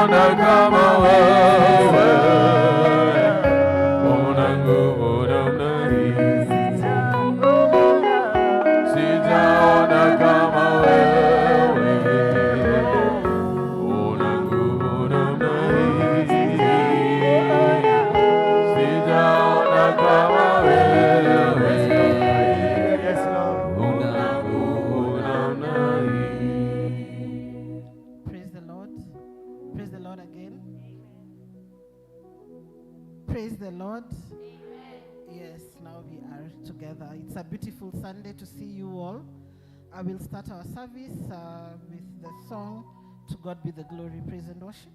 Kama wewe, una nguvu namna hii. Sijaona kama wewe, una nguvu namna hii. Sijaona kama wewe, Yes, Lord. Una nguvu namna hii. Praise the Lord. Praise the Lord again. Praise the Lord. Yes, now we are together. It's a beautiful Sunday to see you all. I will start our service with the song, To God Be the Glory. Praise and worship.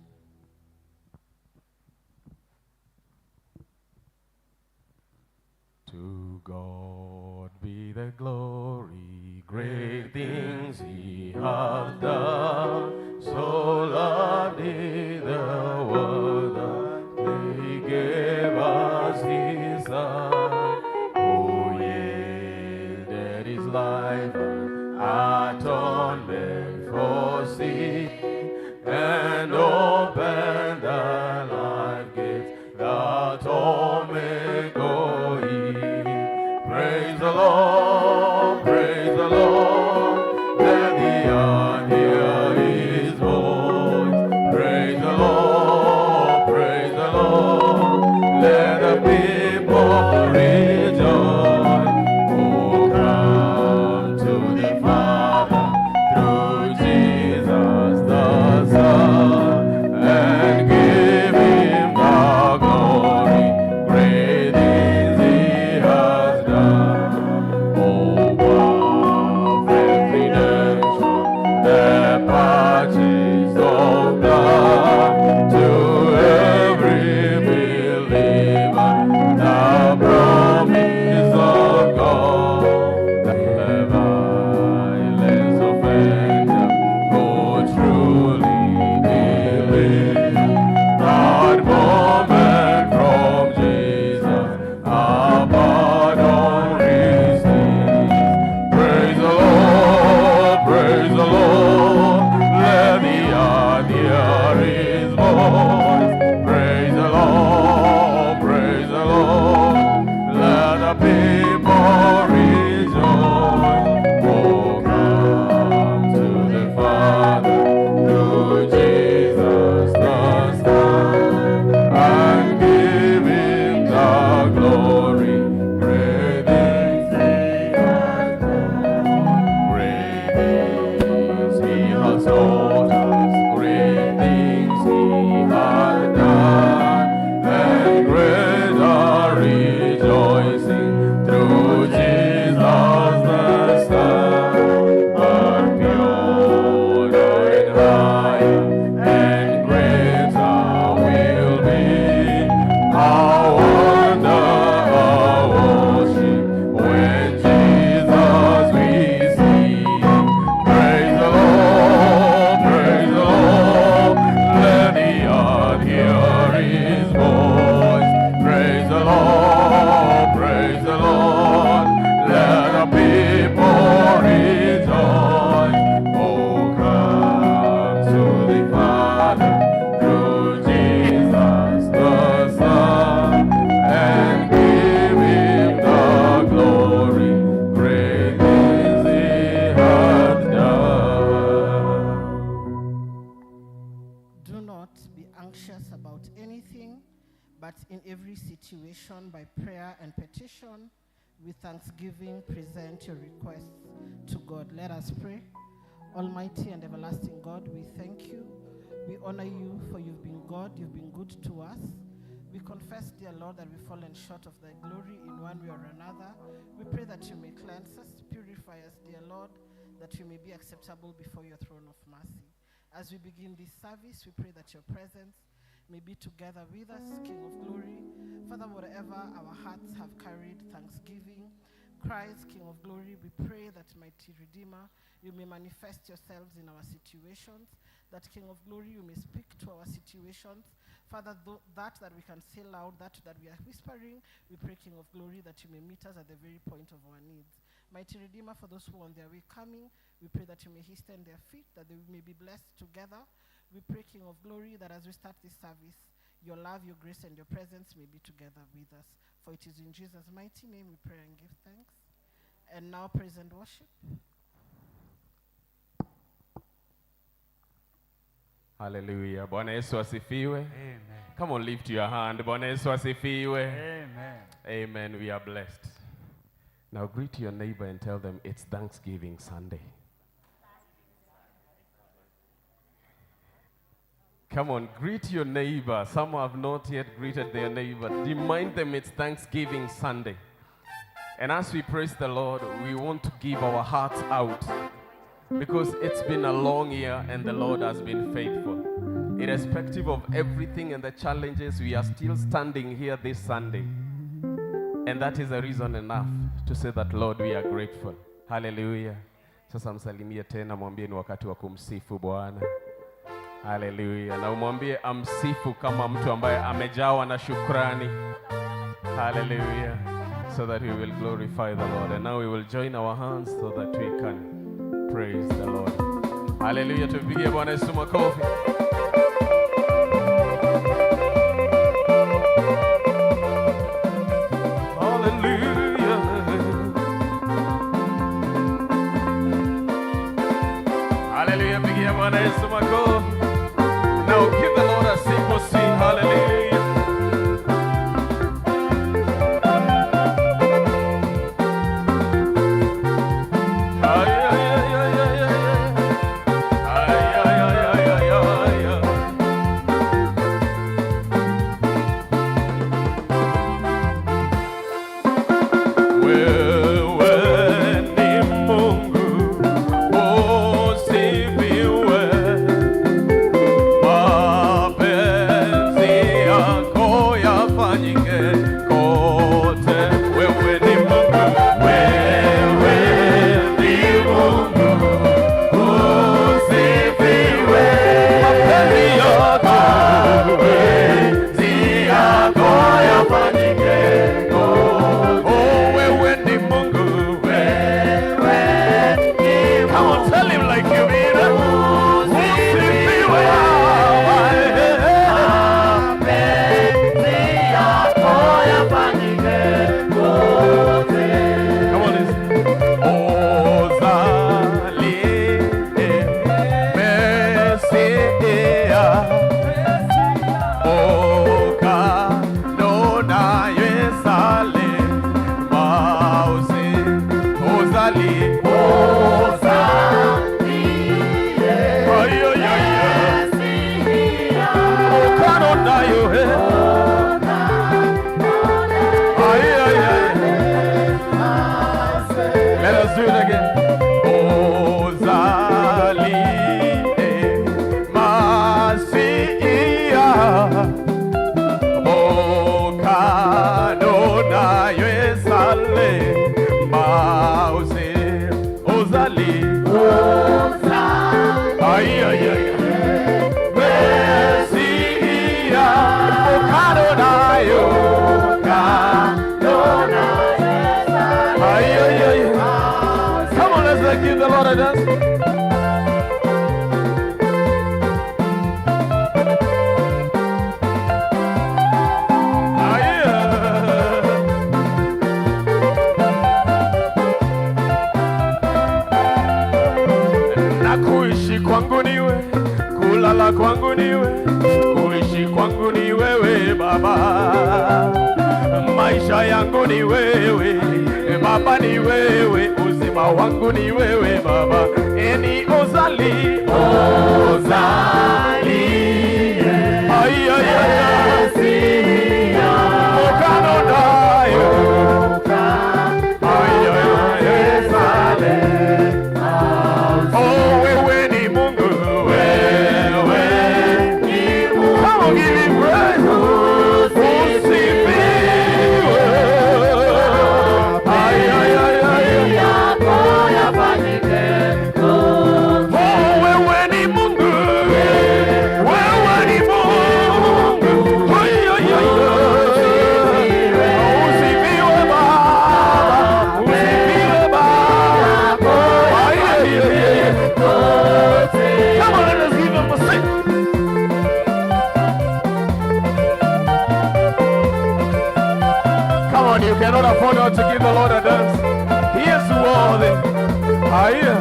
To God be the glory, great things He hath done. So loved He the world that He gave us His Son, who yielded His life an atonement for sin, and opened the life gates that all may go in. Praise the Lord, praise the Lord, let the earth hear His voice. Praise the Lord, praise the Lord, let the people rejoice. Oh, come to the Father through Jesus the Son, and give Him the glory. Great things He has done. Oh, perfect redemption, the purchase of blood to every believer, the promise of God, the violence offender who truly believe. That moment from Jesus, a pardon receives. Praise the Lord, praise the Lord, let the earth hear His voice. Praise the Lord, let the people rejoice. Oh, come to the Father through Jesus the Son, and give Him the glory. Great things He has done. Great things He has taught us, great things He has done, and greater rejoicing through Jesus the Son. But purer and higher and greater will be our wonder, our worship, when Jesus we see. Praise the Lord, praise the Lord, let the earth hear His voice. Praise the Lord, let the people rejoice. Oh, come to the Father through Jesus the Son, and give Him the glory. Great things He hath done. Do not be anxious about anything, but in every situation, by prayer and petition, with thanksgiving, present your requests to God. Let us pray. Almighty and everlasting God, we thank you. We honor you, for you've been God, you've been good to us. We confess, dear Lord, that we've fallen short of thy glory in one way or another. We pray that you may cleanse us, purify us, dear Lord, that we may be acceptable before your throne of mercy. As we begin this service, we pray that your presence may be together with us, King of glory. Father, whatever our hearts have carried, thanksgiving, cries, King of glory, we pray that, mighty Redeemer, you may manifest yourselves in our situations, that, King of glory, you may speak to our situations. Father, that we can say loud, that we are whispering, we pray, King of glory, that you may meet us at the very point of our needs. Mighty Redeemer, for those who are on their way coming, we pray that you may hasten their feet, that they may be blessed together. We pray, King of Glory, that as we start this service, your love, your grace, and your presence may be together with us. For it is in Jesus' mighty name we pray and give thanks. And now praise and worship. Hallelujah. Bwana Yesu asifiwe. Amen. Come on, lift your hand. Bwana Yesu asifiwe. Amen. Amen. We are blessed. Now greet your neighbor and tell them it's Thanksgiving Sunday. Come on, greet your neighbor. Some have not yet greeted their neighbor. Remind them it's Thanksgiving Sunday. And as we praise the Lord, we want to give our hearts out because it's been a long year and the Lord has been faithful. Irrespective of everything and the challenges, we are still standing here this Sunday. And that is a reason enough to say that, Lord, we are grateful. Hallelujah. Sasa msalimie tena, mwambie ni wakati wa kumsifu Bwana. Hallelujah. Na umwambie amsifu kama mtu ambaye amejawa na shukrani. Hallelujah. So that we will glorify the Lord. And now we will join our hands so that we can praise the Lord. Hallelujah. Tupigie Bwana Yesu makofi. Hallelujah. Hallelujah. Pigia Bwana Yesu makofi. Now give the Lord a simple sing. Hallelujah. Ay, ay, ay, ay, ay, ay. Ay, ay, ay, ay, ay, ay, ay. Wewe ni Mungu usifiwe, mapenzi yako yafanyike kote. Wewe ni Mungu, wewe ni Mungu usifiwe, mapenzi yako yafanyike kote. Oh, wewe ni Mungu, wewe ni. Come on, tell him like you mean it. Usifiwe. Mapenzi yako yafanyike kote. Come on, listen. Ozalie Mesia Okanona Yesale Mause Ozalie. Ozalie Ay, ay, ay, ay. Mesia. Okanona yo, eh. Ay, ay, ay. Let us do it again. Ozalie Masia Okanona Yesale Mause Ozalie. Ay, ay, ay. Mesia Okanona yo. Ay, ay, ay. Come on, let's give the Lord a dance. Ay, ay. Na kuishi kwangu niwe, kulala kwangu niwe, kuishi kwangu ni wewe Baba, maisha yangu ni wewe Baba, ni wewe, uzima wangu ni wewe Baba, eni ozali ozali, ay ay ay ay, okano dayo, ay ay ay, oh wewe ni Mungu, wewe ni Mungu. Come on, give him praise. Usifiwe. Ay, ay, ay, ay. Oh, wewe ni Mungu. You cannot afford not to give the Lord a dance. He is worthy. Higher.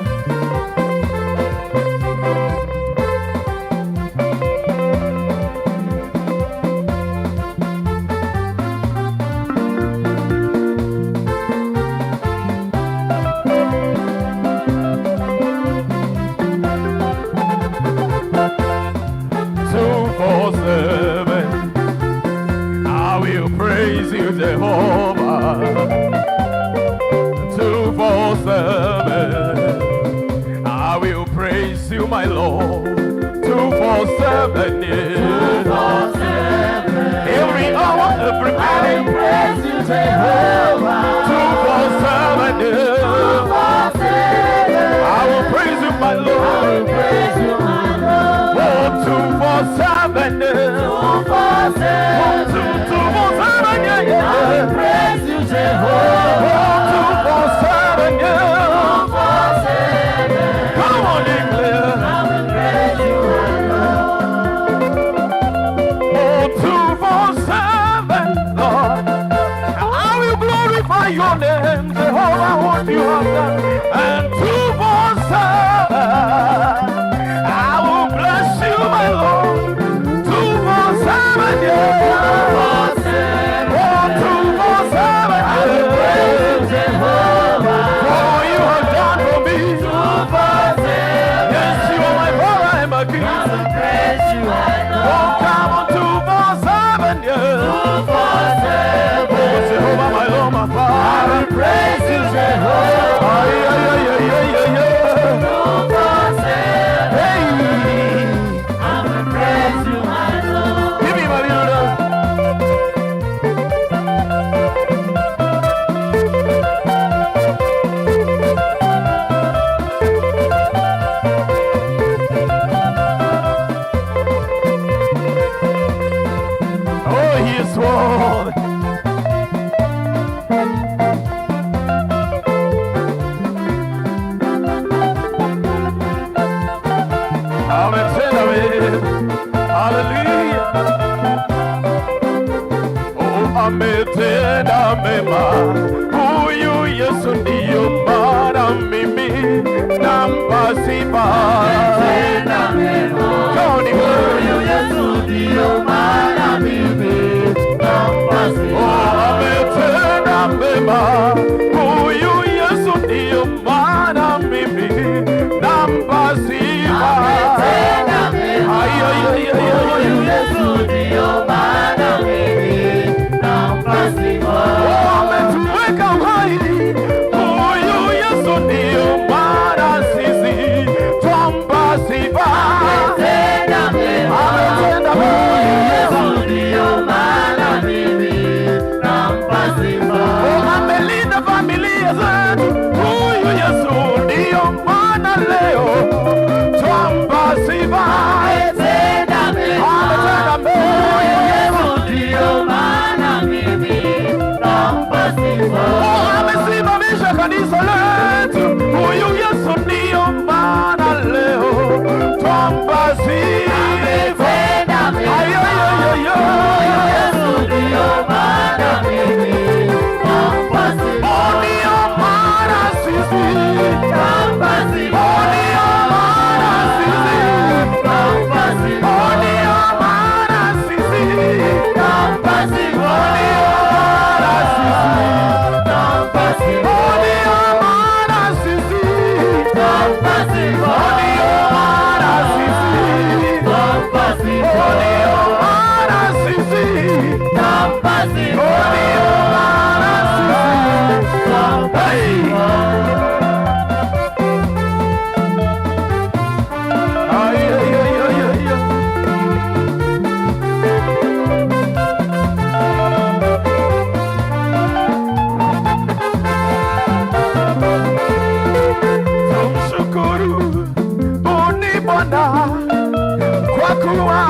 247. I will praise you, Jehovah. 247. I will praise you, my Lord. 247. Yeah. 247. Every hour, every I minute. will praise you, Jehovah. 247. Yeah. 247. I will praise you, my I will Lord. praise you, my Lord. Oh, 247. Yeah. 247. 247. Yeah, I yeah. will praise you, Jehovah. Oh, 247. Yeah. 247. Come on, declare. I will praise you, my Lord. Oh, 247, Lord. I will glorify your name, Jehovah, what you have done. And 247, I will bless you, my Lord. 247, yeah. 247. Oh, 247, I will praise you, yeah. Jehovah. For you have done for me. 247. Yes, you are my brother and my king. I will praise you, my Oh, Lord. come on, 247, yeah. 247. Oh, Jehovah, my Lord, my I Father. will praise you, Jehovah. Ay, ay, ay, ay, ay, ay, ay. 247. Hey, I will praise you, my Lord. give me my little dance. Oh, he is worthy. Ametenda mema. Hallelujah. Oh, ametenda mema. Huyu Yesu ndiyo maana mimi nampa sifa. Tenda mema. Come on, Huyu Yesu ndiyo maana mimi nampa Oh, sifa. ametenda mema. Huyu Yesu ndiyo maana mimi nampa sifa. Ametenda mema. Ay, ay, ay, ay, ay, ay. Huyu Yesu ndiyo maana mimi nampa sifa. Oh, ametuweka hai. Huyu Yesu ndiyo maana sisi twampa sifa. Ametenda mema. Ametenda Huyu mema. Yesu ndiyo maana mimi nampa sifa. Oh, amelinda familia zetu. Huyu Yesu ndiyo maana leo twampa sifa. Ametenda mema. Ametenda Huyu mema. Yesu ndiyo maana mimi nampa sifa. Oh, amesimamisha kanisa letu. Huyu Yesu ndiyo maana leo twampa sifa. Ametenda mema. Ay, ay, ay, ay, ay. Huyu Yesu ndiyo maana mimi nampa sifa. Oh, ndiyo maana sisi. Nampa sifa. Oh, ndiyo maana sisi. Nampa sifa. Oh, ndiyo maana sisi. Nampa sifa. Oh, ndiyo maana sisi. Nampa sifa. Oh, ndiyo maana sisi. Nampa sifa. Oh, ndiyo maana sisi. Nampa sifa. Oh, ndiyo maana sisi. Nampa sifa. Oh, ndiyo maana sisi. Nampa Hey! sifa. Ay, ay, ay, ay, ay, ay. Tumshukuru ni Bwana kwa kuwa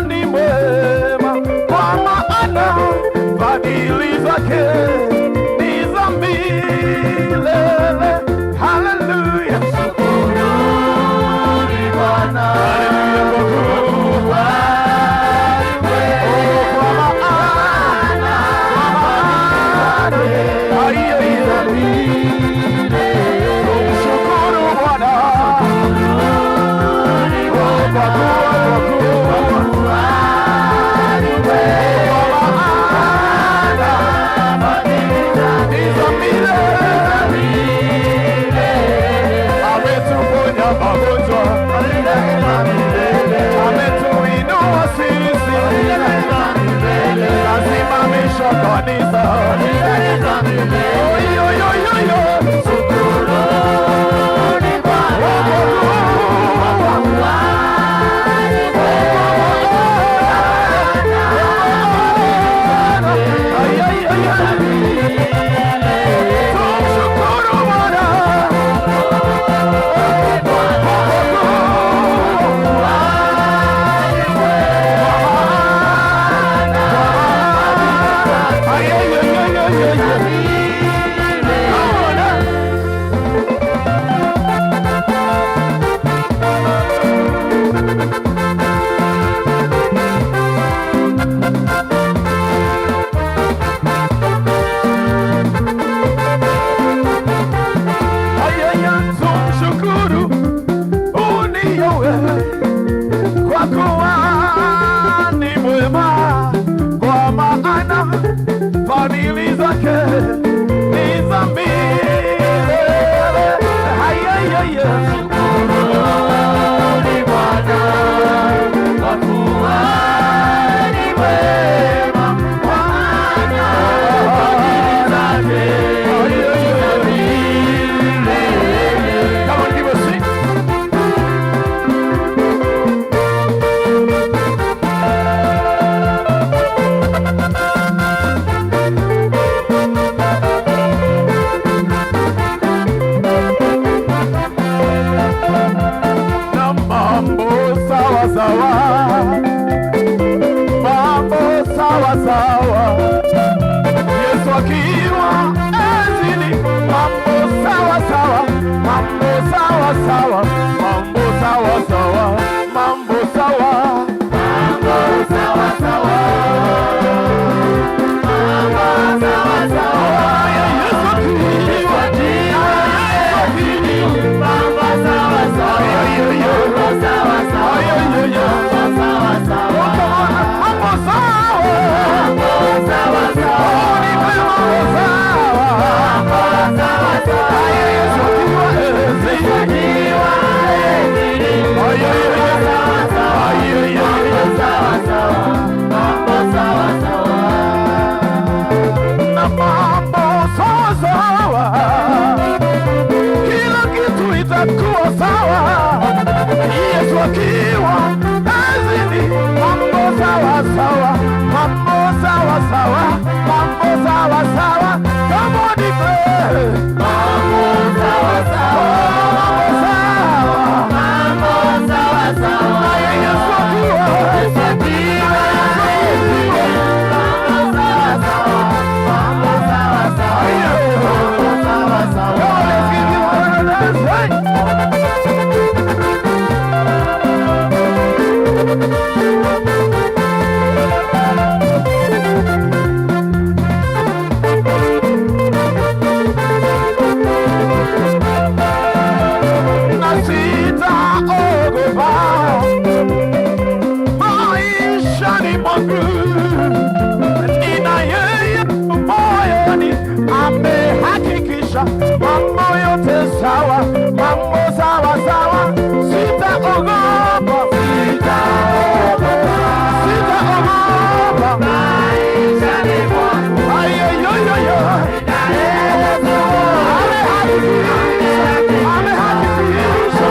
ni mwema, kwa maana fadhili zake ni za milele. Haleluya, Shukuruni Bwana. haleluya, kwa kuwa Kwa oh, kwa maana akiwa kazini, mambo sawa sawa, mambo sawa sawa, mambo sawa sawa. Come on, declare. Mambo sawa sawa, mambo sawa, mambo sawa sawa. Naye Yesu akiwa, Yesu akiwa kazini, mambo sawa sawa, mambo sawa sawa, mambo sawa sawa. Come on, let's give you one another. Hey! Na sitaogopa maishani mwangu, nina yeye moyoni, amehakikisha mambo yote sawa, mambo sawa sawa. Sitaogopa, sitaogopa, sitaogopa maishani mwangu. Ayoyoyoyo, amehakikisha, amehakikisha.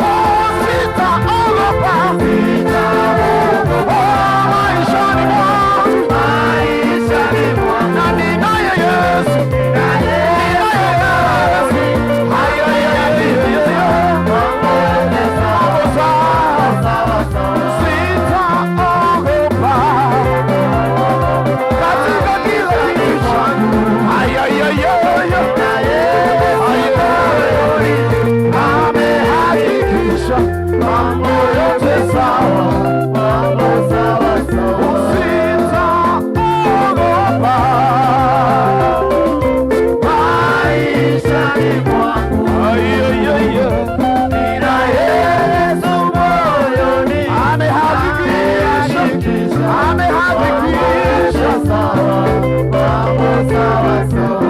Oh, sitaogopa, oh, maishani mwangu, na ninaye Yesu, ninaye Yesu. Ayoyoyoyo, mambo sawa, sitaogopa katika kila kitu changu. Ayoyoyoyo, amehakikisha mambo yote sawa, mambo sawa sawa. Sitaogopa maishani mwangu. Ayoyoyo, nina Yesu moyoni, amehakikisha, amehakikisha mambo sawa sawa,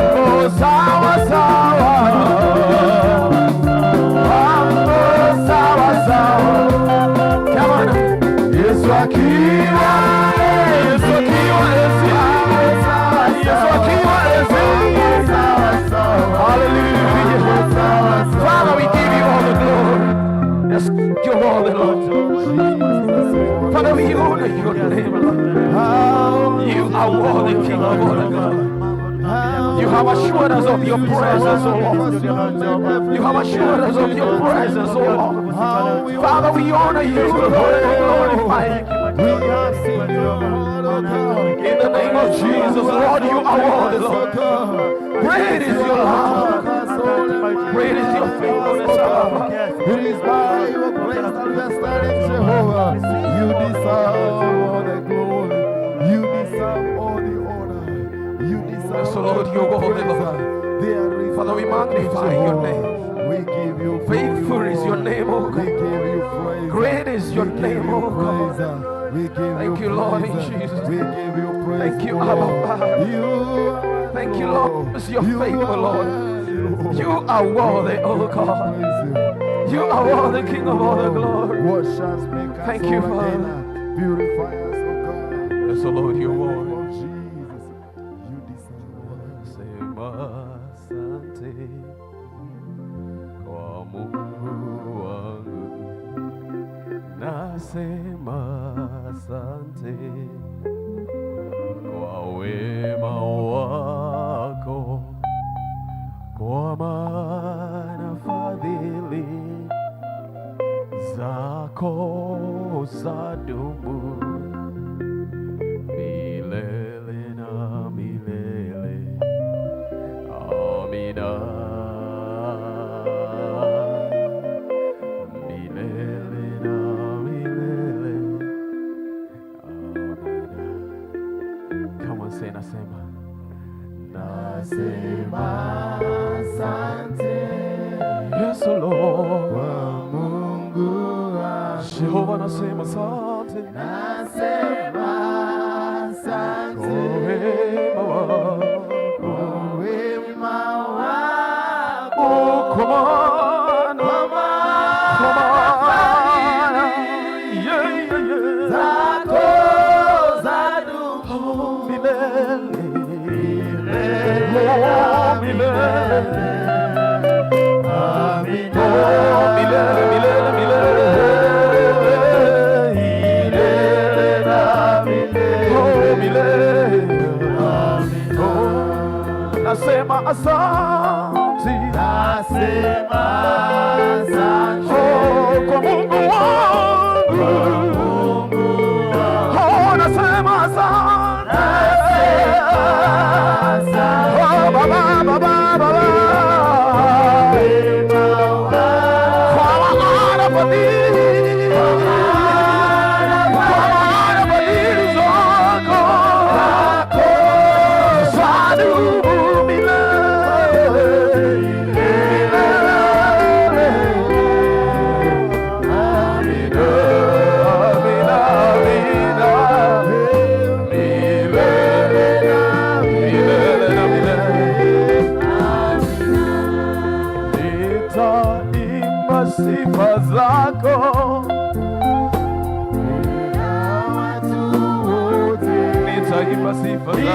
mambo sawa sawa, mambo sawa sawa. Come on. Yesu akiwa, Yesu akiwa, Yesu, Yesu akiwa, Yesu. Hallelujah. Father, we give you all the glory. Yes, you're worthy, Lord. Father, we honor your name, Lord. You are worthy, King of all the glory. You have assured us of your presence, O Lord. You have assured us of your presence, O Lord. Father, we honor you, Lord, and we glorify you. In the name of Jesus, Lord, you are worthy, Lord. Great is your love. Great is your faithfulness, Abba. It is by your grace that we are standing, Jehovah. You deserve all the glory. You deserve all the honor. You deserve Yes, Lord, all you're the worthy, praise. Lord. There is Father, we none like you, magnify your Jehovah. name. We give you glory, Faithful is your Lord. name, O We God. give you praise. Great is your We give name, you O God. praise. We give Thank you you, Lord, in praise. Jesus' We name. give you praise, Thank you, O Abba Lord. Father. You are Thank you, Lord, because you're You faithful, are Lord. worthy, Lord. You are worthy, O God. Praise you. You are worthy, King of all the glory. Wash us, make us Thank you, whole Father. again. Purify us, O God. Yes, O Lord, you're In the name worthy. of Jesus, you deserve all the Sema asante kwa Mungu wangu, nasema asante kwa wema wako, kwa maana fadhili zako zadumu milele na milele. Amina. Milele na milele. Amina. Come on, say nasema. Nasema Asante Yes, Lord. kwa Mungu wangu. Jehova nasema asante Nasema asante kwa wema wako. kwa wema wako. Kwa maana Kwa kwa maana maana yeah. zako zadumu Milele. milele Oh, milele. Amina. zako. Nitaimba sifa zako.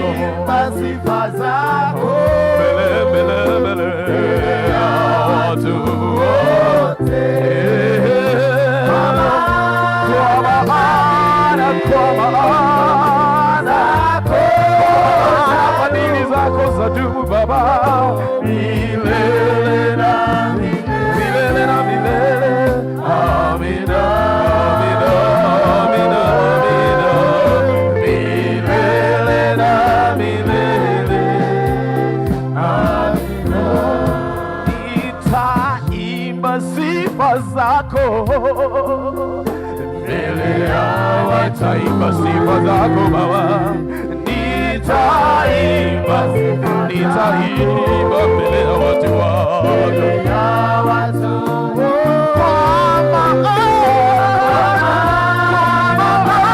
Nitaimba sifa zako. Mbele, mbele, mbele ya watu wote. Kwa maana, kwa maana fadhili zako zadumu Baba milele na milele na milele. Amina, amina, amina, amina, milele na milele. Amina. Nitaimba sifa zako mbele ya nitaimba sifa zako Baba, nitaimba, nitaimba mbele ya watu wako. Kwa maana, kwa maana,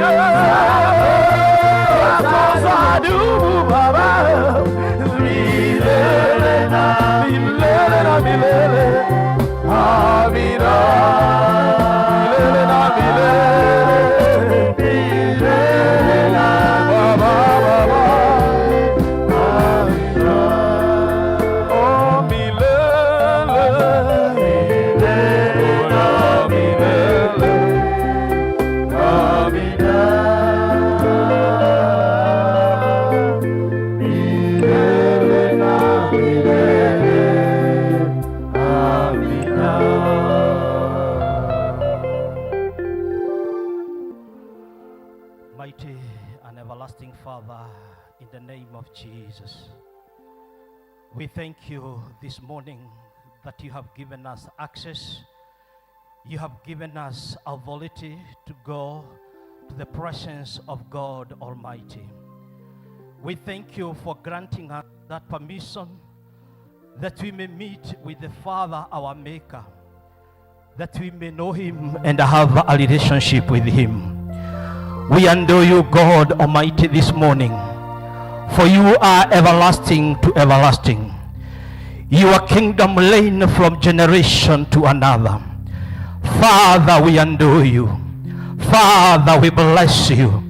yeah. Zako zadumu Baba, milele na milele na milele. Amina, milele na milele, milele na Baba, Baba. Amina. Oh, milele, milele na milele. Amina. Milele na milele. Amina. Mighty and everlasting Father, in the name of Jesus, we thank you this morning that you have given us access. You have given us authority to go to the presence of God Almighty. We thank you for granting us that permission that we may meet with the Father, our Maker, that we may know Him and have a relationship with Him. We adore you, God Almighty, this morning, for you are everlasting to everlasting. Your kingdom reign from generation to another. Father, we adore you. Father, we bless you.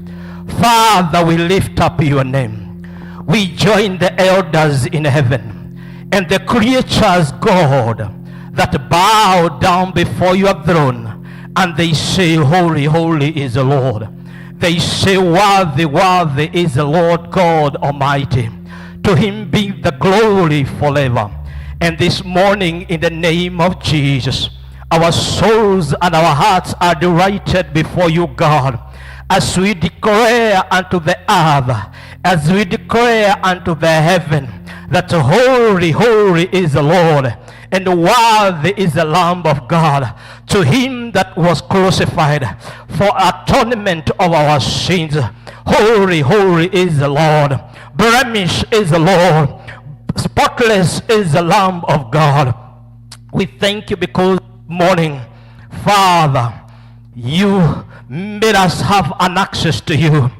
Father, we lift up your name. We join the elders in heaven and the creatures, God, that bow down before your throne, and they say, "Holy, holy is the Lord." They say, "Worthy, worthy is the Lord God Almighty. To him be the glory forever." And this morning, in the name of Jesus, our souls and our hearts are delighted before you, God, as we declare unto the earth, as we declare unto the heaven, that holy, holy is the Lord, and worthy is the Lamb of God, to him that was crucified for atonement of our sins. Holy, holy is the Lord. Blemish is the Lord. Spotless is the Lamb of God. We thank you because morning, Father, you made us have an access to you,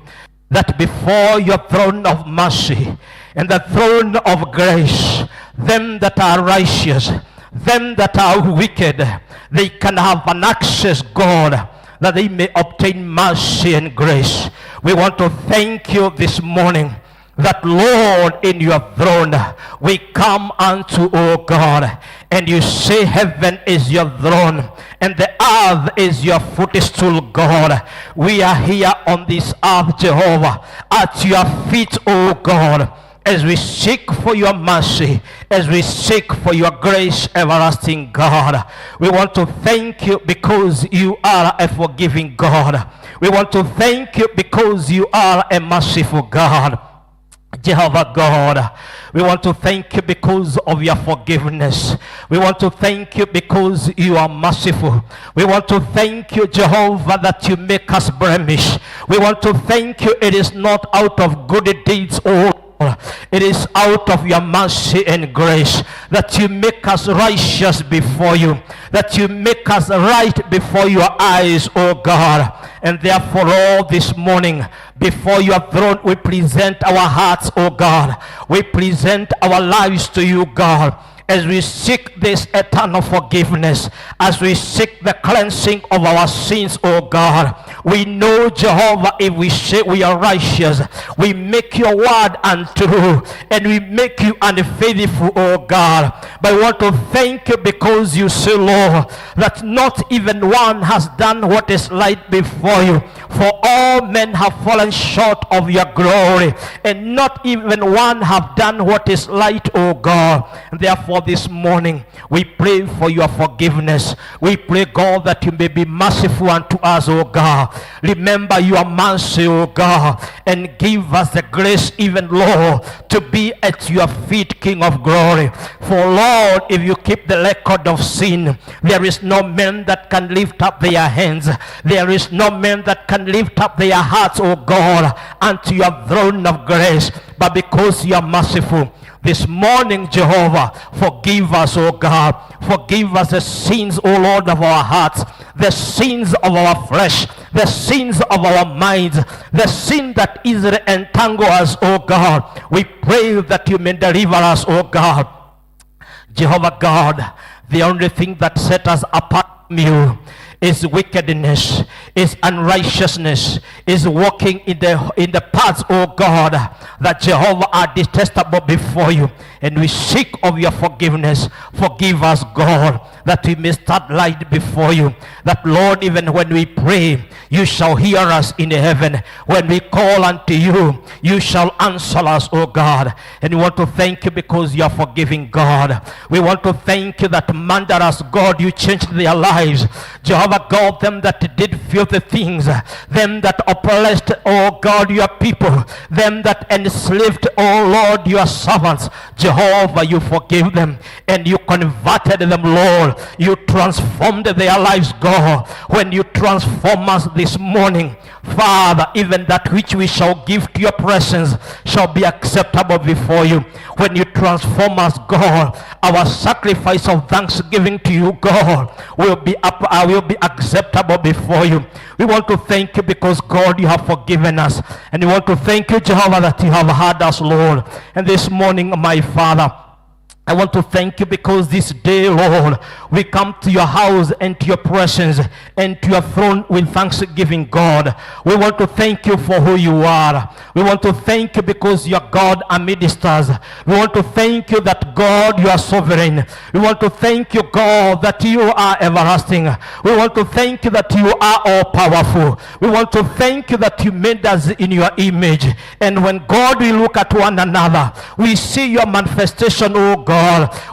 that before your throne of mercy and the throne of grace, them that are righteous, them that are wicked, they can have an access, God, that they may obtain mercy and grace. We want to thank you this morning that, Lord, in your throne we come unto, O God, and you say heaven is your throne and the earth is your footstool, God. We are here on this earth, Jehovah, at your feet, O God, as we seek for your mercy, as we seek for your grace, everlasting God. We want to thank you because you are a forgiving God. We want to thank you because you are a merciful God. Jehovah God, we want to thank you because of your forgiveness. We want to thank you because you are merciful. We want to thank you, Jehovah, that you make us blemish. We want to thank you. It is not out of good deeds, O it is out of your mercy and grace that you make us righteous before you, that you make us right before your eyes, O God. And therefore, all this morning, before your throne, we present our hearts, O God. We present our lives to you, God. as we seek this eternal forgiveness, as we seek the cleansing of our sins, O God, we know, Jehovah, if we say we are righteous, we make your word untrue and we make you unfaithful, O God. But I want to thank you because you say, Lord, that not even one has done what is right before you. For all men have fallen short of your glory, and not even one have done what is right, O God. And therefore, this morning, we pray for your forgiveness. We pray, God, that you may be merciful unto us, O God. Remember your mercy, O God, and give us the grace, even, Lord, to be at your feet, King of glory. For, Lord, if you keep the record of sin, there is no man that can lift up their hands. There is no man that can lift up their hearts, O God, unto your throne of grace. But because you are merciful, this morning, Jehovah, forgive us, O God. Forgive us the sins, O Lord, of our hearts, the sins of our flesh, the sins of our minds, the sin that easily entangle us, O God. We pray that you may deliver us, O God. Jehovah God, the only thing that set us apart from you is wickedness, is unrighteousness, is walking in the paths, O God, that Jehovah are detestable before you. And we seek of your forgiveness. Forgive us, God, that we may start light before you. That, Lord, even when we pray, you shall hear us in heaven. When we call unto you, you shall answer us, O God. And we want to thank you because you are forgiving God. We want to thank you that murderers, God, you changed their lives. Jehovah God, them that did filthy things, them that oppressed, O God, your people, them that enslaved, O Lord, your servants, Jehovah, you forgave them and you converted them, Lord. You transformed their lives, God. When you transform us this morning, Father, even that which we shall give to your presence shall be acceptable before you. When you transform us, God, our sacrifice of thanksgiving to you, God, will be acceptable before you. We want to thank you because, God, you have forgiven us. And we want to thank you, Jehovah, that you have heard us, Lord. And this morning, my Father, I want to thank you because this day, Lord, we come to your house and to your presence and to your throne with thanksgiving, God. We want to thank you for who you are. We want to thank you because you are God amidst us. We want to thank you that, God, you are sovereign. We want to thank you, God, that you are everlasting. We want to thank you that you are all powerful. We want to thank you that you made us in your image. And when, God, we look at one another, we see your manifestation, oh God.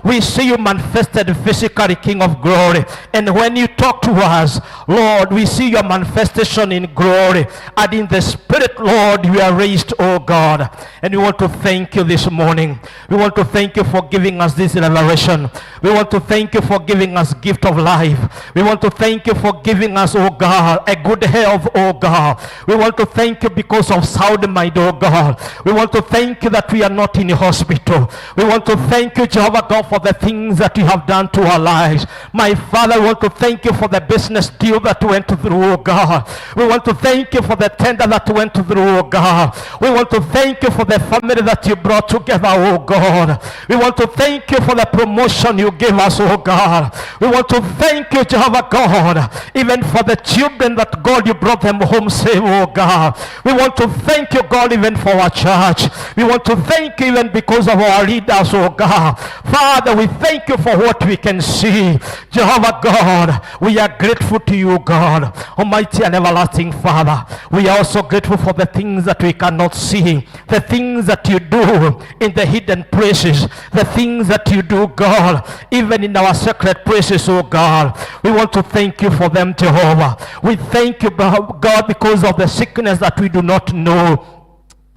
We see you manifested physically, King of glory. And when you talk to us, Lord, we see your manifestation in glory. And in the spirit, Lord, you are raised, oh God. And we want to thank you this morning. We want to thank you for giving us this revelation. We want to thank you for giving us gift of life. We want to thank you for giving us, oh God, a good health, oh God. We want to thank you because of sound mind, oh God. We want to thank you that we are not in the hospital. We want to thank you, Jehovah God, for the things that you have done to our lives. My Father, we want to thank you for the business deal that went through, oh God. We want to thank you for the tender that went through, oh God. We want to thank you for the family that you brought together, oh God. We want to thank you for the promotion you gave us, oh God. We want to thank you, Jehovah God, even for the children that, God, you brought them home safe, oh God. We want to thank you, God, even for our church. We want to thank you even because of our leaders, oh God. Father, we thank you for what we can see. Jehovah God, we are grateful to you, God. Almighty and everlasting Father, we are also grateful for the things that we cannot see, the things that you do in the hidden places, the things that you do, God, even in our sacred places, oh God. We want to thank you for them, Jehovah. We thank you, God, because of the sickness that we do not know.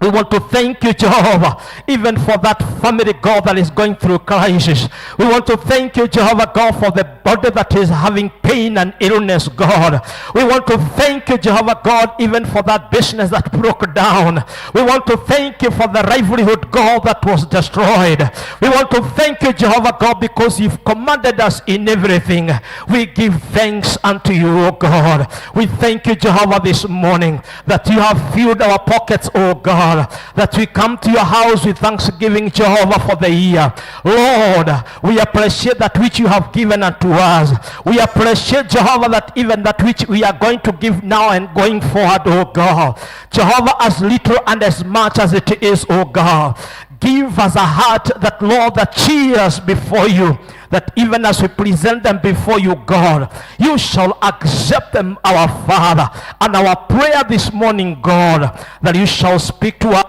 We want to thank you, Jehovah, even for that family, God, that is going through crisis. We want to thank you, Jehovah God, for the body that is having pain and illness, God. We want to thank you, Jehovah God, even for that business that broke down. We want to thank you for the livelihood, God, that was destroyed. We want to thank you, Jehovah God, because you've commanded us in everything. We give thanks unto you, O God. We thank you, Jehovah, this morning that you have filled our pockets, O God. God, that we come to your house with thanksgiving, Jehovah, for the year. Lord, we appreciate that which you have given unto us. We appreciate, Jehovah, that even that which we are going to give now and going forward, oh God. Jehovah, as little and as much as it is, oh God, give us a heart that, Lord, that cheers before you, that even as we present them before you, God, you shall accept them, our Father. And our prayer this morning, God, that you shall speak to us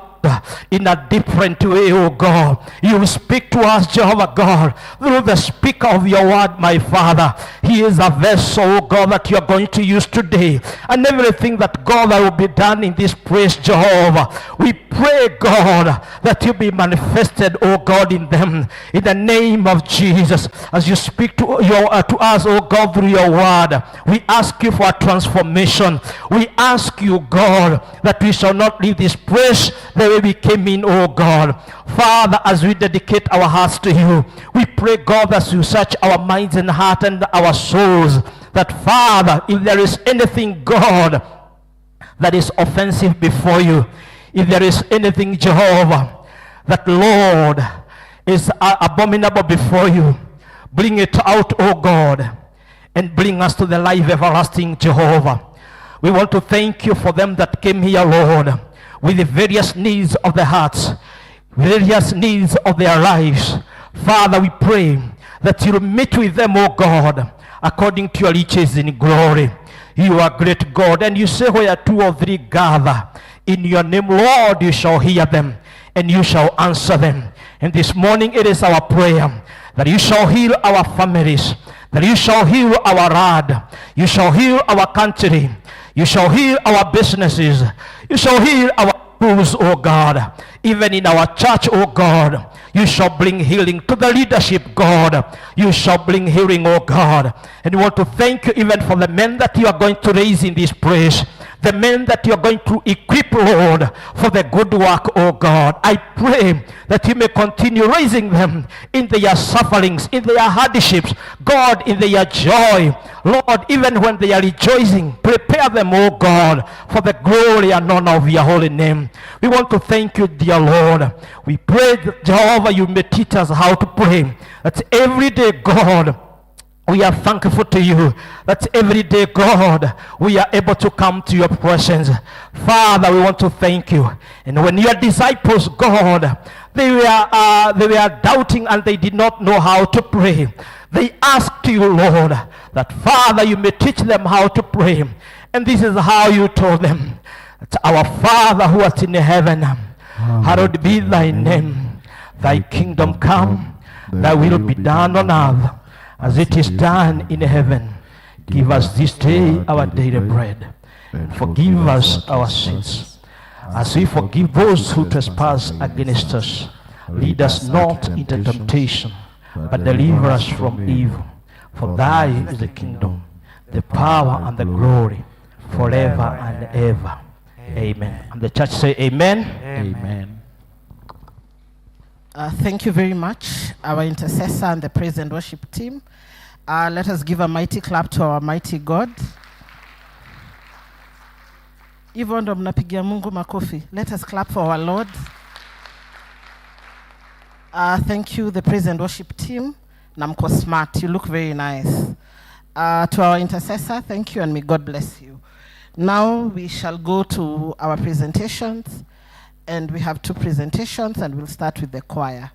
in a different way, oh God. You will speak to us, Jehovah God, through the speaker of your word, my Father. He is a vessel, oh God, that you are going to use today. And everything that, God, that will be done in this place, Jehovah, we pray, God, that you be manifested, oh God, in them. In the name of Jesus, as you speak to us, oh God, through your word, we ask you for a transformation. We ask you, God, that we shall not leave this place the way we came in, oh God. Father, as we dedicate our hearts to you, we pray, God, as you search our minds and heart and our souls, that, Father, if there is anything, God, that is offensive before you, if there is anything, Jehovah, that, Lord, is abominable before you, bring it out, oh God, and bring us to the life everlasting, Jehovah. We want to thank you for them that came here, Lord, with the various needs of their hearts, various needs of their lives. Father, we pray that you'll meet with them, oh God, according to your riches in glory. You are great God, and you say where two or three gather in your name, Lord, you shall hear them and you shall answer them. And this morning it is our prayer that you shall heal our families, that you shall heal our land, you shall heal our country, you shall heal our businesses, you shall heal our schools, oh God. Even in our church, oh God, you shall bring healing to the leadership, God. You shall bring healing, oh God. And we want to thank you even for the men that you are going to raise in this place, the men that you are going to equip, Lord, for the good work, oh God. I pray that you may continue raising them in their sufferings, in their hardships, God, in their joy. Lord, even when they are rejoicing, prepare them, oh God, for the glory and honor of your holy name. We want to thank you, dear Lord. We pray that, Jehovah, you may teach us how to pray. That every day, God, we are thankful to you that every day, God, we are able to come to your presence. Father, we want to thank you. And when your disciples, God, they were doubting and they did not know how to pray. They asked you, Lord, that, Father, you may teach them how to pray. And this is how you told them. That our Father who art in heaven, hallowed be thy name. Thy kingdom come, thy will be done on earth as it is done in heaven. Give us this day our daily bread, and forgive us our sins, as we forgive those who trespass against us. Lead us not into temptation, but deliver us from evil. For thine is the kingdom, the power, and the glory, forever and ever. Amen. And the church say amen. Amen. Thank you very much, our intercessor and the praise and worship team. Let us give a mighty clap to our mighty God. Hivyo ndo mnapigia Mungu makofi. Let us clap for our Lord. Thank you, the praise and worship team. Na mko smart. You look very nice. To our intercessor, thank you and may God bless you. Now we shall go to our presentations, and we have two presentations, and we'll start with the choir.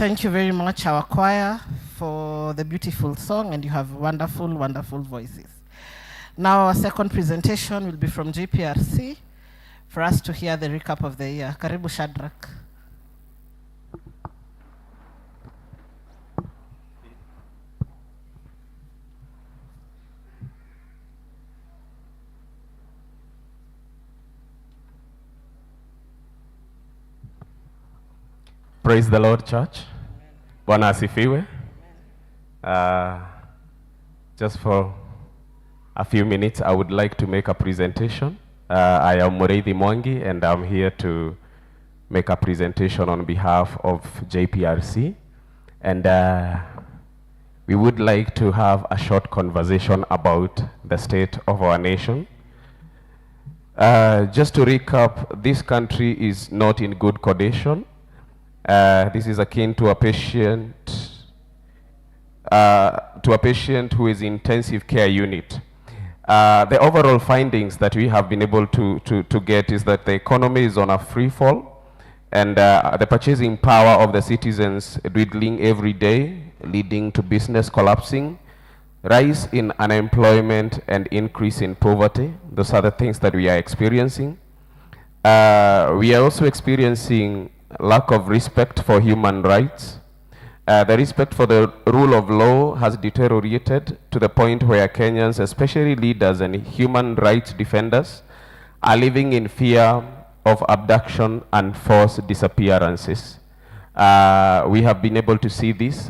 Thank you very much, our choir, for the beautiful song, and you have wonderful, wonderful voices. Now, our second presentation will be from JPRC for us to hear the recap of the year. Karibu Shadrach. Praise the Lord, church. Bwana asifiwe. Just for a few minutes, I would like to make a presentation. I am Mureithi Mwangi, and I'm here to make a presentation on behalf of JPRC. And we would like to have a short conversation about the state of our nation. Just to recap, this country is not in good condition. This is akin to a patient who is in intensive care unit. The overall findings that we have been able to get is that the economy is on a free fall, and the purchasing power of the citizens dwindling every day, leading to business collapsing, rise in unemployment, and increase in poverty. Those are the things that we are experiencing. We are also experiencing lack of respect for human rights. The respect for the rule of law has deteriorated to the point where Kenyans, especially leaders and human rights defenders, are living in fear of abduction and forced disappearances. We have been able to see this,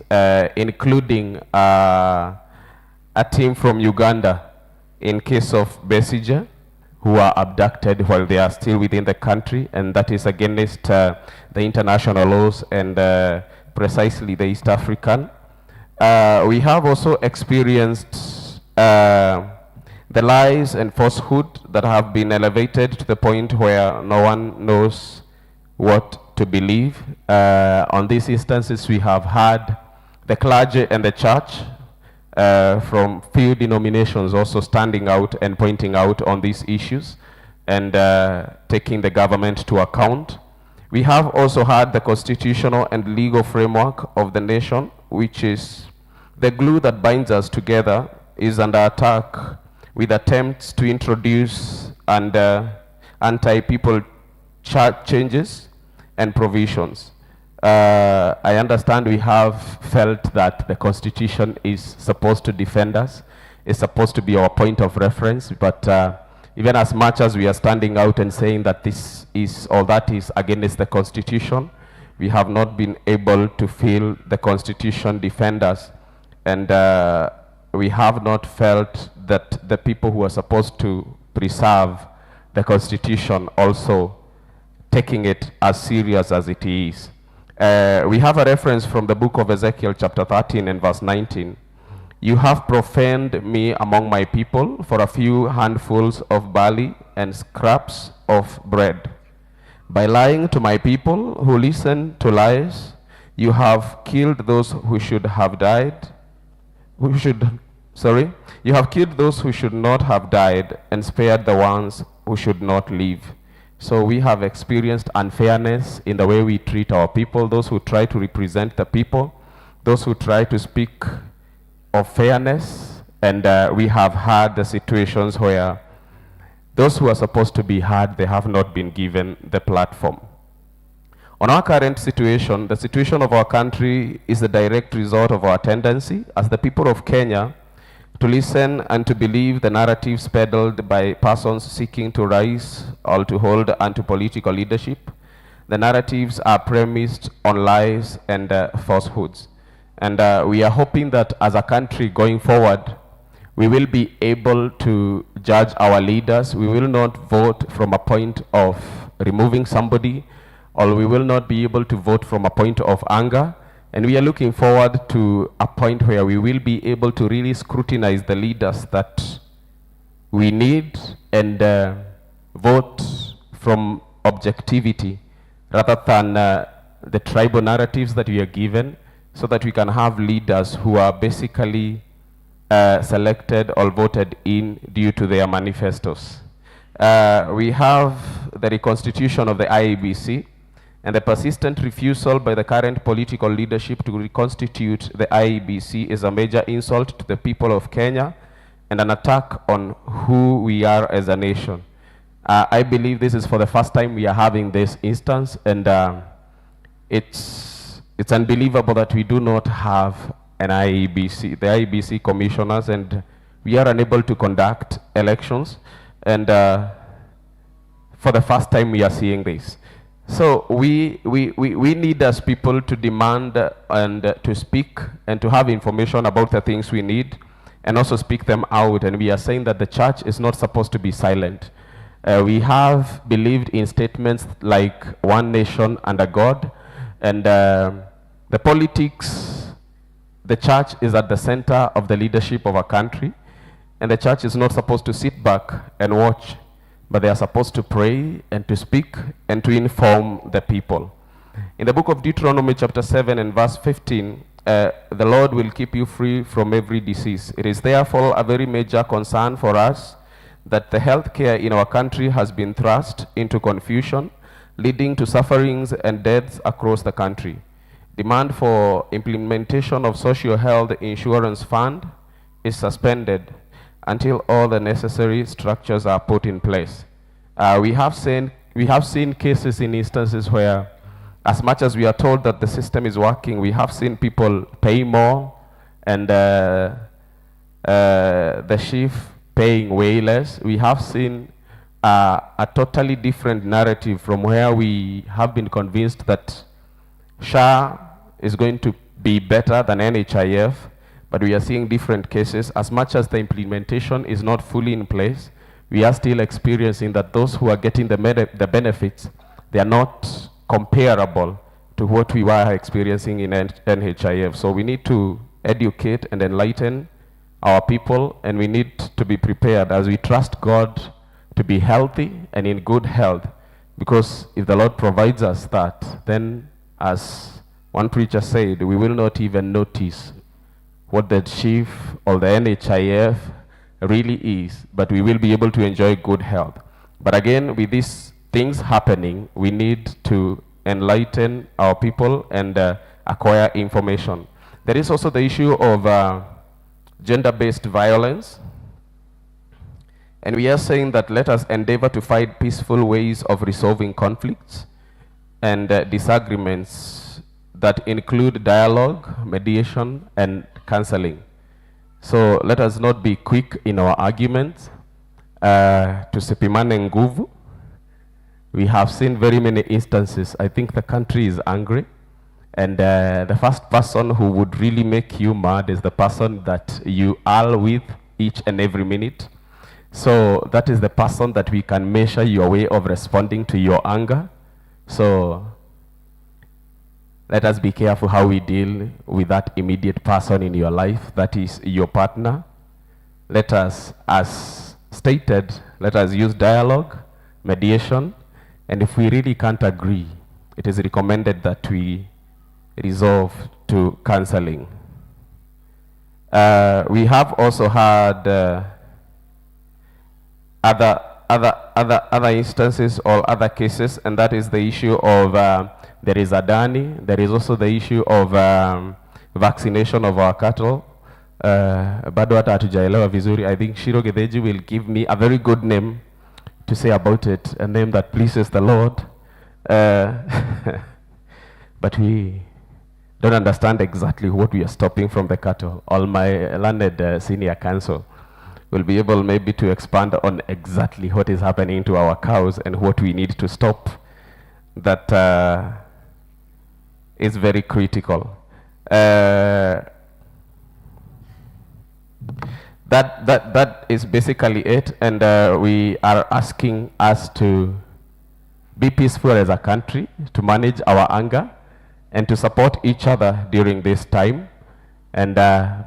including a team from Uganda in case of Besigye, who are abducted while they are still within the country, and that is against the international laws and precisely the East African. We have also experienced the lies and falsehood that have been elevated to the point where no one knows what to believe. On these instances, we have had the clergy and the church from few denominations also standing out and pointing out on these issues and taking the government to account. We have also had the constitutional and legal framework of the nation, which is the glue that binds us together, is under attack with attempts to introduce and anti-people changes and provisions. I understand we have felt that the Constitution is supposed to defend us, is supposed to be our point of reference, but even as much as we are standing out and saying that this is or that is against the Constitution, we have not been able to feel the Constitution defend us, and we have not felt that the people who are supposed to preserve the Constitution also taking it as serious as it is. We have a reference from the book of Ezekiel chapter 13 and verse 19. You have profaned me among my people for a few handfuls of barley and scraps of bread. By lying to my people who listen to lies, you have killed those who should have died. Who should, sorry, you have killed those who should not have died and spared the ones who should not live. So we have experienced unfairness in the way we treat our people, those who try to represent the people, those who try to speak of fairness, and we have had the situations where those who are supposed to be heard, they have not been given the platform. On our current situation, the situation of our country is the direct result of our tendency as the people of Kenya to listen and to believe the narratives peddled by persons seeking to rise or to hold onto political leadership. The narratives are premised on lies and falsehoods. And we are hoping that as a country going forward, we will be able to judge our leaders. We will not vote from a point of removing somebody, or we will not be able to vote from a point of anger. And we are looking forward to a point where we will be able to really scrutinize the leaders that we need and vote from objectivity rather than the tribal narratives that we are given, so that we can have leaders who are basically selected or voted in due to their manifestos. We have the reconstitution of the IEBC, And the persistent refusal by the current political leadership to reconstitute the IEBC is a major insult to the people of Kenya and an attack on who we are as a nation. I believe this is for the first time we are having this instance, and it's unbelievable that we do not have an IEBC, the IEBC commissioners, and we are unable to conduct elections. And for the first time we are seeing this. So we need as people to demand and to speak and to have information about the things we need and also speak them out. And we are saying that the church is not supposed to be silent. We have believed in statements like one nation under God, and the politics, the church is at the center of the leadership of a country, and the church is not supposed to sit back and watch, but they are supposed to pray and to speak and to inform the people. In the book of Deuteronomy chapter 7 and verse 15, the Lord will keep you free from every disease. It is therefore a very major concern for us that the healthcare in our country has been thrust into confusion, leading to sufferings and deaths across the country. Demand for implementation of social health insurance fund is suspended until all the necessary structures are put in place. We have seen cases in instances where, as much as we are told that the system is working, we have seen people pay more and the SHIF paying way less. We have seen a totally different narrative from where we have been convinced that SHA is going to be better than NHIF, but we are seeing different cases. As much as the implementation is not fully in place, we are still experiencing that those who are getting the benefits, they are not comparable to what we were experiencing in NHIF. So we need to educate and enlighten our people, and we need to be prepared as we trust God to be healthy and in good health. Because if the Lord provides us that, then as one preacher said, we will not even notice what the SHIF or the NHIF really is, but we will be able to enjoy good health. But again, with these things happening, we need to enlighten our people and acquire information. There is also the issue of gender-based violence. And we are saying that let us endeavor to find peaceful ways of resolving conflicts and disagreements that include dialogue, mediation, and counseling. So let us not be quick in our arguments. Tusipimane nguvu. We have seen very many instances. I think the country is angry. And the first person who would really make you mad is the person that you are with each and every minute. So that is the person that we can measure your way of responding to your anger. So let us be careful how we deal with that immediate person in your life, that is your partner. Let us, as stated, let us use dialogue, mediation, and if we really can't agree, it is recommended that we resolve to counseling. We have also had other instances or other cases, and that is the issue of there is Adani, there is also the issue of vaccination of our cattle. Bado hata hatujaelewa vizuri. I think Shiro Gedeji will give me a very good name to say about it, a name that pleases the Lord. But we don't understand exactly what we are stopping from the cattle. All my learned senior counsel will be able maybe to expand on exactly what is happening to our cows and what we need to stop. That is very critical. That is basically it, and we are asking us to be peaceful as a country, to manage our anger, and to support each other during this time. And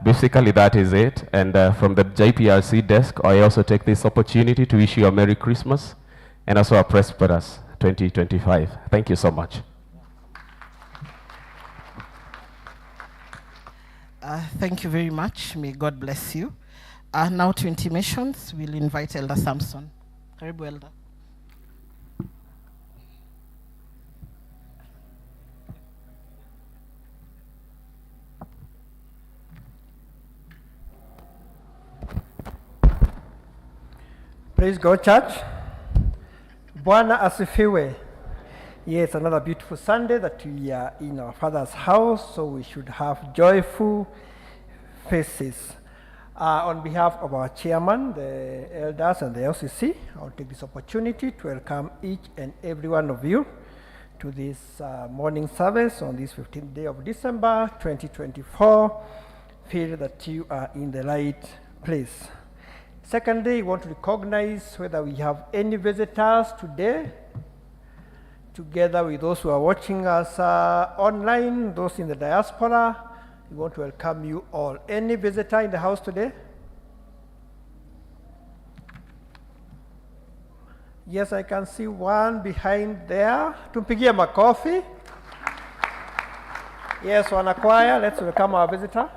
basically that is it. And from the JPRC desk, I also take this opportunity to wish you a Merry Christmas and also a prosperous 2025. Thank you so much. Thank you very much. May God bless you. Now to intimations, we'll invite Elder Samson. Karibu, Elder. Praise God, church. Bwana asifiwe. Yes, another beautiful Sunday that we are in our Father's house, so we should have joyful faces. On behalf of our chairman, the elders, and the LCC, I will take this opportunity to welcome each and every one of you to this morning service on this 15th day of December 2024. Feel that you are in the right place. Secondly, we want to recognize whether we have any visitors today, together with those who are watching us online, those in the diaspora. We want to welcome you all. Any visitor in the house today? Yes, I can see one behind there. Tumpigie makofi. Yes, wanakwaya, let's welcome our visitor.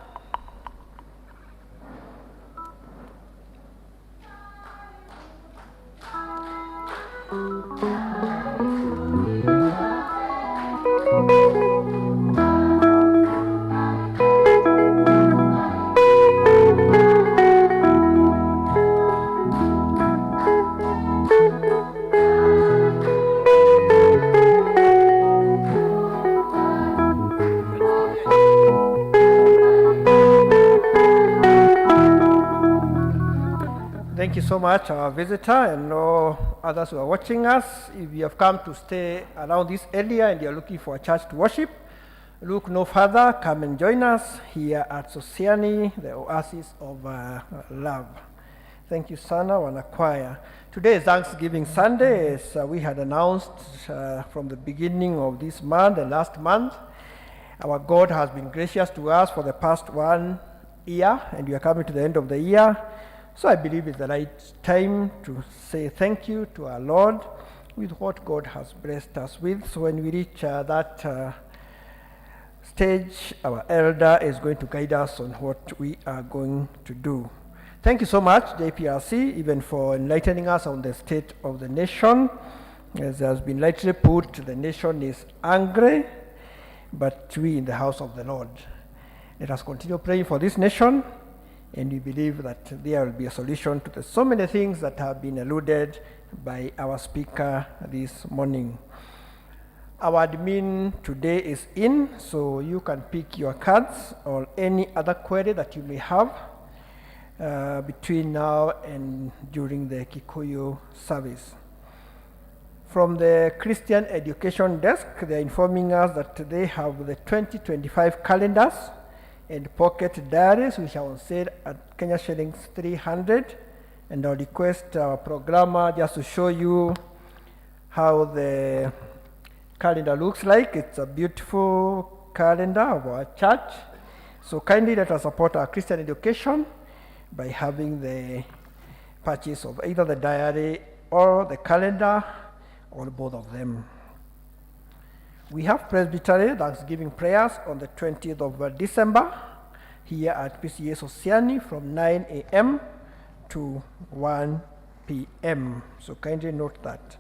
Thank you so much, our visitor, and all others who are watching us. If you have come to stay around this area and you're looking for a church to worship, look no further. Come and join us here at Sosiani, the oasis of love. Thank you, Sana Wanakwaya. Today is Thanksgiving Sunday, as we had announced from the beginning of this month and last month. Our God has been gracious to us for the past 1 year, and we are coming to the end of the year. So I believe it's the right time to say thank you to our Lord with what God has blessed us with. So when we reach that stage, our elder is going to guide us on what we are going to do. Thank you so much, JPRC, even for enlightening us on the state of the nation. As has been lightly put, the nation is angry, but we in the house of the Lord, let us continue praying for this nation, and we believe that there will be a solution to the so many things that have been alluded by our speaker this morning. Our admin today is in, so you can pick your cards or any other query that you may have between now and during the Kikuyu service. From the Christian Education Desk, they are informing us that they have the 2025 calendars and pocket diaries, which are on sale at Kenya shillings 300. And I'll request our programmer just to show you how the calendar looks like. It's a beautiful calendar of our church. So kindly let us support our Christian education by having the purchase of either the diary or the calendar, or both of them. We have Presbytery Thanksgiving prayers on the 20th of December here at PCA Sosiani from 9 a.m. to 1 p.m. So kindly note that.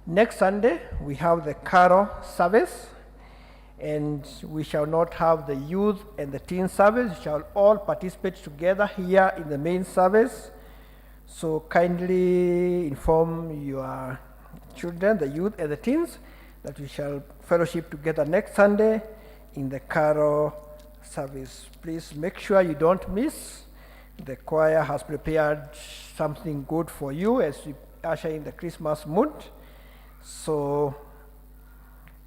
Next Sunday, we have the carol service, and we shall not have the youth and the teen service. We shall all participate together here in the main service. So kindly inform your children, the youth and the teens, that we shall fellowship together next Sunday in the carol service. Please make sure you don't miss. The choir has prepared something good for you as we usher in the Christmas mood. So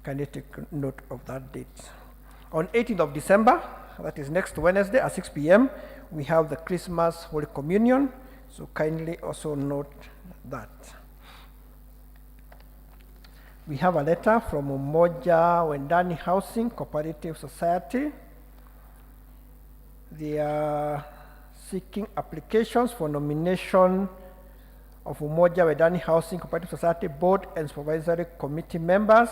kindly take note of that date. On 18th of December, that is next Wednesday at 6 p.m., we have the Christmas Holy Communion. So kindly also note that. We have a letter from Umoja Wendani Housing Cooperative Society. They are seeking applications for nomination of Umoja Wendani Housing Cooperative Society Board and Supervisory Committee members.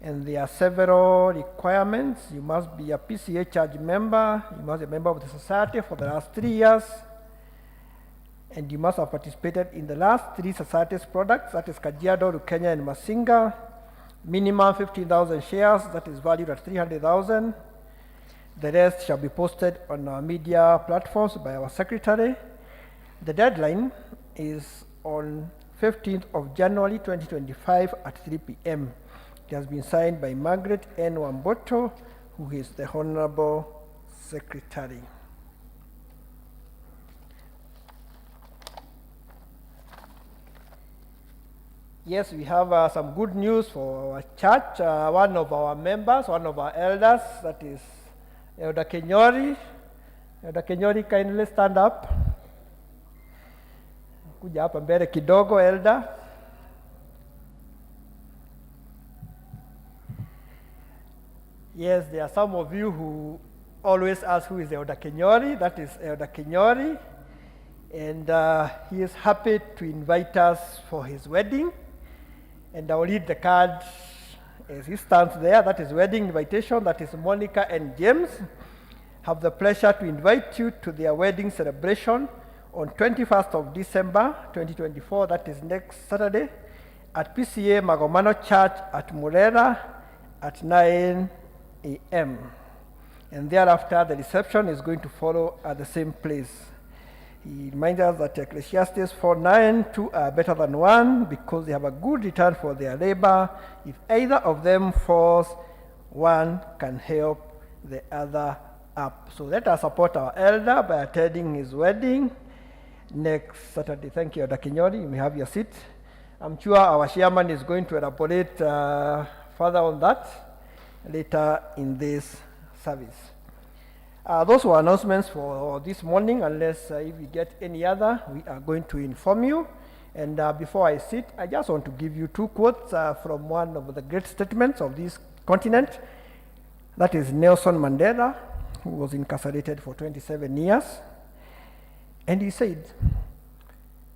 And there are several requirements. You must be a PCA charge member. You must be a member of the society for the last 3 years. And you must have participated in the last 3 societies' products, that is Kajiado, Rukenya, and Masinga. Minimum 15,000 shares, that is valued at 300,000. The rest shall be posted on our media platforms by our secretary. The deadline is on 15th of January 2025 at 3 p.m. It has been signed by Margaret N. Wamboto, who is the Honorable Secretary. Yes, we have some good news for our church. One of our members, one of our elders, that is Elder Kenyori. Elder Kenyori, kindly stand up. Kuja hapa mbele kidogo, Elder. Yes, there are some of you who always ask who is Elder Kenyori. That is Elder Kenyori. And he is happy to invite us for his wedding. And I will read the card as he stands there. That is wedding invitation. That is Monica and James. Have the pleasure to invite you to their wedding celebration on 21st of December 2024. That is next Saturday at PCA Magomano Church at Murera at 9 a.m. And thereafter, the reception is going to follow at the same place. He reminds us that Ecclesiastes 4:9, two are better than one because they have a good return for their labor. If either of them falls, one can help the other up. So let us support our elder by attending his wedding next Saturday. Thank you, Elder Kinyori. You may have your seat. I'm sure our chairman is going to elaborate further on that later in this service. Those were announcements for this morning. Unless if we get any other, we are going to inform you. And before I sit, I just want to give you two quotes from one of the great statements of this continent. That is Nelson Mandela, who was incarcerated for 27 years. And he said,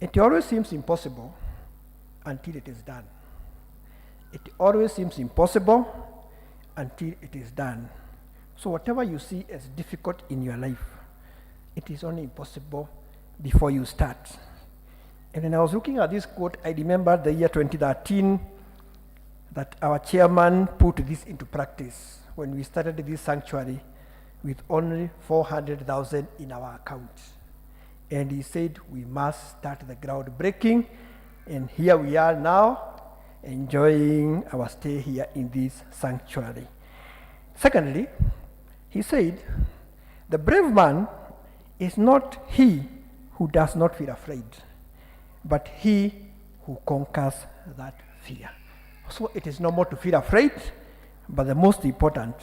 "It always seems impossible until it is done. It always seems impossible until it is done." So whatever you see as difficult in your life, it is only impossible before you start. And when I was looking at this quote, I remember the year 2013 that our chairman put this into practice when we started this sanctuary with only 400,000 in our account. And he said, we must start the groundbreaking. And here we are now, enjoying our stay here in this sanctuary. Secondly, he said, the brave man is not he who does not feel afraid, but he who conquers that fear. So it is normal to feel afraid, but the most important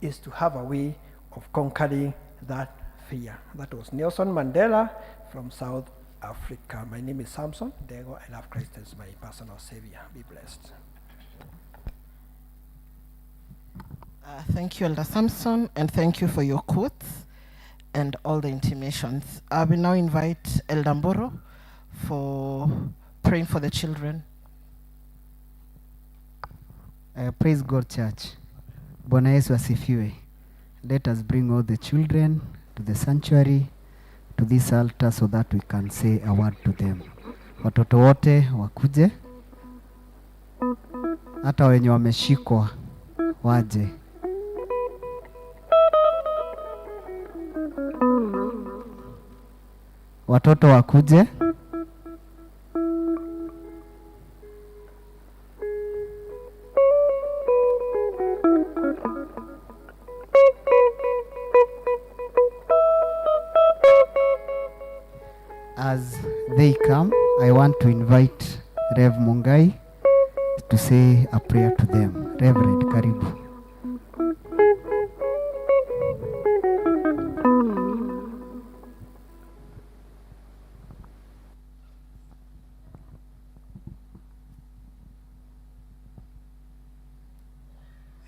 is to have a way of conquering that fear. That was Nelson Mandela from South Africa. My name is Samson Dego. I love Christ as my personal savior. Be blessed. Thank you, Elder Samson, and thank you for your quotes and all the intimations. I will now invite Elder Mboro for praying for the children. Praise God, church. Bwana Yesu asifiwe. Let us bring all the children to the sanctuary, to this altar, so that we can say a word to them. Watoto wote wakuje, hata wenye wameshikwa waje. Watoto wakuje. As they come, I want to invite Rev Mungai to say a prayer to them. Reverend, karibu.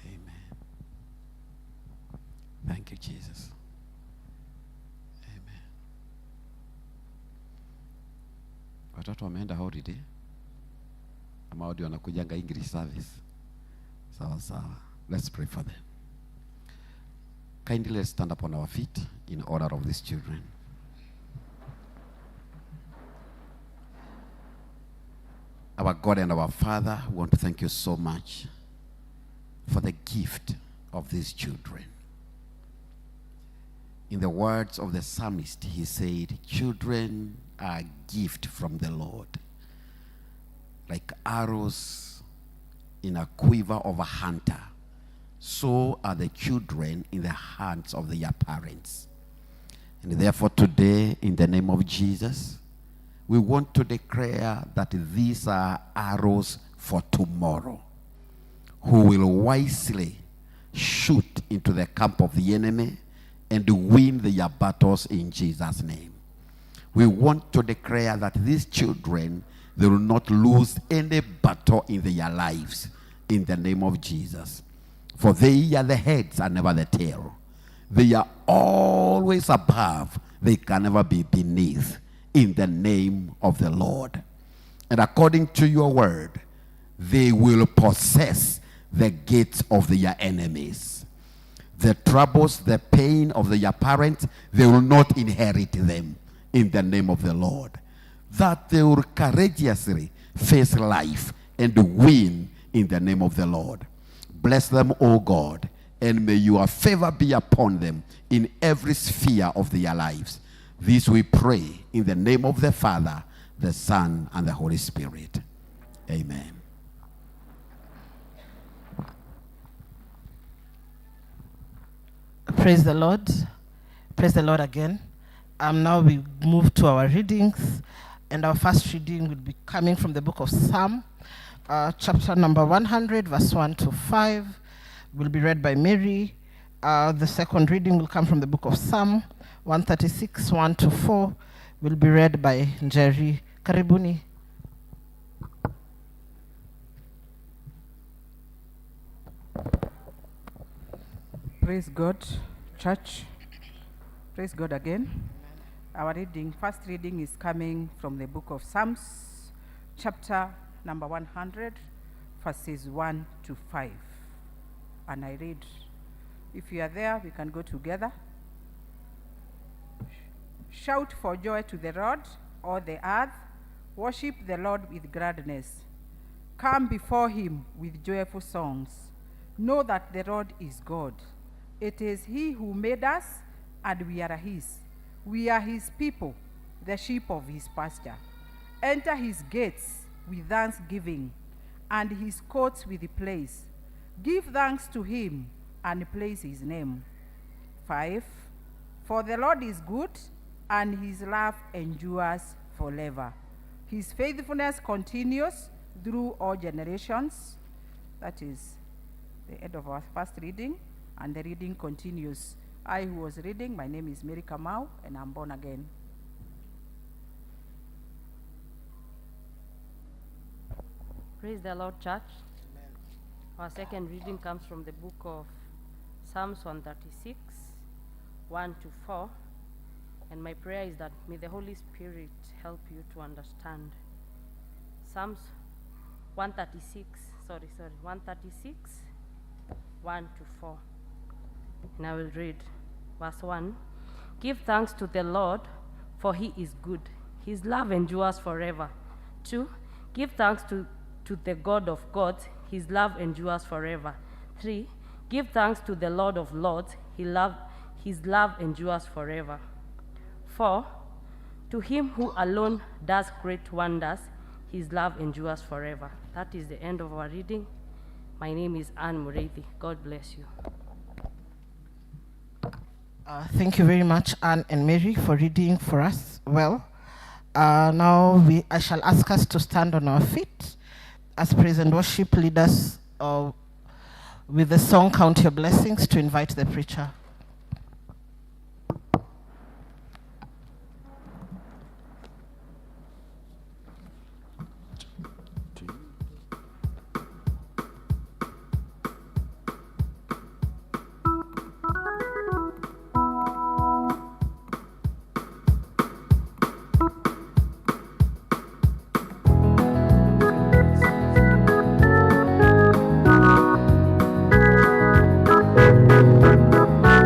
Amen. Thank you, Jesus. Amen. Watoto wameenda holiday ama ndio wanakujanga English service? Sawa sawa. Let's pray for them. Kindly let's stand up on our feet in honor of these children. Our God and our Father, we want to thank you so much for the gift of these children. In the words of the psalmist, he said, children are a gift from the Lord. Like arrows in a quiver of a hunter, so are the children in the hands of their parents. And therefore today, in the name of Jesus, we want to declare that these are arrows for tomorrow, who will wisely shoot into the camp of the enemy and win their battles in Jesus' name. We want to declare that these children, they will not lose any battle in their lives in the name of Jesus. For they are the heads and never the tail. They are always above, they can never be beneath, in the name of the Lord. And according to your word, they will possess the gates of their enemies. The troubles, the pain of their parents, they will not inherit them in the name of the Lord. That they will courageously face life and win in the name of the Lord. Bless them, O God, and may your favor be upon them in every sphere of their lives. This we pray in the name of the Father, the Son, and the Holy Spirit. Amen. Praise the Lord. Praise the Lord again. Now we move to our readings, and our first reading will be coming from the book of Psalm, chapter number 100, verse 1 to 5, will be read by Mary. The second reading will come from the book of Psalm 136, 1 to 4, will be read by Jerry. Karibuni. Praise God, church. Praise God again. Our reading, first reading is coming from the book of Psalms, chapter number 100, verses 1 to 5. And I read. If you are there, we can go together. Shout for joy to the Lord, all the earth. Worship the Lord with gladness. Come before him with joyful songs. Know that the Lord is God. It is he who made us, and we are his. We are his people, the sheep of his pasture. Enter his gates with thanksgiving, and his courts with praise. Give thanks to him and praise his name. 5. For the Lord is good, and his love endures forever. His faithfulness continues through all generations. That is the end of our first reading, and the reading continues. I who was reading, my name is Mary Kamau, and I'm born again. Praise the Lord, church. Amen. Our second reading comes from the book of Psalms 136, 1 to 4. And my prayer is that may the Holy Spirit help you to understand. Psalms 136, 1 to 4. And I will read verse 1. Give thanks to the Lord, for he is good. His love endures forever. 2. Give thanks to the God of gods. His love endures forever. 3. Give thanks to the Lord of lords. His love endures forever. 4. To him who alone does great wonders, his love endures forever. That is the end of our reading. My name is Anne Mureithi. God bless you. Thank you very much, Anne and Mary, for reading for us well. Now I shall ask us to stand on our feet as praise and worship leaders with the song Count Your Blessings to invite the preacher. Thank you.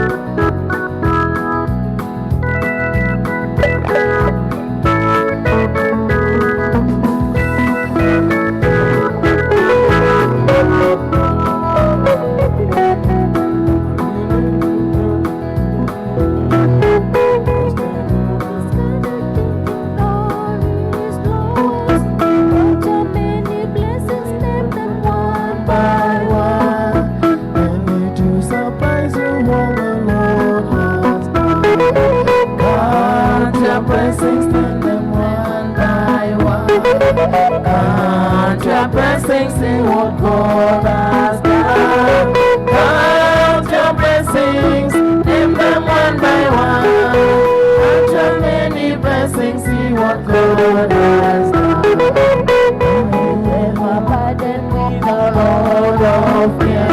God has done. Never burden with a load of care.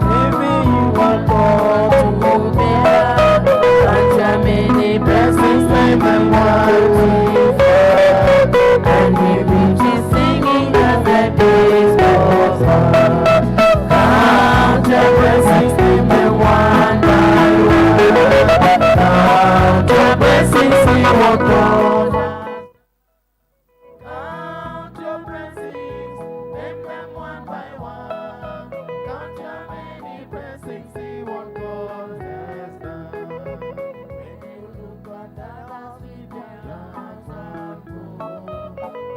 Maybe you are called to bear. Such a many blessings, name them one to five. And we will be singing as the days goes on. Count your blessings, name them one by one. Count your blessings, see what God has. Count your blessings, name them one by one. Count your many blessings, see what God has done. When you look at others with their lives unfold,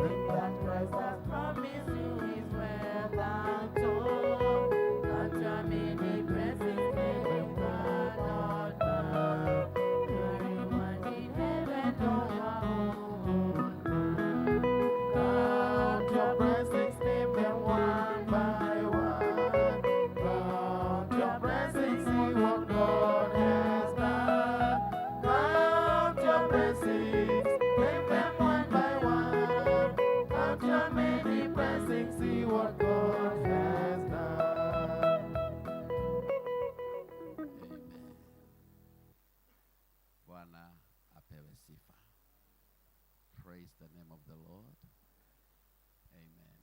think that Christ has promised you his wealth untold. Count your many blessings, they cannot count. Everyone in heaven overall. Count your blessings, name them one by one. Count your blessings, see what God has done. Count your blessings, name them one by one. Count your many blessings, see what God has done. Amen. Bwana apewe sifa. Praise the name of the Lord. Amen.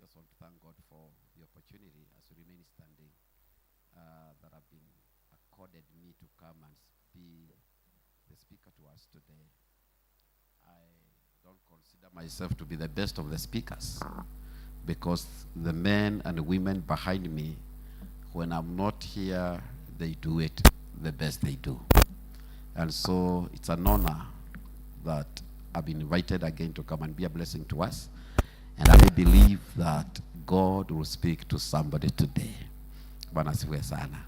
Just want to thank God for the opportunity as we remain standing that have been accorded me to come and be the speaker to us today. I don't consider myself to be the best of the speakers because the men and women behind me, when I'm not here, they do it the best they do. And so it's an honor that I've been invited again to come and be a blessing to us. And I believe that God will speak to somebody today. Bwana asifiwe sana.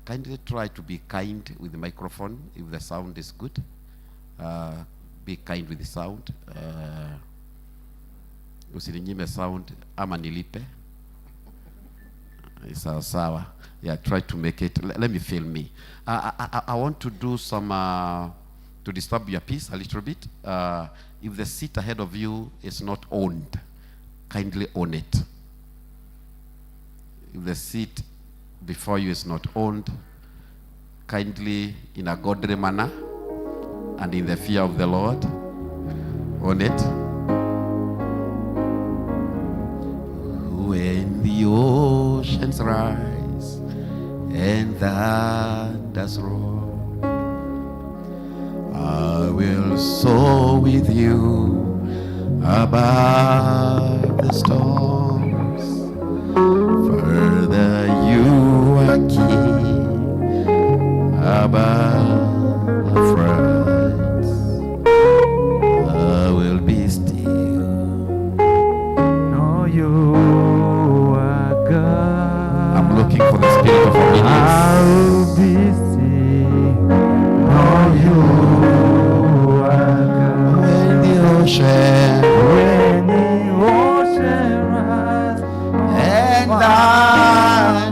Kindly try to be kind with the microphone if the sound is good. Be kind with the sound. Usininyime sound ama nilipe. Sawa sawa. Yeah, try to make it. Let me feel me. I want to do some, to disturb your peace a little bit. If the seat ahead of you is not owned, kindly own it. If the seat before you is not owned, kindly, in a godly manner and in the fear of the Lord, own it. When the oceans rise and thunders roar, I will soar with you above the storms. Father you are king above the floods. I will be still. Know you are God. I'm looking for the spirit of obedience. I will be still. Know you are God. When the ocean, When the ocean rise and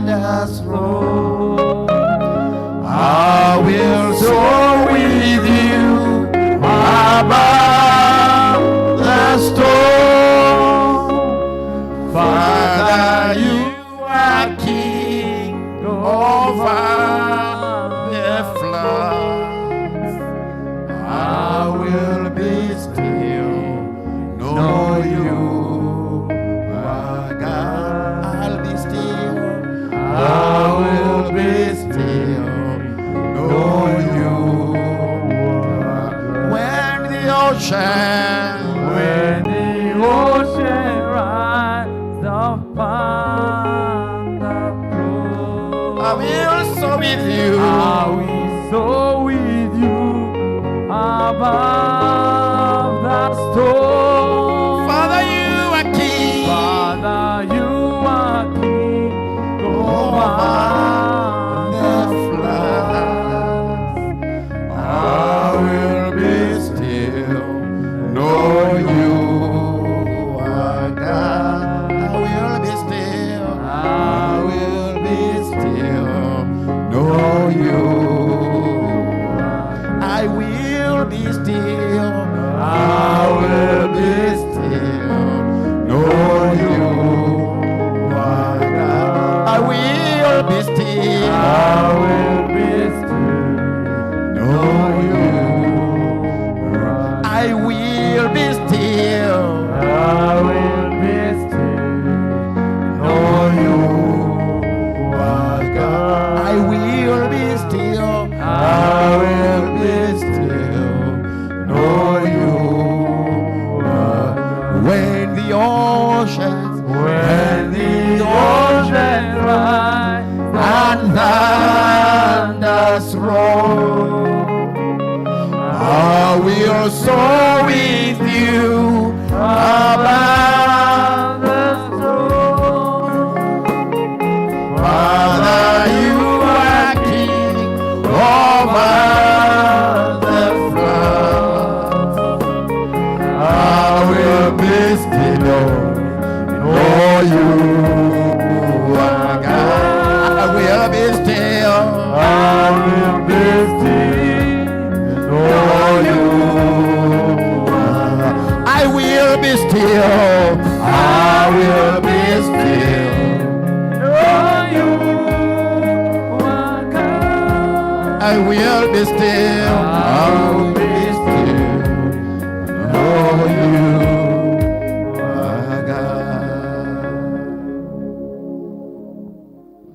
thunders roar, I will soar with you above the storm. Father, you are king over the floods. I will be still, know you are God. I'll be still. I will be still, know you are. When the ocean, When the ocean rise upon the floor, I will soar with you. I will soar with you above the storm. Father, you are king. Father, you are king over the floods. I will be still, know you are God. I will be still, I will be still, know you. I will be still. still. I will be still. Know you are God. I will be still. I will be still. Know you. I will be still. I will be still. Know you are God. I will be still. I will be still. Know you are. When the oceans, When the oceans rise and thunders roar, I will soar with you above the storm. Father, you are king over the floods. I will be still, know you are God. I will be still. I will be still. Know you are. I will be still. I will be still. Know you are God. I will be still. I will be still. Know you are God.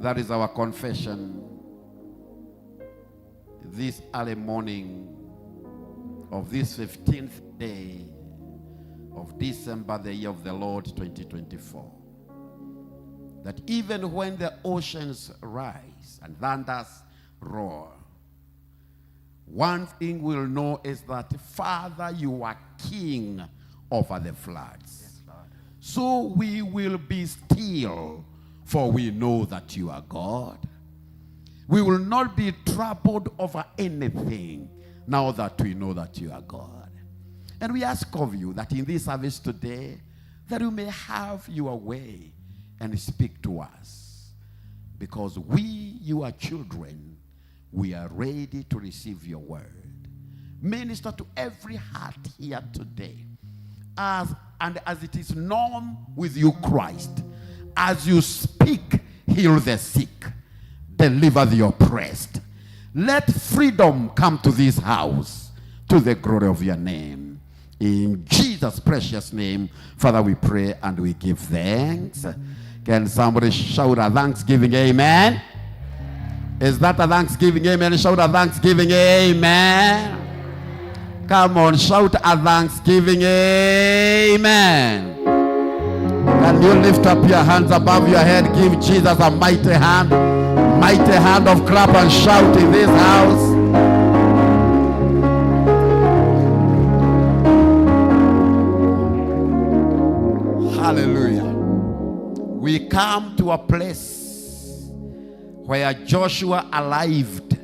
That is our confession this early morning of this 15th day of December, the year of the Lord 2024. That even when the oceans rise and thunders roar, one thing we'll know is that, Father, you are king over the floods. So we will be still, for we know that you are God. We will not be troubled over anything now that we know that you are God. And we ask of you that in this service today, that you may have your way and speak to us. Because we, your children, we are ready to receive your word. Minister to every heart here today. As it is known with you, Christ, as you speak, heal the sick, deliver the oppressed. Let freedom come to this house, to the glory of your name. In Jesus' precious name, Father, we pray and we give thanks. Can somebody shout a thanksgiving amen? Is that a thanksgiving amen? Shout a thanksgiving amen. Come on, shout a thanksgiving amen. Can you lift up your hands above your head? Give Jesus a mighty hand of clap and shout in this house. Hallelujah. We come to a place where Joshua arrived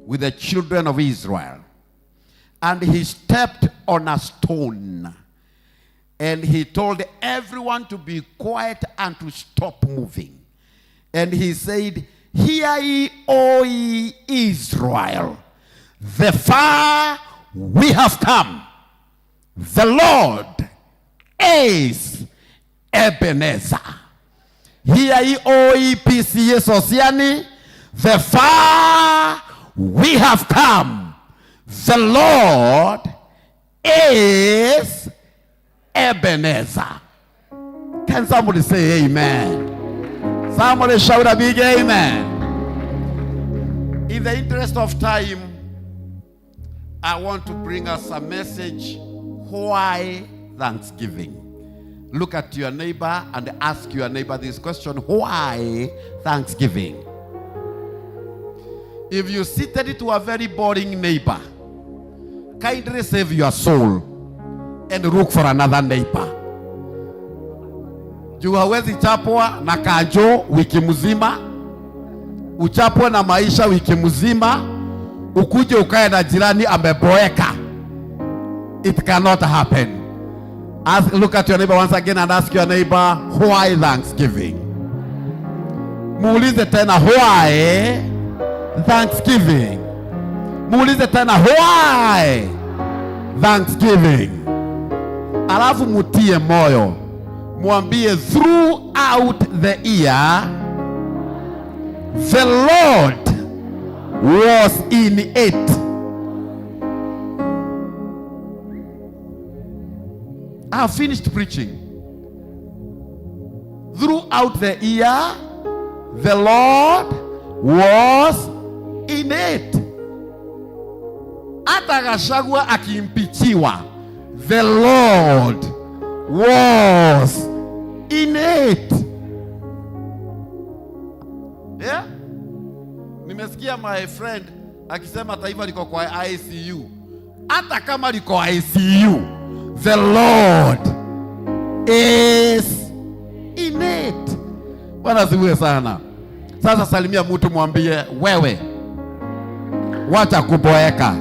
with the children of Israel, and he stepped on a stone, and he told everyone to be quiet and to stop moving. And he said, "Hear ye, O ye Israel, the far we have come. The Lord is Ebenezer." Hear ye, O ye PCA Sosiani, the far we have come. The Lord is Ebenezer. Can somebody say amen? Somebody shout a big amen. In the interest of time, I want to bring us a message. Why Thanksgiving? Look at your neighbor and ask your neighbor this question: why Thanksgiving? If you seated to a very boring neighbor, kindly save your soul and look for another neighbor. Juu hawezi chapwa na kanjo wiki mzima, uchapwe na maisha wiki mzima, ukuje ukae na jirani ameboeka. It cannot happen. Look at your neighbor once again and ask your neighbor, why Thanksgiving? Muulize tena, why Thanksgiving? Muulize tena, why? Thanksgiving. Alafu mutie moyo, mwambie throughout the year the Lord was in it. I have finished preaching. Throughout the year, the Lord was in it. Hata Gachagua akiimpeachiwa, the Lord was in it. Yeah? Nimesikia my friend akisema taifa liko kwa ICU. Hata kama liko ICU, the Lord is in it. Bwana asifiwe sana. Sasa salimia mtu mwambie, wewe wacha kuboeka.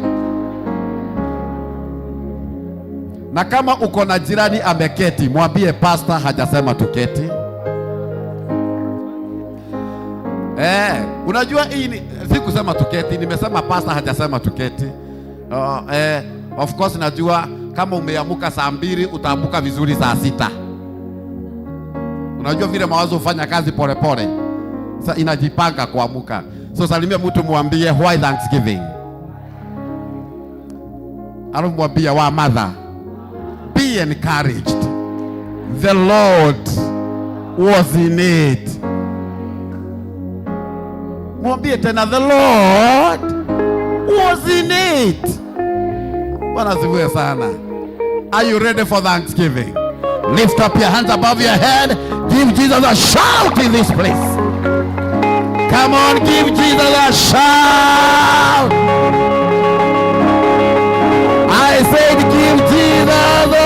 Na kama uko na jirani ameketi, mwambie pastor hajasema tuketi. Unajua hii ni si kusema tuketi, nimesema pastor hajasema tuketi. Of course najua kama umeamuka saa 2 utaamuka vizuri saa 6. Unajua vile mawazo hufanya kazi polepole. Sasa inajipanga kuamuka. So salimia mtu mwambie why Thanksgiving. Alafu mwambie wa mother, be encouraged. The Lord was in it. Mwambie tena the Lord was in it. Bwana asifiwe sana. Are you ready for Thanksgiving? Lift up your hands above your head. Give Jesus a shout in this place. Come on, give Jesus a shout. I said give Jesus a...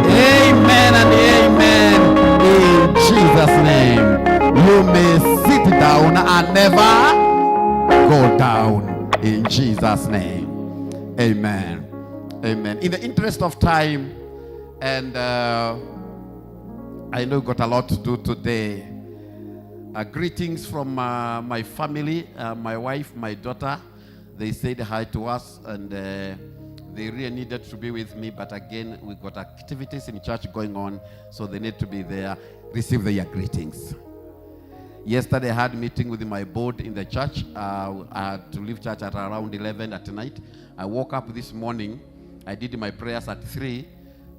Amen and amen. In Jesus' name. You may sit down and never go down. In Jesus' name. Amen. Amen. In the interest of time, and I know we've got a lot to do today. Greetings from my family, my wife, my daughter. They said hi to us, and they really needed to be with me. But again, we got activities in church going on, so they need to be there. Receive their greetings. Yesterday, I had a meeting with my board in the church. I had to leave church at around 11 at night. I woke up this morning. I did my prayers at 3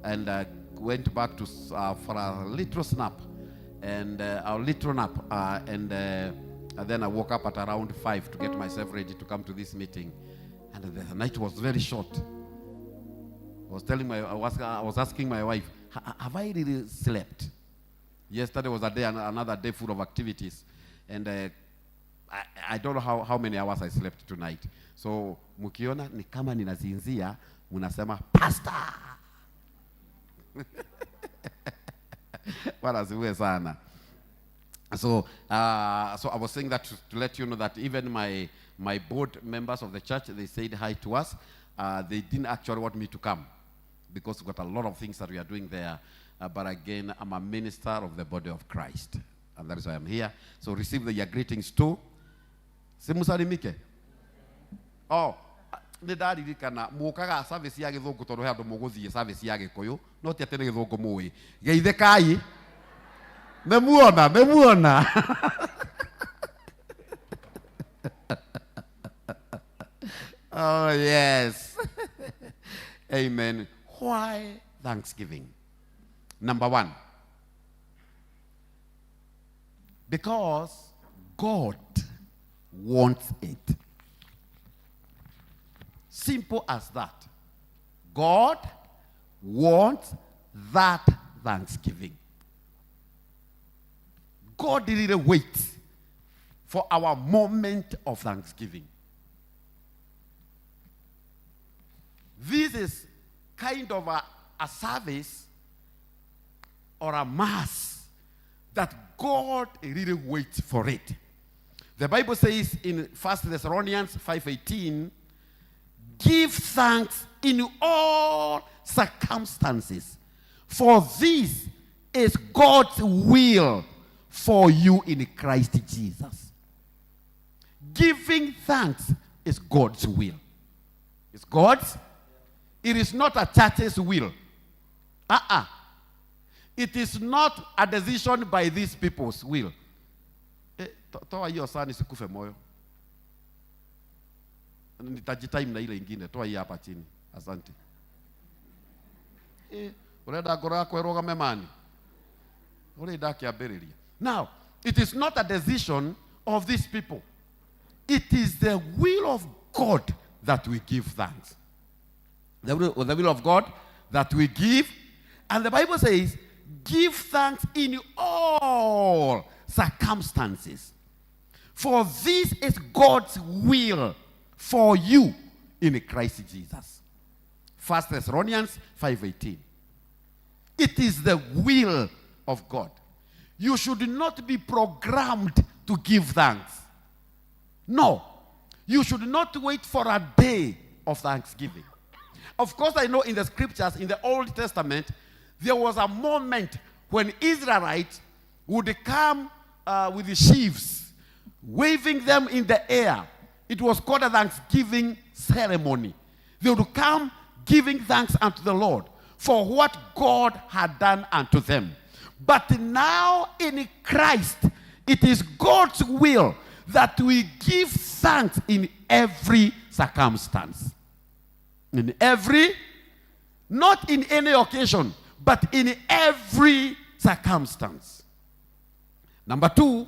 and went back to for a little snap and a little nap. And then I woke up at around 5 to get myself ready to come to this meeting. And the night was very short. I was telling my, I was asking my wife, have I really slept? Yesterday was a day, another day full of activities. And I don't know how many hours I slept tonight. So, mukiona ni kama ninasinzia, munasema, Pastor! Bwana asifiwe sana. So I was saying that to let you know that even my board members of the church, they said hi to us. They didn't actually want me to come because we've got a lot of things that we are doing there. But again, I'm a minister of the body of Christ. And that is why I'm here. So receive your greetings too. Simusalimike. Oh, nĩ ndaririkana mũkaga service ya gĩthũngũ tondũ he andũ mũgũthiĩ service ya gĩkũyũ no ti atĩ nĩ gĩthũngũ mũĩ geithĩkai nĩ muona nĩ muona. Oh yes. Amen. Why Thanksgiving? Number one, because God wants it. Simple as that. God wants that thanksgiving. God didn't wait for our moment of thanksgiving. This is kind of a service or a mass that God really waits for it. The Bible says in 1 Thessalonians 5:18, give thanks in all circumstances, for this is God's will for you in Christ Jesus. Giving thanks is God's will. It's God's. It is not a church's will. Uh-uh. It is not a decision by these people's will. Eh, toa hiyo sana isikufe moyo. Nitajitime na ile ingine. Toa hii hapa chini. Asante. Eh, urenda ngoro yakwa ĩrũgame mani? Ũrĩ ndakĩambĩrĩria. Now, it is not a decision of these people. It is the will of God that we give thanks. The will of God that we give. And the Bible says, give thanks in all circumstances. For this is God's will for you in Christ Jesus. 1 Thessalonians 5:18. It is the will of God. You should not be programmed to give thanks. No. You should not wait for a day of thanksgiving. Of course, I know in the scriptures, in the Old Testament, there was a moment when Israelites would come with the sheaves, waving them in the air. It was called a thanksgiving ceremony. They would come giving thanks unto the Lord for what God had done unto them. But now in Christ, it is God's will that we give thanks in every circumstance. In every, not in any occasion, but in every circumstance. Number two,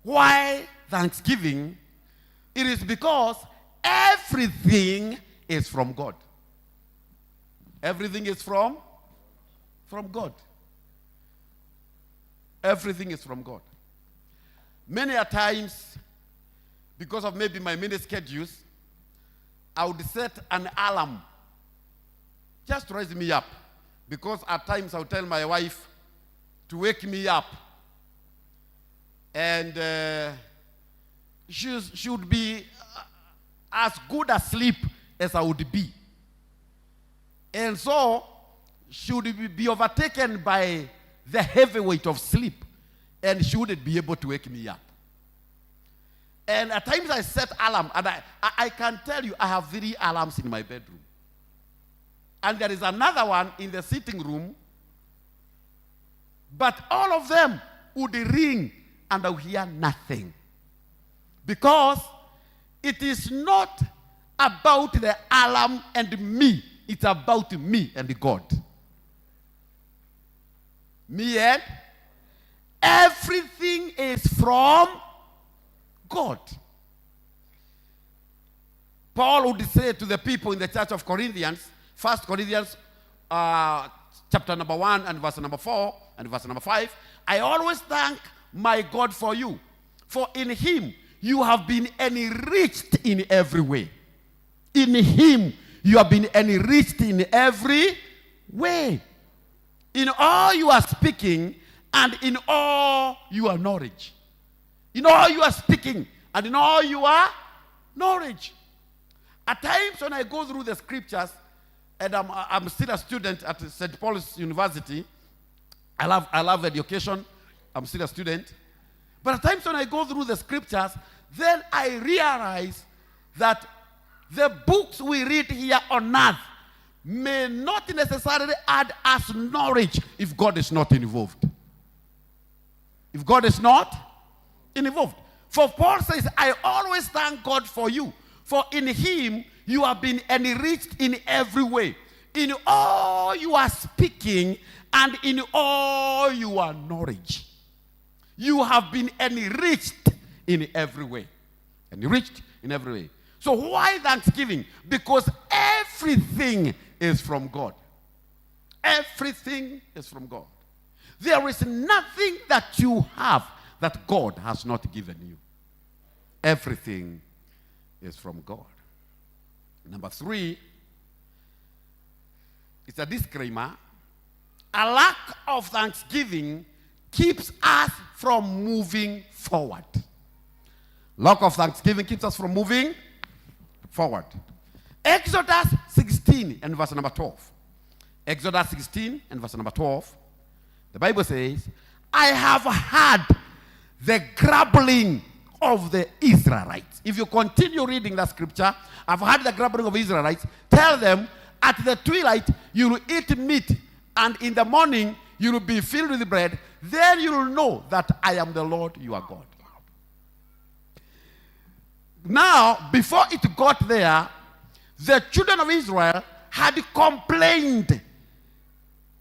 why thanksgiving? It is because everything is from God. Everything is from God. Everything is from God. Many a times, because of maybe my many schedules, I would set an alarm just to raise me up. Because at times I would tell my wife to wake me up. And she would be as good asleep as I would be. And so she would be overtaken by the heavy weight of sleep, and she wouldn't be able to wake me up. And at times I set alarm, and I can tell you I have 3 alarms in my bedroom. And there is another one in the sitting room, but all of them would ring and I would hear nothing. Because it is not about the alarm and me. It's about me and God. Me and everything is from God. Paul would say to the people in the church of Corinthians, 1 Corinthians chapter number 1 and verse number 4 and verse number 5, I always thank my God for you, for in him you have been enriched in every way. In him you have been enriched in every way. In all you are speaking and in all your knowledge. In all you are speaking and in all your knowledge. At times when I go through the scriptures, and I'm still a student at St. Paul's University. I love education. I'm still a student. But at times when I go through the scriptures, then I realize that the books we read here on earth may not necessarily add us knowledge if God is not involved. If God is not involved. For Paul says, I always thank God for you, for in him you have been enriched in every way, in all you are speaking and in all your knowledge. You have been enriched in every way. Enriched in every way. So why thanksgiving? Because everything is from God. Everything is from God. There is nothing that you have that God has not given you. Everything is from God. Number 3, it's a disclaimer. A lack of thanksgiving keeps us from moving forward. Lack of thanksgiving keeps us from moving forward. Exodus 16 and verse number 12. Exodus 16 and verse number 12. The Bible says, I have heard the grumbling of the Israelites. If you continue reading that scripture, I've heard the grumbling of Israelites. Tell them, at the twilight you will eat meat, and in the morning you will be filled with bread. Then you will know that I am the Lord your God. Now, before it got there, the children of Israel had complained,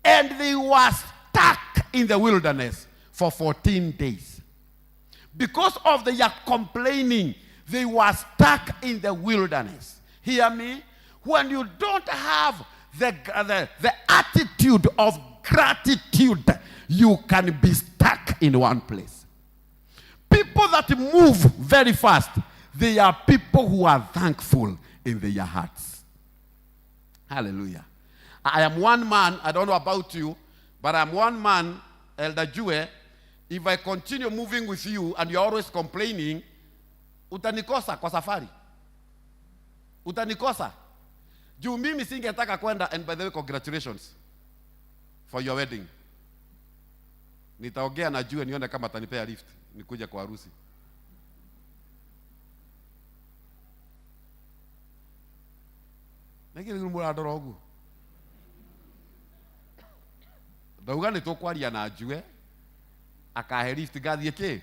and they were stuck in the wilderness for 14 days. Because of their complaining, they were stuck in the wilderness. Hear me? When you don't have the attitude of gratitude, you can be stuck in one place. People that move very fast, they are people who are thankful in their hearts. Hallelujah. I am one man, I don't know about you, but I'm one man, Elder Jue. If I continue moving with you and you're always complaining, utanikosa kwa safari. Utanikosa. Juu mimi singetaka kwenda, and by the way, congratulations for your wedding. Nitaongea na Jue nione kama atanipea lift nikuje kwa harusi. Nĩkĩ rĩu mũrandora ũguo? Ndauga nĩ tũkwaria na Njue akahe lift ngathiĩ kĩ,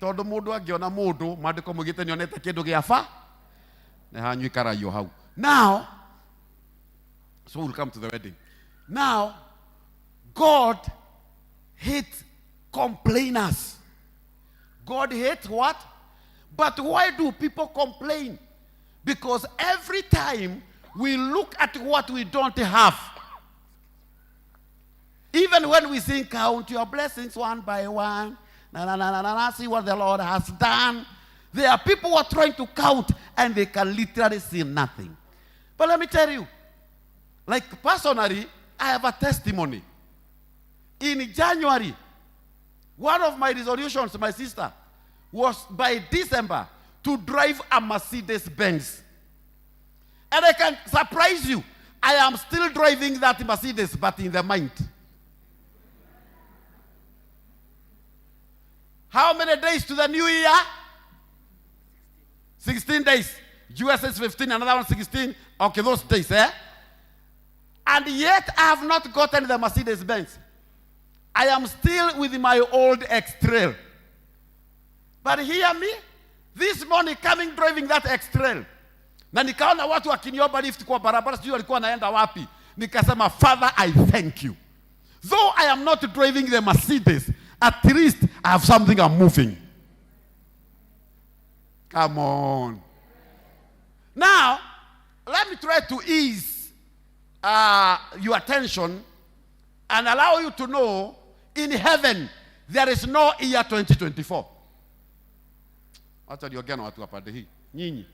tondũ mũndũ angĩona mũndũ maandĩko maugĩte nĩonete kĩndũ gĩa ba nĩ hanyu ikaraio hau. Now, so we'll come to the wedding. Now, God hates complainers. God hates what? But why do people complain? Because every time we look at what we don't have, even when we sing, count your blessings one by one, na, na, na, na, na, na, see what the Lord has done. There are people who are trying to count and they can literally see nothing. But let me tell you, personally, I have a testimony. In January, one of my resolutions, my sister, was by December to drive a Mercedes Benz. And I can surprise you, I am still driving that Mercedes, but in the mind. How many days to the new year? 16 days. US is 15, another one 16. Okay, those days, eh? And yet I have not gotten the Mercedes Benz. I am still with my old X-Trail. But hear me, this morning coming driving that X-Trail. Na nikaona watu wakiniomba lift kwa barabara, sijui walikuwa wanaenda wapi. Nikasema, Father, I thank you. Though I am not driving the Mercedes, at least I have something I'm moving. Come on. Now, let me try to ease your attention and allow you to know in heaven there is no year 2024. Wacha niongee na watu wa pande hii. Nyinyi.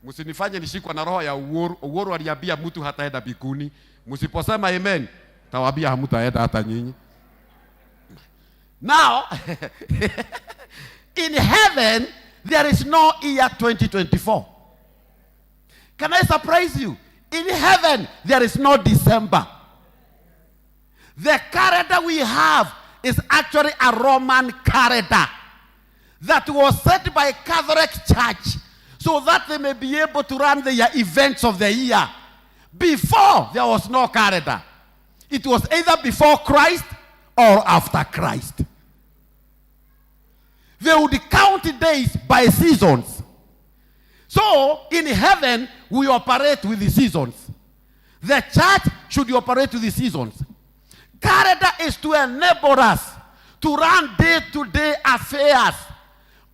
Msinifanye nishikwa na roho ya Uhuru. Uhuru aliambia mtu hataenda mbinguni. Msiposema amen, tawaambia hamtaenda hata nyinyi. Now, in heaven, there is no year 2024. Can I surprise you? In heaven, there is no December. The calendar we have is actually a Roman calendar that was set by Catholic Church so that they may be able to run their events of the year. Before, there was no calendar. It was either before Christ or after Christ. They would count days by seasons. So, in heaven, we operate with the seasons. The church should operate with the seasons. Calendar is to enable us to run day-to-day affairs.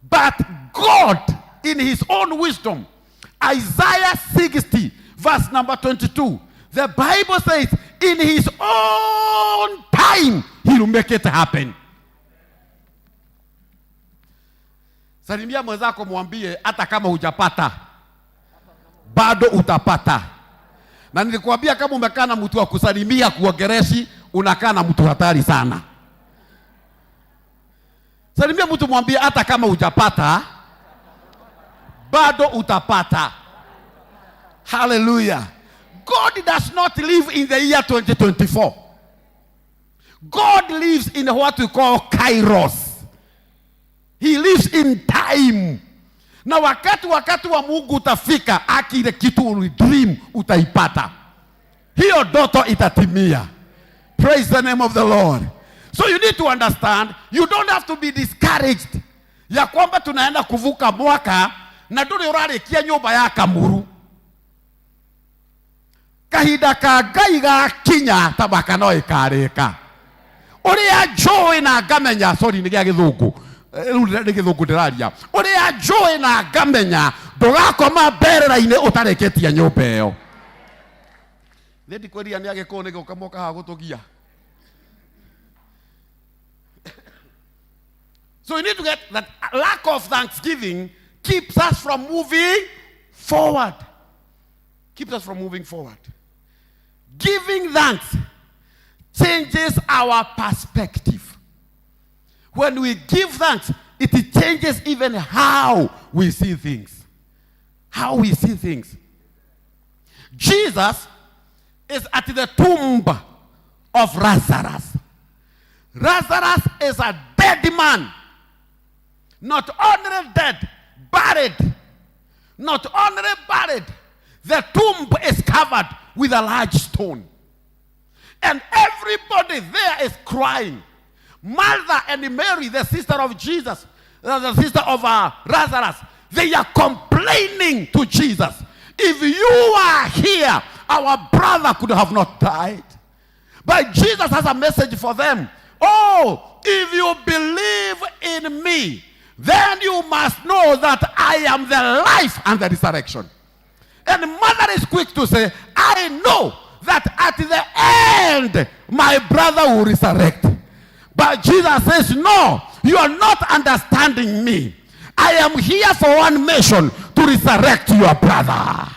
But God, in his own wisdom, Isaiah 60, verse number 22, the Bible says, in his own time, he will make it happen. Salimia mwenzako mwambie, hata kama hujapata, bado utapata. Na nilikuambia kama umekaa na mtu wa kusalimia kuongereshi, unakaa na mtu hatari sana. Salimia mtu mwambie, hata kama hujapata, bado utapata. Hallelujah. God does not live in the year 2024. God lives in what we call kairos. He lives in time. Na wakati wa Mungu utafika, akile kitu ulidream utaipata. Hiyo ndoto itatimia. Praise the name of the Lord. So you need to understand, you don't have to be discouraged ya kwamba tunaenda kuvuka mwaka na ndũrĩ ũrarĩkia nyũmba ya Kamuru. Kahinda ka Ngai gakinya tabaka no ĩkarĩka. Ũrĩa njũĩ na ngamenya, sorry nĩ gĩa gĩthũngũ, rĩu nĩ gĩthũngũ ndĩraria. Ũrĩa njũĩ na ngamenya ndũgakoma mberera-inĩ ũtarĩkĩtie nyũmba ĩyo. Nĩ ndikwĩria nĩ agĩkũyũ nĩ gũka moka haha gũtũgia. So you need to get that lack of thanksgiving keeps us from moving forward. Keeps us from moving forward. Giving thanks changes our perspective. When we give thanks, it changes even how we see things. How we see things. Jesus is at the tomb of Lazarus. Lazarus is a dead man. Not only dead, buried. Not only buried, the tomb is covered with a large stone. And everybody there is crying. Martha and Mary, the sister of Jesus, the sister of Lazarus, they are complaining to Jesus. If you are here, our brother could have not died. But Jesus has a message for them. Oh, if you believe in me, then you must know that I am the life and the resurrection. And mother is quick to say, I know that at the end, my brother will resurrect. But Jesus says, no, you are not understanding me. I am here for one mission, to resurrect your brother.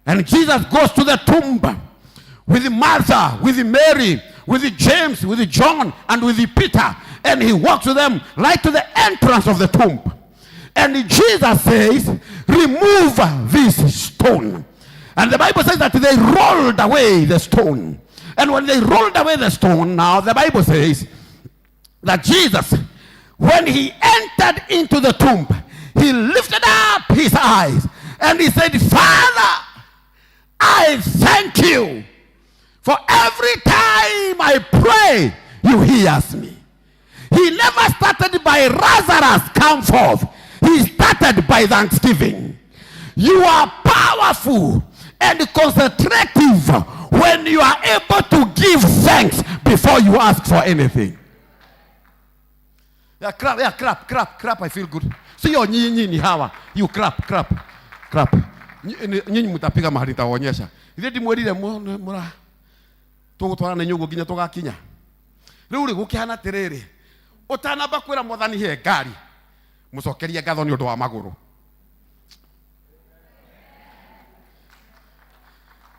And Jesus goes to the tomb with Martha, with Mary, with James, with John, and with Peter. And he walks with them right to the entrance of the tomb. And Jesus says, remove this stone. And the Bible says that they rolled away the stone. And when they rolled away the stone, now the Bible says that Jesus, when he entered into the tomb, he lifted up his eyes and he said, Father, I thank you for every time I pray, you hear me. He never started by Lazarus come forth. He started by thanksgiving. You are powerful and concentrative when you are able to give thanks before you ask for anything. Yeah, clap, yeah, clap, clap, clap. I feel good. Sio nyinyi ni hawa. You clap, clap, clap. Nyinyi mtapiga mahali nitawaonyesha. Ithe ndimwĩrire mũra tũgũtwarana inyuĩ nginya tũgakinya. Rĩu rĩ gũkĩhana atĩrĩrĩ, ũtanamba kwĩra mwathani he ngari, mũcokerie ngatho nĩ ũndũ wa magũrũ.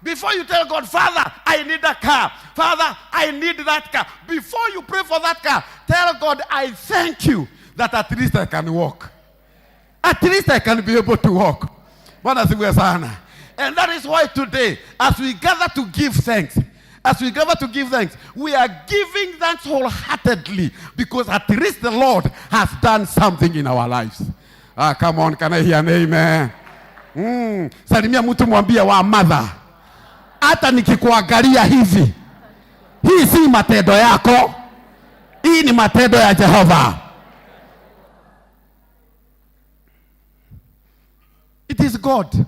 Before you tell God, Father, I need a car. Father, I need that car. Before you pray for that car, tell God, I thank you that at least I can walk. At least I can be able to walk. Bwana asifiwe sana. And that is why today, as we gather to give thanks, as we gather to give thanks, we are giving thanks wholeheartedly because at least the Lord has done something in our lives. Come on, can I hear an amen? Salimia mtu mwambie wa mother. Hata nikikuangalia hivi, hii si matendo yako, hii ni matendo ya Jehova. It is God.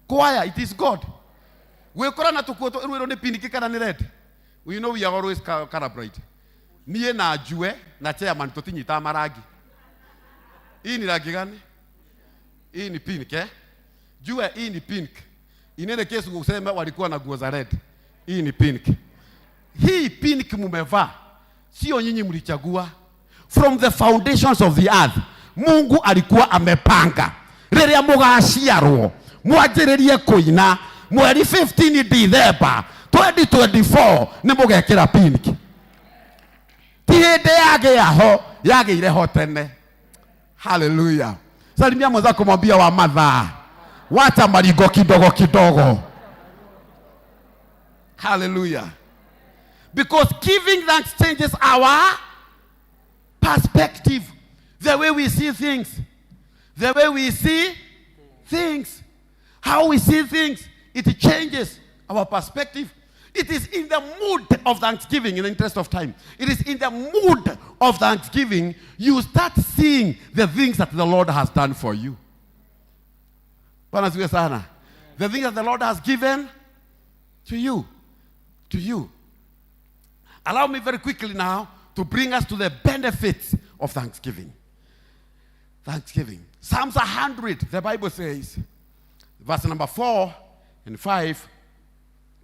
Choir, it is God. Gwikora na tukuo rwiro ni pink kana ni red. We know we are always color bright. Niĩ na Njue na chairman tũtinyitaga marangi. Hii ni rangi gani? Hii ni pink, eh? Jue hii ni pink. In any case useme walikuwa na nguo za red. Hii ni pink. Hii pink mumevaa sio nyinyi mlichagua. From the foundations of the earth, Mungu alikuwa amepanga. Rĩrĩa mũgaciarwo, mwanjĩrĩrie kũina mweri 15 December 2024 nĩ mũgekĩra pink. Ti hĩndĩ yagĩa ho, yagĩire ho tene. Hallelujah. Salimia mwenzako mwambie wa madha. Wacha maringo kidogo kidogo. Hallelujah. Because giving thanks changes our perspective. The way we see things. The way we see things. How we see things, it changes our perspective. It is in the mood of thanksgiving, in the interest of time. It is in the mood of thanksgiving, you start seeing the things that the Lord has done for you. Bwana asifiwe sana. The things that the Lord has given to you. To you. Allow me very quickly now to bring us to the benefits of thanksgiving. Thanksgiving. Psalms 100, the Bible says, verse number 4 and 5.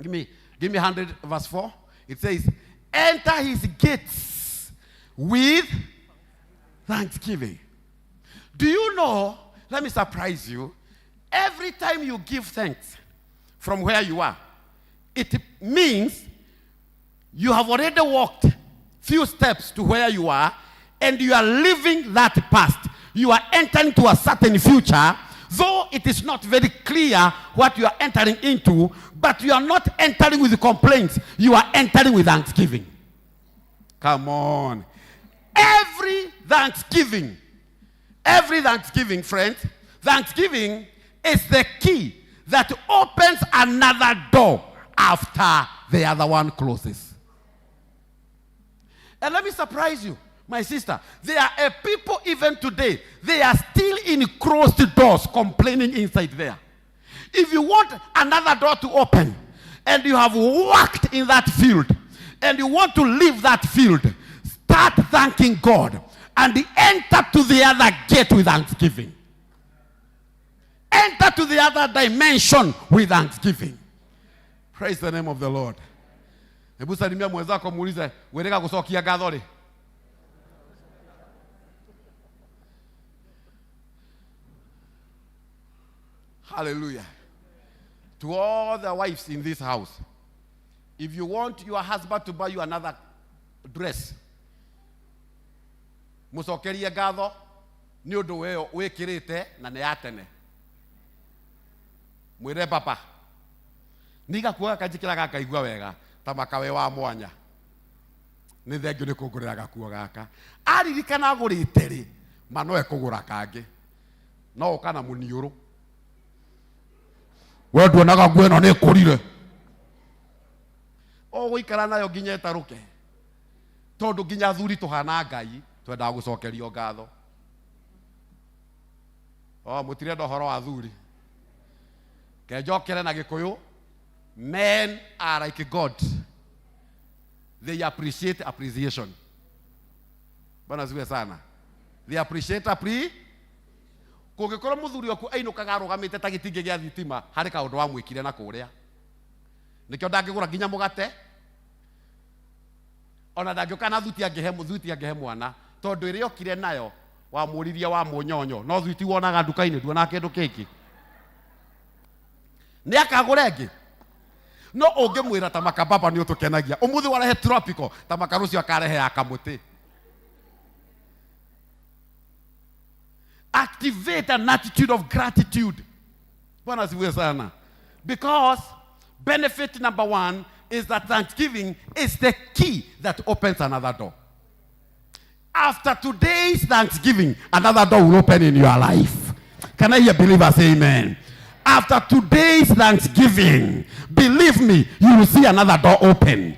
Give me 100, verse 4. It says, enter his gates with thanksgiving. Do you know, let me surprise you, every time you give thanks from where you are, it means you have already walked few steps to where you are, and you are leaving that past. You are entering to a certain future, though it is not very clear what you are entering into, but you are not entering with complaints. You are entering with thanksgiving. Come on. Every thanksgiving, friend, thanksgiving is the key that opens another door after the other one closes. And let me surprise you, my sister. There are a people even today, they are still in closed doors complaining inside there. If you want another door to open, and you have worked in that field, and you want to leave that field, start thanking God and enter to the other gate with thanksgiving. Enter to the other dimension with thanksgiving. Praise the name of the Lord. Hebu salimia mwenzako muulize, wereka gucokia ngatho ri? Hallelujah. To all the wives in this house, if you want your husband to buy you another dress, mucokerie ngatho ni undu weyo wikirite na ni ya tene. Mwire papa, niga kuoga kanjikira gakaigua wega ta makawe wa mwanya. Ni thengio ni kungurira gakuo gaka. Aririkana agurite ri, ma no ekugura kangi. No uka na muniuru. We nduonaga nguo ĩno nĩ ĩkũrire. Ũgũikara nayo nginya ĩtarũke. Tondũ nginya athuri tũhana Ngai, twendaga gũcokerio ngatho. O, mũtirenda ũhoro wa athuri. Kenjokere na Gĩkũyũ, men are like God. They appreciate appreciation. Bwana asifiwe sana. They appreciate kũngĩkorwo mũthuri waku ainũkaga arũgamĩte ta gĩtingĩ gĩa thitima, harĩ kaũndũ wamwĩkire na kũrĩa. Nĩkĩo ndangĩgũra nginya mũgate, ona ndangĩũka na thuti angĩhe thuti angĩhe mwana, tondũ ĩrĩa okire nayo wamũririe wa mũnyonyo, no thuti wonaga nduka-inĩ, nduonaga kĩndũ kĩngĩ. Nĩ akagũra ĩngĩ. No ũngĩmwĩra ta makababa nĩ ũtũkenagia, ũmũthĩ warehe tropical, ta maka rũciũ akarehe ya kamũtĩ. Activate an attitude of gratitude. Bwana asifiwe sana. Because benefit number one is that thanksgiving is the key that opens another door. After today's thanksgiving, another door will open in your life. Can I hear believers say amen? After today's thanksgiving, believe me, you will see another door open.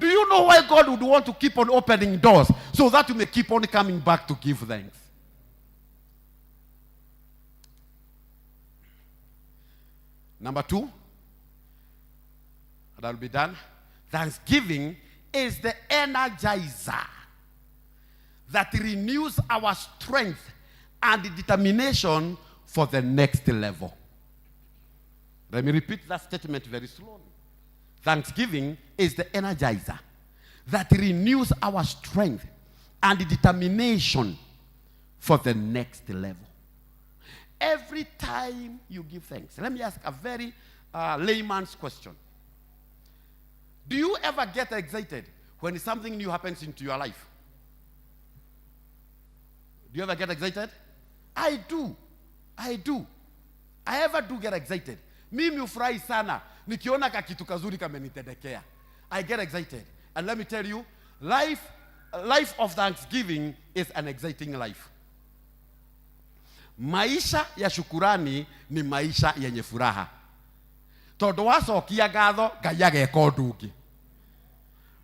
Do you know why God would want to keep on opening doors? So that you may keep on coming back to give thanks. Number two, and I'll be done. Thanksgiving is the energizer that renews our strength and determination for the next level. Let me repeat that statement very slowly. Thanksgiving is the energizer that renews our strength and determination for the next level. Every time you give thanks, let me ask a very layman's question. Do you ever get excited when something new happens into your life? Do you ever get excited? I do. I do. I ever do get excited. Mimi hufurahi sana nikiona kakitu kazuri kamenitendekea. I get excited. And let me tell you, life of thanksgiving is an exciting life. Maisha ya shukurani ni maisha yenye furaha. Tondũ wacokia ngatho Ngai ageka ũndũ ũngĩ.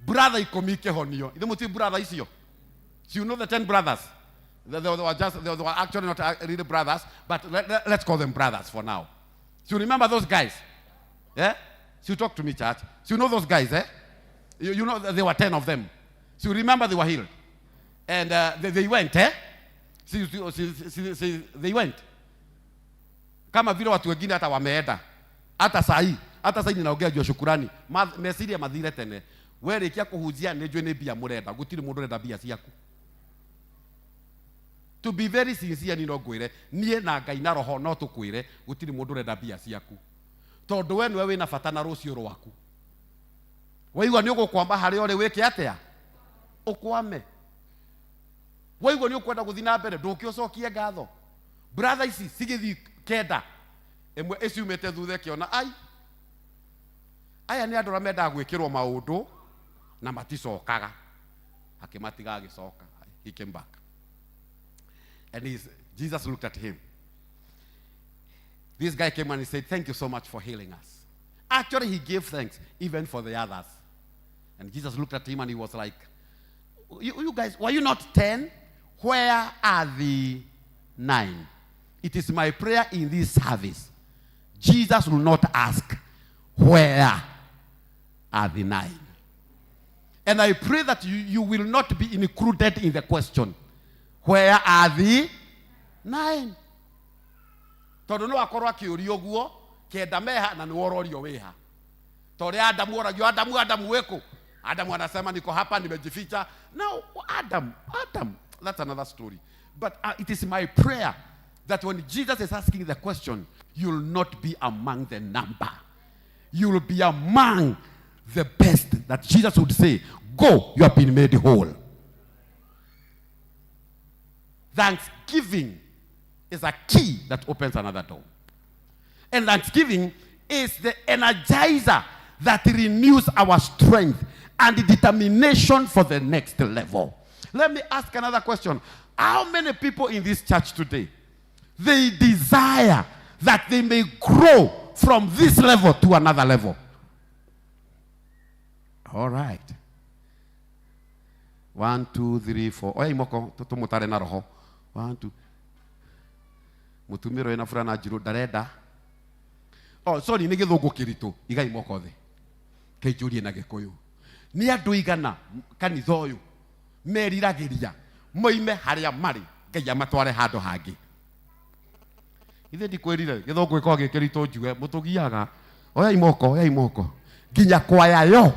Brother ikũmi ikĩhonio. Ithe mũtiĩ brother icio? So you know the 10 brothers? They were actually not really brothers, but let's call them brothers for now. So you remember those guys? Yeah? So you talk to me, church. So you know those guys, eh? You know there were 10 of them. So you remember they were healed. And they went, eh? See, they went. Kama vile watu wengine hata wameenda. Hata sahi, hata sahi ninaongea juu ya shukurani. Meciria mathire tene. Werĩkia kũhunjia nĩ njũĩ nĩ mbia mũrenda, gũtirĩ mũndũ ũrenda mbia ciaku. To be very sincere, ni no ngwĩre, niĩ na Ngai na roho no tũkwĩre, gũtirĩ mũndũ ũrenda mbia ciaku. Tondũ we nĩwe wĩna bata na rũciũ rwaku. Waigua nĩ ũgũkwama harĩa ũrĩ wĩke atĩa? Ũkwame. Waigua nĩ ũkwenda gũthiĩ na mbere, ndũke ũcokie ngatho. Brother ici cigĩthiĩ kenda, ĩmwe ĩciumĩte thutha ĩkĩona, ai, aya nĩ andũ arĩa mendaga gwĩkĩrwo maũndũ na maticokaga. Akĩmatiga agĩcoka. He came back. And Jesus looked at him. This guy came and he said, thank you so much for healing us. Actually, he gave thanks even for the others. And Jesus looked at him and he was like, you guys, were you not 10? Where are the 9? It is my prayer in this service. Jesus will not ask, where are the 9? And I pray that you will not be included in the question, where are the 9? Tondũ no akorwo akĩũrio ũguo, kenda meha na nĩ wororio wĩha. Tondũ Adamu oragio, Adamu, Adamu wĩkũ? Adamu anasema niko hapa nimejificha. Now Adam, Adam, that's another story. But it is my prayer that when Jesus is asking the question, you'll not be among the number. You'll be among the best that Jesus would say, go, you have been made whole. Thanksgiving is a key that opens another door. And thanksgiving is the energizer that renews our strength and determination for the next level. Let me ask another question. How many people in this church today, they desire that they may grow from this level to another level? All right. 1, 2, 3, 4. Oya imoko, tumutare na roho. 1, 2. Mutumiro ena furana njirũ ndarenda. Oh, sorry, nĩ gĩthũngũ kĩritũ. Igai moko thĩ. Kĩnjũrie na Gĩkũyũ. Nĩ andũ igana kanitha ũyũ meriragĩria moime harĩa marĩ Ngai amatware handũ hangĩ. Ithe ndikwĩrire gĩthũngũ gĩkoragwo gĩ kĩritũ njuge mũtũgiaga. Oyai moko, oyai moko. Nginya kwaya yo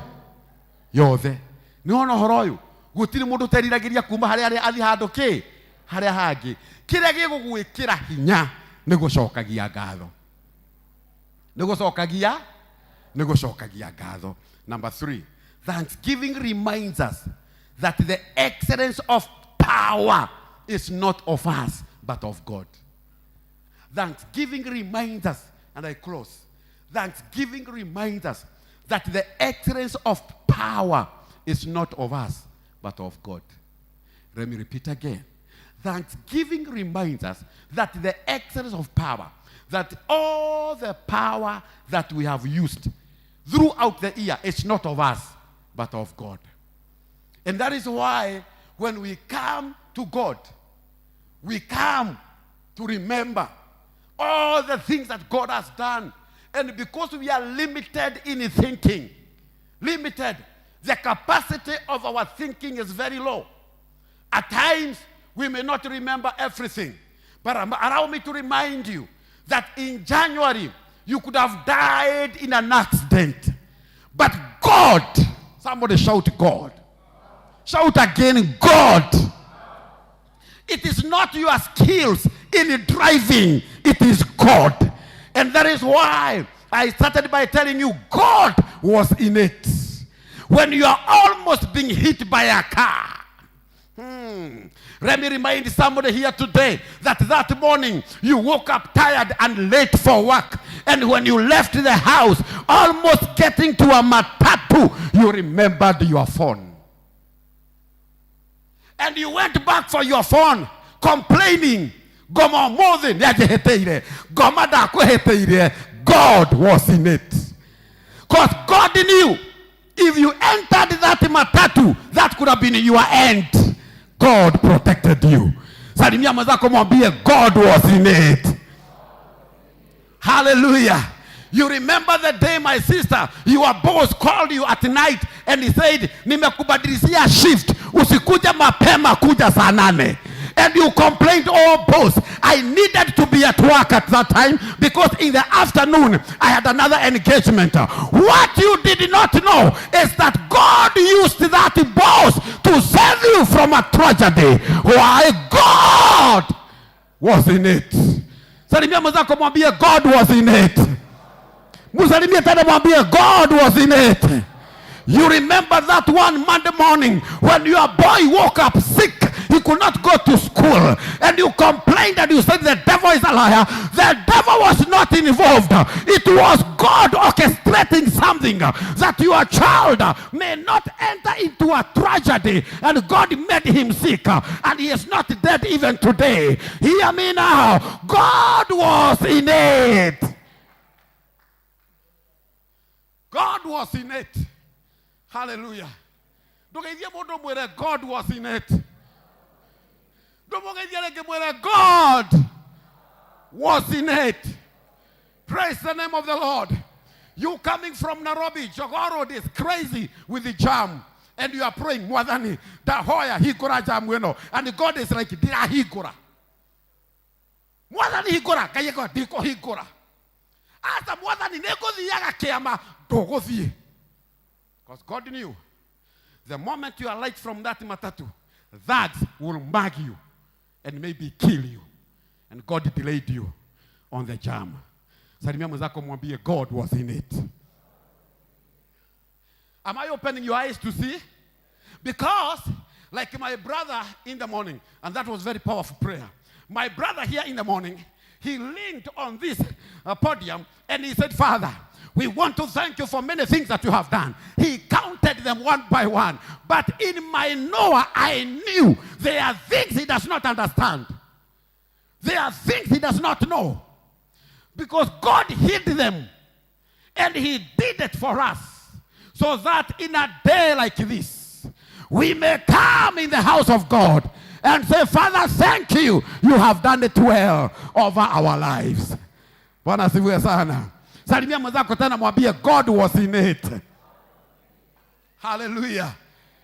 yothe. Nĩ wona ũhoro ũyũ? Gũtirĩ mũndũ ũteriragĩria kuma harĩa arĩ athiĩ handũ kĩ? Harĩa hangĩ. Kĩrĩa gĩgũgwĩkĩra hinya nĩ gũcokagia ngatho. Nĩ gũcokagia, nĩ gũcokagia ngatho. Number 3, thanksgiving reminds us that the excellence of power is not of us, but of God. Thanksgiving reminds us, and I close, thanksgiving reminds us that the excellence of power is not of us, but of God. Let me repeat again. Thanksgiving reminds us that the excellence of power, that all the power that we have used throughout the year is not of us, but of God. And that is why when we come to God, we come to remember all the things that God has done. And because we are limited in thinking, limited, the capacity of our thinking is very low. At times, we may not remember everything. But allow me to remind you that in January, you could have died in an accident. But God, somebody shout God. Shout again, God. It is not your skills in driving, it is God. And that is why I started by telling you God was in it. When you are almost being hit by a car. Let me remind somebody here today that that morning you woke up tired and late for work. And when you left the house, almost getting to a matatu, you remembered your phone. And you went back for your phone, complaining, Ngoma ũmũthĩ nĩ anjĩhĩtĩire. Ngoma ndakwĩhĩtĩire. God was in it. Because God knew if you entered that matatu, that could have been your end. God protected you. Salimia mwenzako mwambie God was in it. Hallelujah. You remember the day my sister, your boss called you at night and he said, nimekubadilishia shift, usikuja mapema, kuja saa nane. And you complained, oh boss, I needed to be at work at that time because in the afternoon I had another engagement. What you did not know is that God used that boss to save you from a tragedy. Why? God was in it. Salimia mwenzako mwambie God was in it. Msalimie tena mwambie God was in it. You remember that one Monday morning when your boy woke up sick, he could not go to school, and you complained and you said the devil is a liar. The devil was not involved. It was God orchestrating something that your child may not enter into a tragedy, and God made him sick, and he is not dead even today. Hear me now. God was in it. God was in it. Hallelujah. Ndũgeithie mũndũ mwĩre God was in it. Ndũmũgeithie rĩngĩ mwĩre God was in it. Praise the name of the Lord. You coming from Nairobi, Jogoo Road is crazy with the jam. And you are praying, Mwathani, ndahoya hingũra jam ĩno. And God is like, ndirahingũra. Mwathani hingũra, Ngai akauga ndikũhingũra. Aca Mwathani nĩngũthiaga kĩama, ndũgũthiĩ. Because God knew the moment you alight from that matatu, that will mug you and maybe kill you. And God delayed you on the jam. Salimia mwenzako mwambie God was in it. Am I opening your eyes to see? Because, like my brother in the morning, and that was very powerful prayer. My brother here in the morning, he leaned on this podium and he said, Father, we want to thank you for many things that you have done. He counted them one by one. But in my Noah, I knew there are things he does not understand. There are things he does not know. Because God hid them. And he did it for us. So that in a day like this, we may come in the house of God and say, Father, thank you. You have done it well over our lives. Bwana asifiwe sana. Salimia mwenzako tena mwambie God was in it. Hallelujah.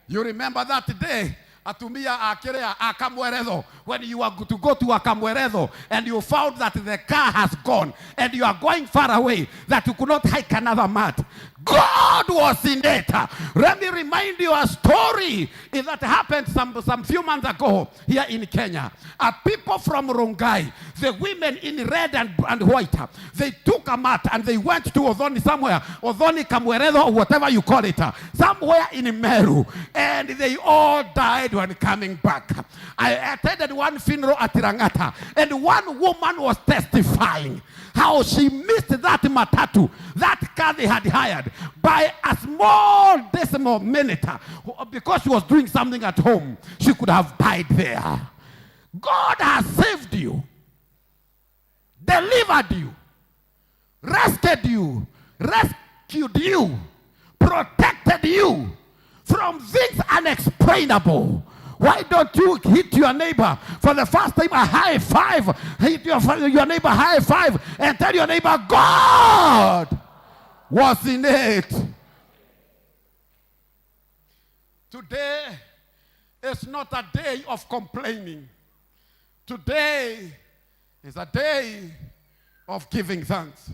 You remember that day atumia akĩrĩa akamweretho when you are to go to akamweretho and you found that the car has gone and you are going far away that you could not hike another mat. God was in it. Let me remind you a story that happened some few months ago here in Kenya. A people from Rongai, the women in red and white, they took a mat and they went to Odhoni somewhere, Odhoni Kamweretho or whatever you call it, somewhere in Meru, and they all died when coming back. I attended one funeral at Tirangata, and one woman was testifying how she missed that matatu, that car they had hired, by a small decimal minute. Because she was doing something at home, she could have died there. God has saved you, delivered you, rescued you, protected you from things unexplainable. Why don't you hit your neighbor for the first time a high five? Hit your neighbor high five and tell your neighbor, God was in it. Today is not a day of complaining. Today is a day of giving thanks.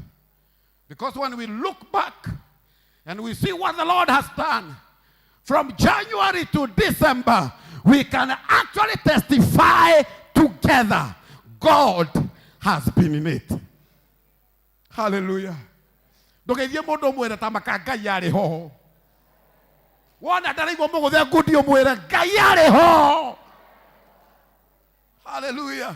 Because when we look back and we see what the Lord has done from January to December, we can actually testify together. God has been in it. Hallelujah. Ndũgeithie mũndũ ũmwĩre ta maka Ngai arĩ ho. Wona ndaraigua mũgũthe ngundi ũmwĩre Ngai arĩ ho. Hallelujah.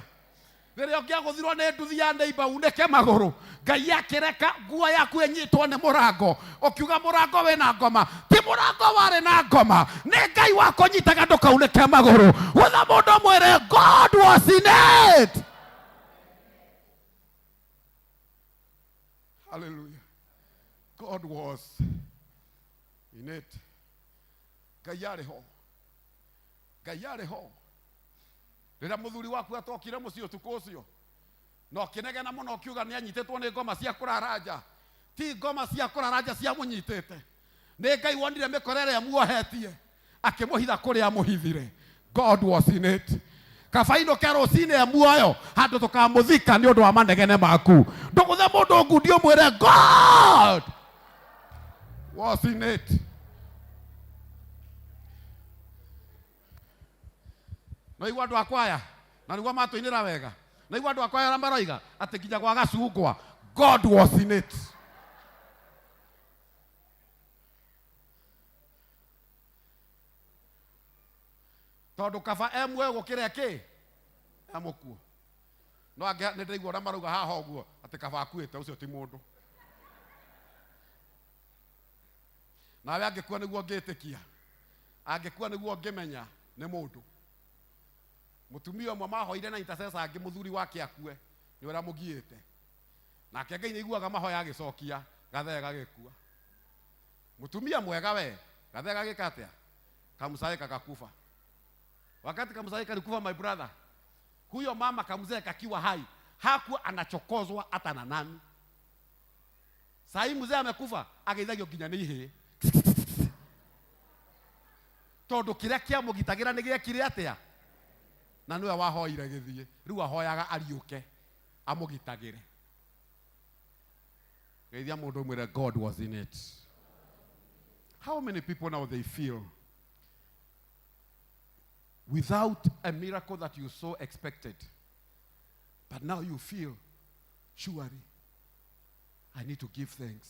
Rĩrĩa ũngĩagũthirwo nĩ nduthi ya neighbor unĩke magũrũ, Ngai akĩreka nguo yaku ĩnyitwo nĩ mũrango, ũkiuga mũrango wĩna ngoma. Ti mũrango warĩ na ngoma, nĩ Ngai wakũnyitaga ndũkaunĩke magũrũ. Gũtha mũndũ ũmwĩre God was in it. Hallelujah. God was in it. Ngai arĩ ho. Ngai arĩ ho. Rĩrĩa mũthuri waku atokire mũciĩ ũtukũ ũcio na ũkĩnegena mũno ũkiuga nĩ anyitĩtwo nĩ ngoma cia kũrara nja, ti ngoma cia kũrara nja ciamũnyitĩte, nĩ Ngai wonire mĩkora ĩrĩa muohetie akĩmũhitha kũrĩa amũhithire. God was in it. Kaba inũke rũcinĩ e muoyo handũ tũkamũthika nĩ ũndũ wa manegene maku. Ndũgũthe mũndũ ngundi ũmwĩre God was in it. Naigua andũ akwa aya na nĩguo matũinĩra wega. Naigua andũ akwa aya ũrĩa maroiga atĩ nginya gwa gacungwa God was in it. Tondũ kaba e muoyo gũkĩra ĩ e mũkuũ. No angĩ nĩ ndaigua ũrĩa marauga haha ũguo atĩ kaba akuĩte, ũcio ti mũndũ. Nawe angĩkua nĩguo ũngĩtĩkia, angĩkua nĩguo ũngĩmenya nĩ mũndũ. Mũtumia ũmwe mahoire na intercessor angĩ mũthuri wake akue nĩ ũrĩa mũgiĩte. Nake Ngai nĩ aiguaga mahoya agĩcokia, gathee gagĩkua. Mũtumia mwega we, gathee gagĩka atĩa? Kamzae kakakufa. Wakati kamzae kalikufa, my brother, huyo mama kamzee kakiwa hai hakuwa anachokozwa hata na nani. Sai mzee amekufa ageithagio nginya nĩ ihĩĩ, tondũ kĩrĩa kĩamũgitagĩra nĩ gĩekire atĩa? Na nĩwe wahoire gĩthiĩ, rĩu ahoyaga ariũke amũgitagĩre. Geithia mũndũ ũmwĩre God was in it. How many people now they feel without a miracle that you so expected, but now you feel surely I need to give thanks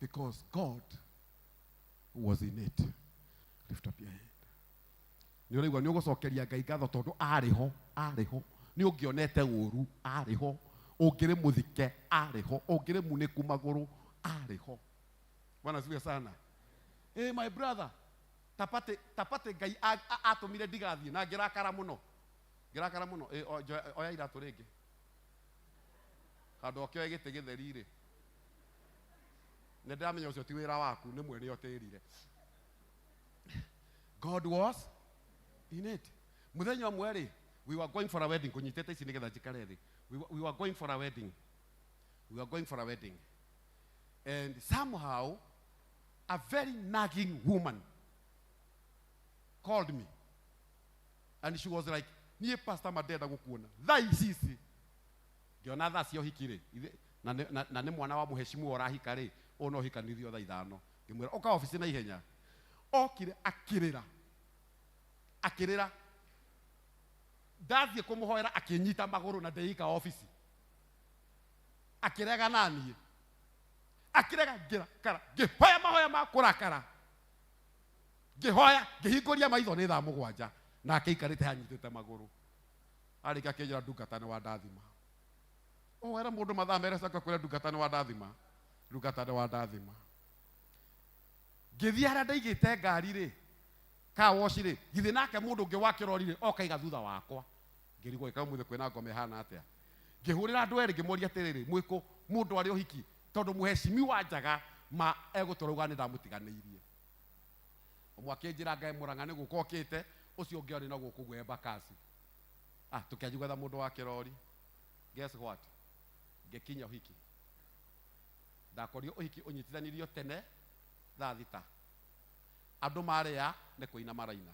because God was in it. Lift up your hand. Nĩ ũraigua nĩ ũgũcokeria Ngai ngatho tondũ arĩ ho, arĩ ho. Nĩ ũngĩonete ũru, arĩ ho. Ũngĩrĩ mũthike, arĩ ho. Ũngĩrĩ munĩku magũrũ, arĩ ho. Bwana asifiwe sana. Hey, my brother, tapate tapate Ngai atũmire ndigathiĩ na ngĩrakara mũno. Ngĩrakara mũno. Eh, oya iratũ rĩngĩ. Handũ ũkĩoe gĩtĩ gĩtheri rĩ. Nĩ ndĩramenya ũcio ti wĩra waku, nĩ mwene ũtĩrire. God was in it. Mũthenya ũmwe rĩ, we were going for a wedding, kũnyitĩte ici nĩgetha njikare thĩ. We were going for a wedding. We were going for a wedding. And somehow, a very nagging woman called me. And she was like, niĩ Pastor Madenda gũkuona. Thaa ici ici. Ngĩona thaa cia ũhiki rĩ, na nĩ- na- na nĩ mwana wa mũheshimiwa ũrahika rĩ, ũyũ no ũhikanithio thaa ithano. Ngĩmwĩra, ũka obici na ihenya. Okire akĩrĩra. Akĩrĩra. Ndathiĩ kũmũhoera akĩnyita magũrũ na ndĩika obici. Akĩrega naniĩ. Akĩrega ngĩrakara. Ngĩhoya mahoya ma kũrakara. Ngĩhoya, ngĩhingũria maitho nĩ thaa mũgwanja. Nake aikarĩte anyitĩte magũrũ. Arĩkia akĩnjĩra ndungata nĩ wandathima. Ũhoere mũndũ mathaa merĩ acoke akwĩre ndungata nĩ wandathima. Ndungata nĩ wandathima. Ngĩthiĩ harĩa ndaigĩte ngari rĩ, car wash rĩ, githĩ nake mũndũ ũngĩ wa kĩrori rĩ, oka aiga thutha wakwa. Ngĩrigwo ĩka ũmũthĩ kwĩna ngoma ĩhana atĩa. Ngĩhũrĩra andũ erĩ ngĩmoria atĩrĩrĩ, mwĩkũ mũndũ arĩ ũhiki tondũ mũheshimiwa njaga ma egũtũra auga nĩ ndamũtiganĩirie. Ũmwe akĩnjĩra ngae Mũrang'a nĩ gũka okĩte, ũcio ũngĩ arĩ na gũkũ ũguo Embakasi. Ah, tũkĩanjia gwetha mũndũ wa kĩrori. Guess what? Ngĩkinya ũhiki. Ndakorire ũhiki ũnyitithanirio tene thaa thita. Andũ marĩa nĩ kũina maraina.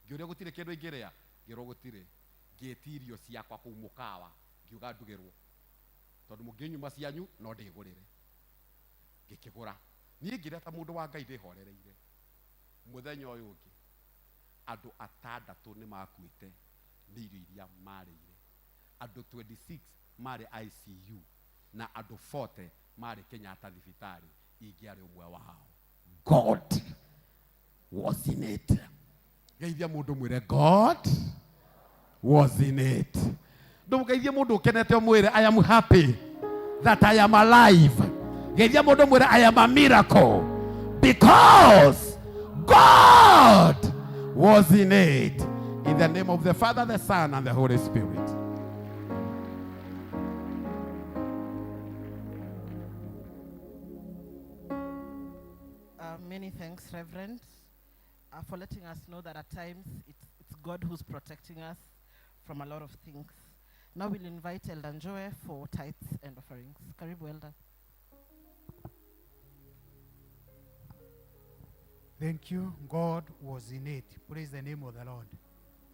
Ngĩũria gũtirĩ kĩndũ ingĩrĩa? Ngĩrwo gũtirĩ. Ngĩtia irio ciakwa kũu mũkawa, ngiuga ndugĩrwo. Tondũ mũngĩnyuma cianyu no ndĩgũrĩre. Ngĩkĩgũra. Niĩ ngĩrĩa ta mũndũ wa Ngai ndĩhorereire. Mũthenya ũyũ ũngĩ, andũ atandatũ nĩ makuĩte nĩ irio iria marĩire. Andũ 26 marĩ ICU na andũ 40 marĩ Kenyatta thibitarĩ, ingĩarĩ ũmwe wao. God was in it. Geithia mũndũ mwĩre God was in it. Ndũgeithie mũndũ ũkenete ũmwĩre I am happy that I am alive. Geithia mũndũ mwĩre I am a miracle because God was in it. In the name of the Father, the Son, and the Holy Spirit. Many thanks, Reverend, for letting us know that at times it's God who's protecting us from a lot of things. Now we'll invite Elder Njoe for tithes and offerings. Karibu, Elder. Thank you. God was in it. Praise the name of the Lord.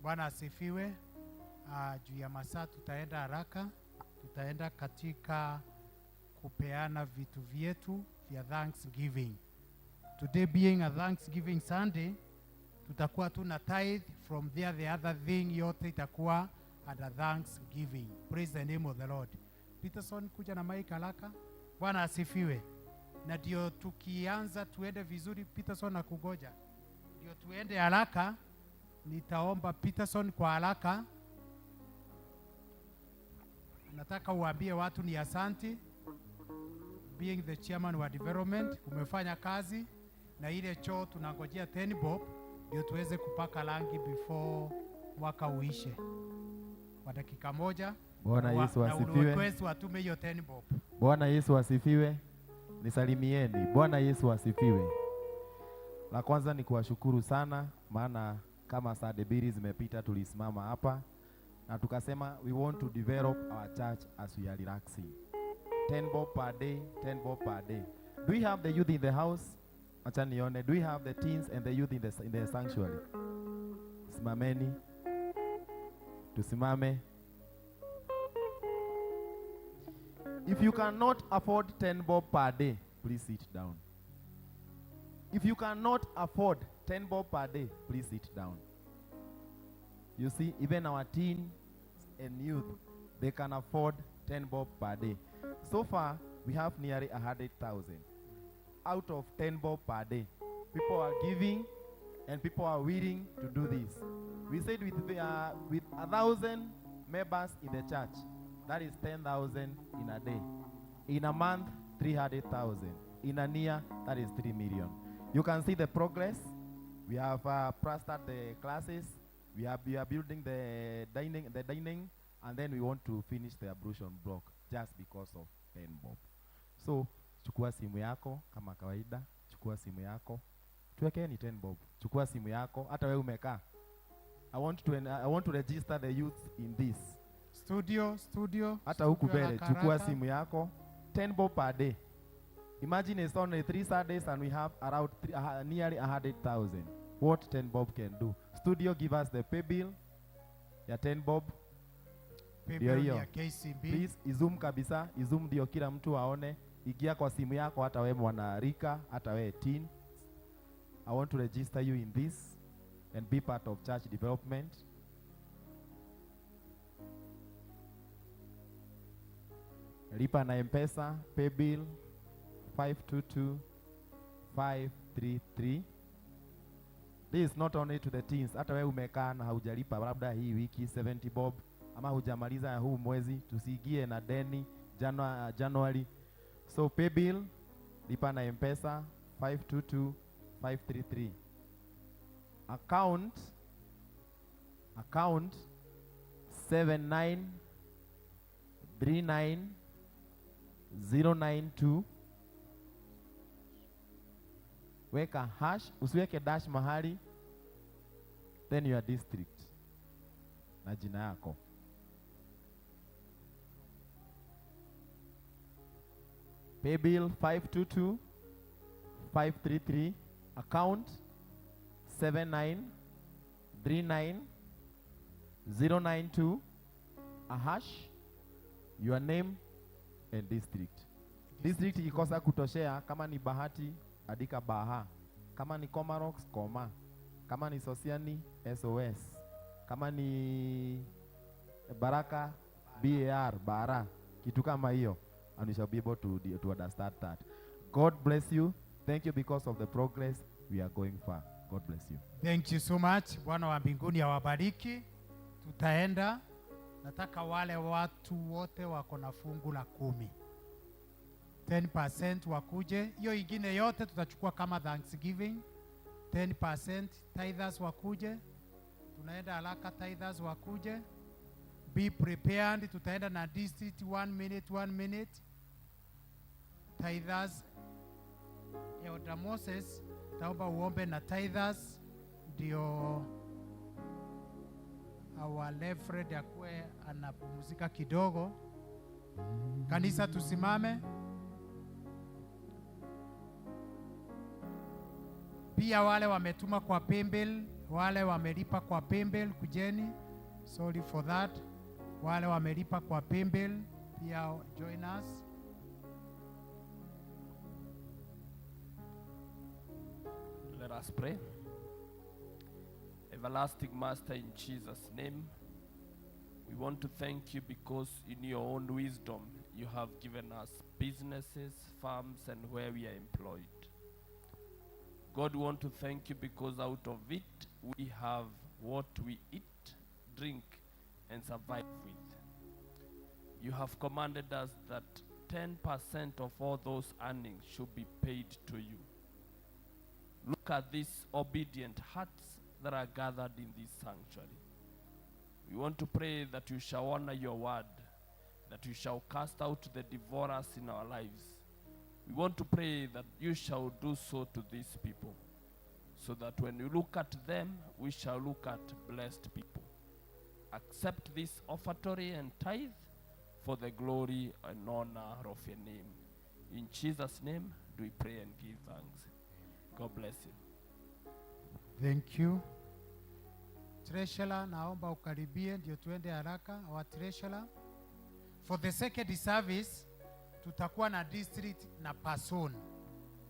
Bwana asifiwe. Juu ya masaa tutaenda haraka, tutaenda katika kupeana vitu vyetu vya Thanksgiving. Today being a Thanksgiving Sunday, tutakuwa tu na tithe. From there, the other thing yote itakuwa under Thanksgiving. Praise the name of the Lord. Peterson, kuja na mic haraka. Bwana asifiwe. Na ndio tukianza tuende vizuri. Peterson nakungoja, ndio tuende haraka. Nitaomba Peterson kwa haraka, nataka uambie watu ni asanti, being the chairman wa development, umefanya kazi na ile choo tunangojea 10 bob ndio tuweze kupaka rangi before mwaka uishe. Kwa dakika moja. Bwana Yesu Na asifiwe. Request watume hiyo 10 bob. Bwana Yesu asifiwe. Nisalimieni. Bwana Yesu asifiwe. La kwanza ni kuwashukuru sana, maana kama saa mbili zimepita tulisimama hapa na tukasema we want to develop our church as we are relaxing. 10 bob per day, 10 bob per day. Do we have the youth in the house? Acha nione. Do we have the teens and the youth in the sanctuary? Simameni. Tusimame. If you cannot afford 10 bob per day, please sit down. If you cannot afford 10 bob per day, please sit down. You see, even our teens and youth, they can afford 10 bob per day. So far, we have nearly 100,000 out of 10 bob per day. People are giving and people are willing to do this. We said with 1,000 members in the church, that is 10,000 in a day. In a month, 300,000. In a year, that is 3 million. You can see the progress. We have plastered the classes. We are building the dining, and then we want to finish the ablution block just because of 10 bob. So, chukua simu yako kama kawaida, chukua simu yako. Tuwekeni 10 bob. Chukua simu yako, hata wewe umekaa. I want to register the youth in this. Studio, studio. Hata huku Studio, mbele, haraka, chukua haraka. Simu yako. 10 bob per day. Imagine it's only 3 Saturdays and we have around nearly 100,000. What 10 bob can do. Studio, give us the pay bill ya 10 bob. Pay Ndio bill hiyo. ya KCB. Please, izoom kabisa, izoom ndio kila mtu aone. Ingia kwa simu yako, hata we mwanarika, hata we teen. I want to register you in this and be part of church development. Lipa na M-Pesa, pay bill 522533. This is not only to the teens. Hata wewe umekaa na haujalipa labda hii wiki 70 bob ama hujamaliza ya huu mwezi, tusiingie na deni January. So pay bill, lipa na M-Pesa 522533. Account 7939092, weka hash, usiweke dash mahali, then your district na jina yako. Pay bill 522 533, account 7939 092, a hash, your name and district. District ikikosa kutoshea, kama ni Bahati, andika Baha. Kama ni Komarock, Koma. Kama ni Sosiani, SOS. Kama ni Baraka, BAR, Bara. Kitu kama hiyo. And we shall be able to understand that. God bless you. Thank you. Because of the progress, we are going far. God bless you. Thank you so much. Bwana wa mbinguni awabariki. Tutaenda, nataka wale watu wote wako na fungu la kumi 10% wakuje. Hiyo ingine yote tutachukua kama Thanksgiving. 10% tithers wakuje. Tunaenda haraka, tithers wakuje. Be prepared, tutaenda na district, one minute, one minute. Tithers, Elder Moses. Taomba uombe na tithers ndio our Reverend akuwe anapumzika kidogo. Kanisa tusimame. Pia wale wametuma kwa paybill, wale wamelipa kwa paybill, kujeni. Sorry for that. Wale wamelipa kwa paybill pia join us. Let us pray. Everlasting Master, in Jesus' name, we want to thank you because in your own wisdom you have given us businesses, farms, and where we are employed. God, we want to thank you because out of it we have what we eat, drink, and survive with. You have commanded us that 10% of all those earnings should be paid to you. Look at these obedient hearts that are gathered in this sanctuary. We want to pray that you shall honor your word, that you shall cast out the devourers in our lives. We want to pray that you shall do so to these people, so that when we look at them, we shall look at blessed people. Accept this offertory and tithe for the glory and honor of your name. In Jesus' name, do we pray and give thanks. God bless you. Thank you. Treasurer, naomba ukaribie ndio tuende haraka. Our treasurer. For the second service, tutakuwa na district na person.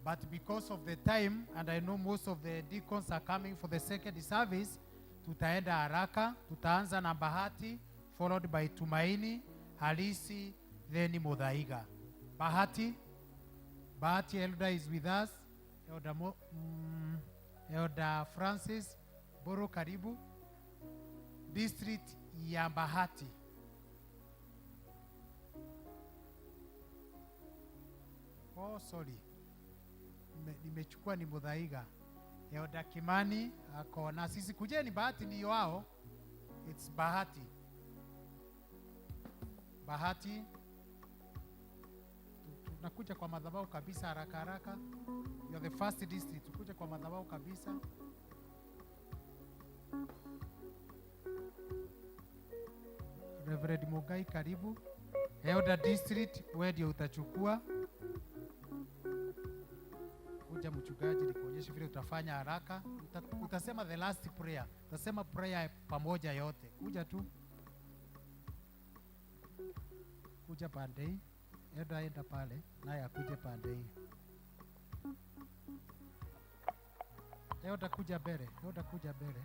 But because of the time, and I know most of the deacons are coming for the second service, tutaenda haraka. Tutaanza na Bahati, followed by Tumaini, Halisi, then Muthaiga. Bahati, Bahati Elder is with us. Elder, Elder Francis Boro, karibu. District ya Bahati. Oh, sorry. Nimechukua ni Muthaiga. Elder Kimani ako na sisi. Kujeni, Bahati ni wao. It's Bahati. Bahati. Tunakuja kwa madhabahu kabisa haraka haraka. You are the first district. Tukuja kwa madhabahu kabisa. Reverend Mugai, karibu. Elder District, wewe ndio utachukua. Kuja mchungaji, nikuonyeshe vile utafanya haraka. Utasema the last prayer. Utasema prayer pamoja yote. Kuja tu. Kuja pande hii. Elder enda pale, naye akuje pande hii. Elder kuja mbele, Elder kuja mbele.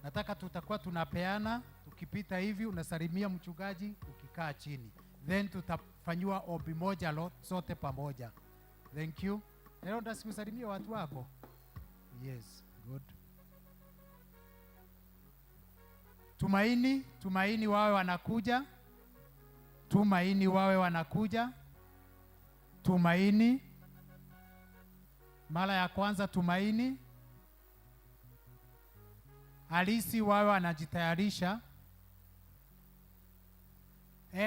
Nataka tutakuwa tunapeana, tukipita hivi unasalimia mchungaji ukikaa chini. Then tutafanyiwa ombi moja sote pamoja. Thank you. Elder, si usalimie watu wako? Yes, good. Tumaini, Tumaini wawe wanakuja. Tumaini wawe wanakuja. Tumaini. Mara ya kwanza Tumaini. Halisi wawe wanajitayarisha.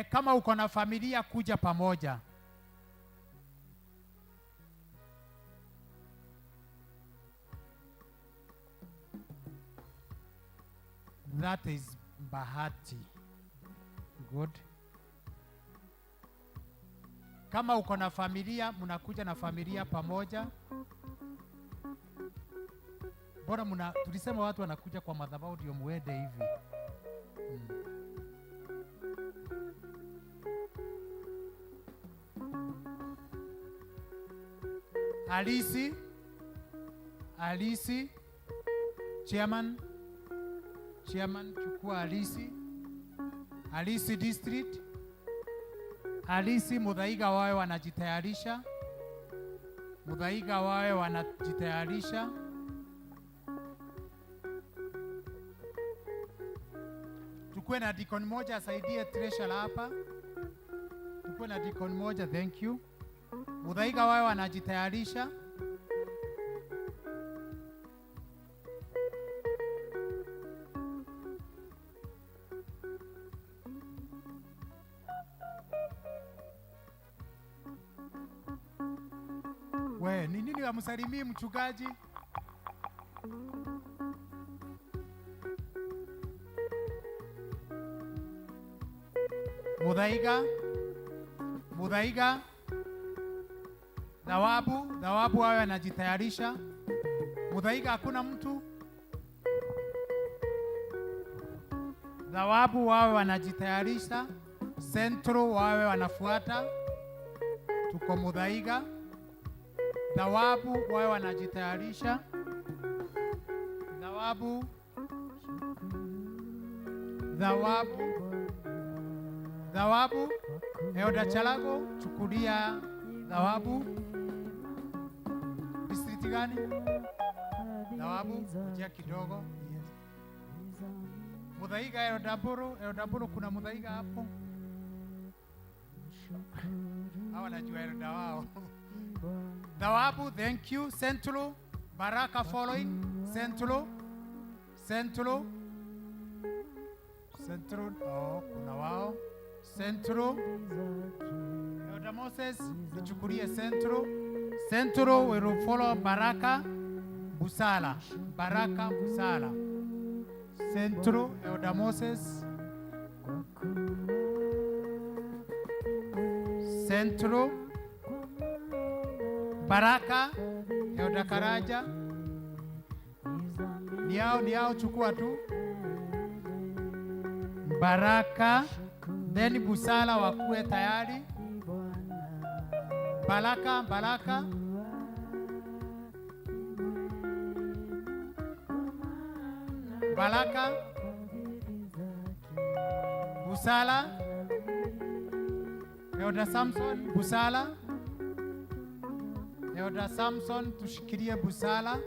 Kama uko na familia kuja pamoja. That is Bahati. Good. Kama uko na familia, mnakuja na familia pamoja. Bora tulisema watu wanakuja kwa madhabahu ndio muende hivi. Halisi, Halisi, Chairman, Chairman chukua Halisi, Halisi District, Halisi Muthaiga wawe wanajitayarisha, Muthaiga wawe wanajitayarisha. Tukuwe na deacon moja asaidie treasurer hapa. Tukuwe na deacon moja, thank you. Muthaiga wawe wanajitayarisha. We, ni nini wamsalimii mchungaji? Muthaiga, Muthaiga, Thawabu, Thawabu wawe anajitayarisha. Muthaiga hakuna mtu. Thawabu wawe wanajitayarisha. Central wawe wanafuata. Tuko Muthaiga. Thawabu wawe wanajitayarisha. Thawabu, Thawabu, Thawabu. Elder Chalago, chukulia Thawabu. District gani? Thawabu, kujia kidogo. Yes. Muthaiga, Elder Buru, Elder Buru, kuna Muthaiga hapo? Hawa najua elder wao. Thawabu, thank you. Central, Baraka following. Central, Central, Central. Oh, kuna wao. Central. Elder Moses, nichukulie Central. Central will follow Baraka Busala. Baraka Busala. Central, Elder Moses. Central. Baraka, Elder Karaja. Ni yao, chukua tu. Baraka, then Busala wakuwe tayari. Baraka, Baraka. Baraka, Busala, Elder Samson, Busala. Elder Samson, tushikilie Busala.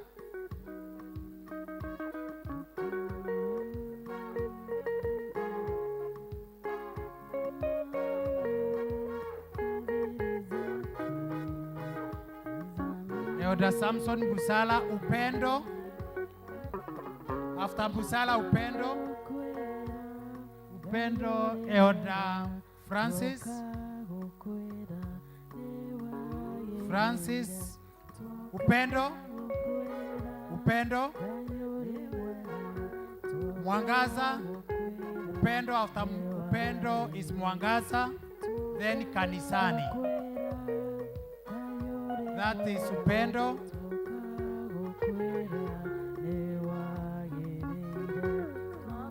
Elder Samson Busala, Upendo. After Busala, Upendo. Upendo, Elder Francis. Francis. Upendo. Upendo. Mwangaza. Upendo, after Upendo is Mwangaza, then Kanisani. That is Upendo.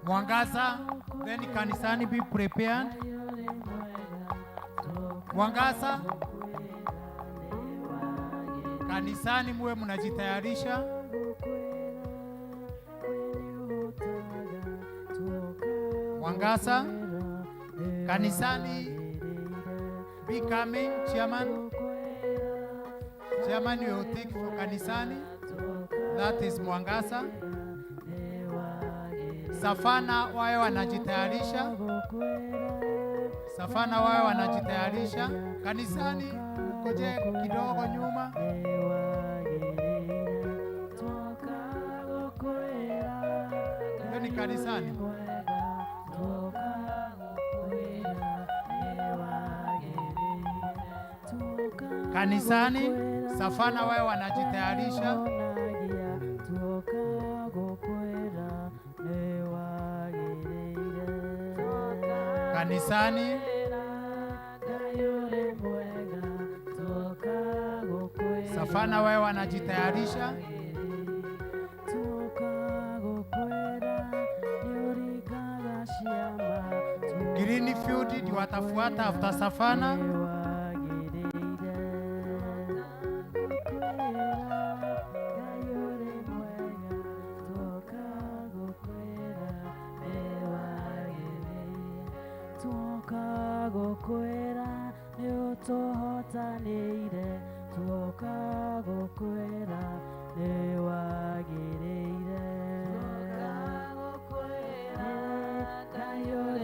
Mwangaza, then Kanisani, be prepared. Mwangaza, Kanisani muwe mnajitayarisha. Mwangaza, Kanisani, be coming, chairman. Chairman will take for Kanisani. That is Mwangaza. Safana wawe wanajitayarisha. Safana wawe wanajitayarisha. Kanisani koje kidogo nyuma. Hiyo ni kanisani. Kanisani, Safana wawe wanajitayarisha. Kanisani, Safana wawe wanajitayarisha. Greenfield ndio watafuata after Safana. Gukwĩra nĩ ũtũhotanĩire, tuoka gũkwĩra nĩ wagĩrĩire.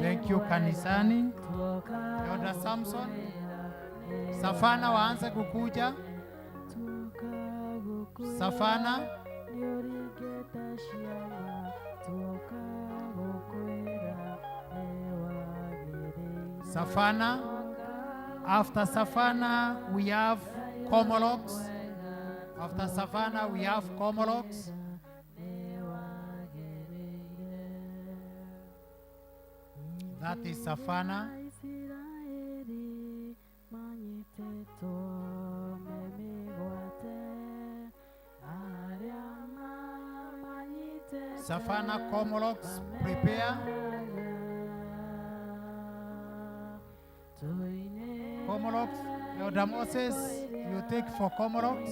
Thank you Kanisani. Elder Samson. Safana waanze kukuja. Safana. Nĩũringĩte ciama, tuoka gũkwĩra nĩ wagĩrĩire. Safana. After Safana, we have Komolox. After Safana, we have Komolox. That is Safana. Savannah Komolox, prepare. Komolox, Elder Moses, you take for Komolox.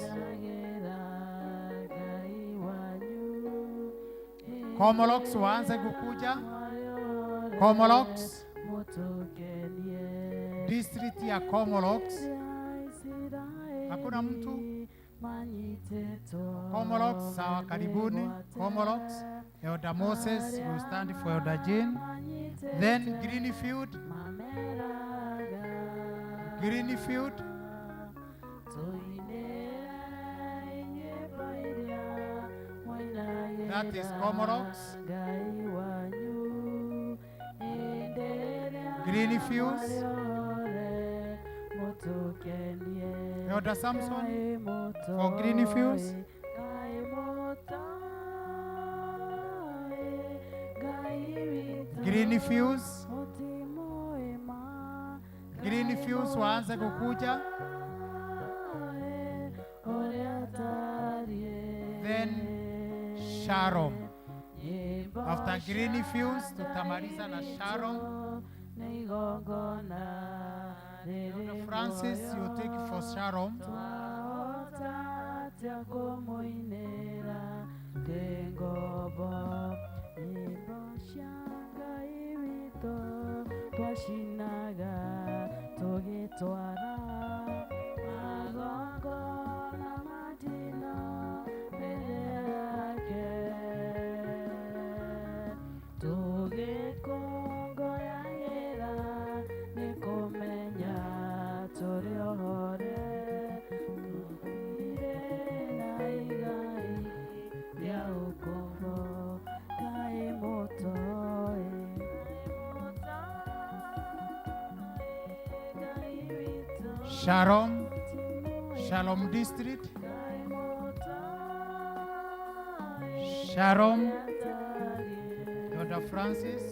Komolox waanze kukuja. Komolox, district ya Komolox. Hakuna mtu? Komolox, sawa, karibuni. Komolox, Elder Moses will stand for Elder Jane. Then Greenfield. Greenfield. That is Komorox. Greenfields. Elder Samson for Greenfields. Greenfields. Greenfields waanze kukuja. Then Sharon. After Greenfields tutamaliza na Sharon. Elder Francis, you take for Sharon. Twashinaga tugitwara magongona madina mbere yake tugikũngũyagĩra nĩ kũmenya tũrĩ ohore tũthire na igai rĩa ũkombo Ngai mũtoĩ. Sharon, Shalom District. Sharon, Elder Francis.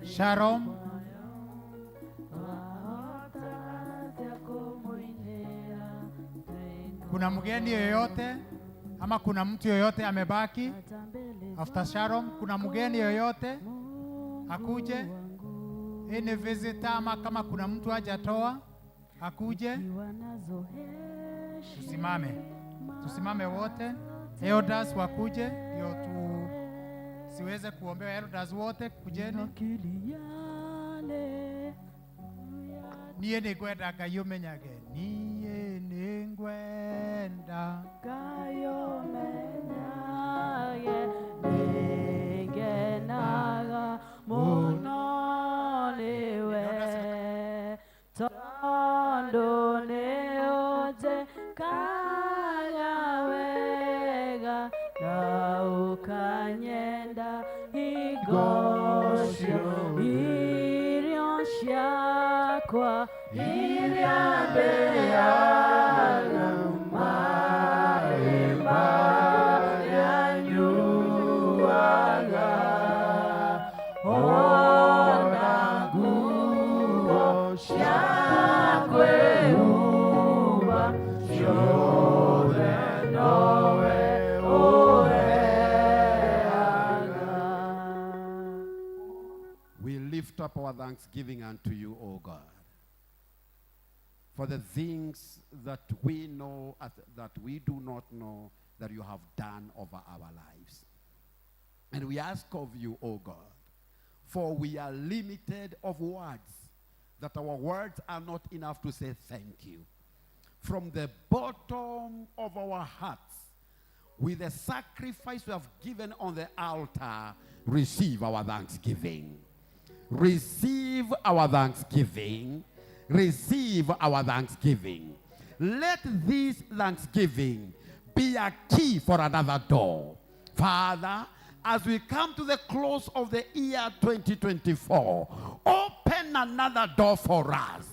Sharon, kuna mgeni yoyote ama kuna mtu yoyote amebaki? After Sharon, kuna mgeni yoyote akuje? Any visitor ama kama kuna mtu hajatoa akuje? Tusimame, tusimame wote. Elders wakuje ndio tu siweze kuombea. Elders wote kujeni. Niĩ nĩ ngwenda Ngai ũmenyage, niĩ nĩ ngwenda Ngai ũmenyage nĩngenaga mũno nĩwe tondũ nĩũnjĩkaga wega na ũkanyenda hingo ciothe irio ciakwa iria ndĩaga maĩ marĩa nyuaga ona nguo cia kwĩhumba ciothe nowe ũheaga. We lift up our thanksgiving unto you, O God, for the things that we know that we do not know that you have done over our lives. And we ask of you, O God, for we are limited of words, that our words are not enough to say thank you. From the bottom of our hearts, with the sacrifice we have given on the altar, receive our thanksgiving. Receive our thanksgiving. Receive our thanksgiving. Let this thanksgiving be a key for another door. Father, as we come to the close of the year 2024, open another door for us.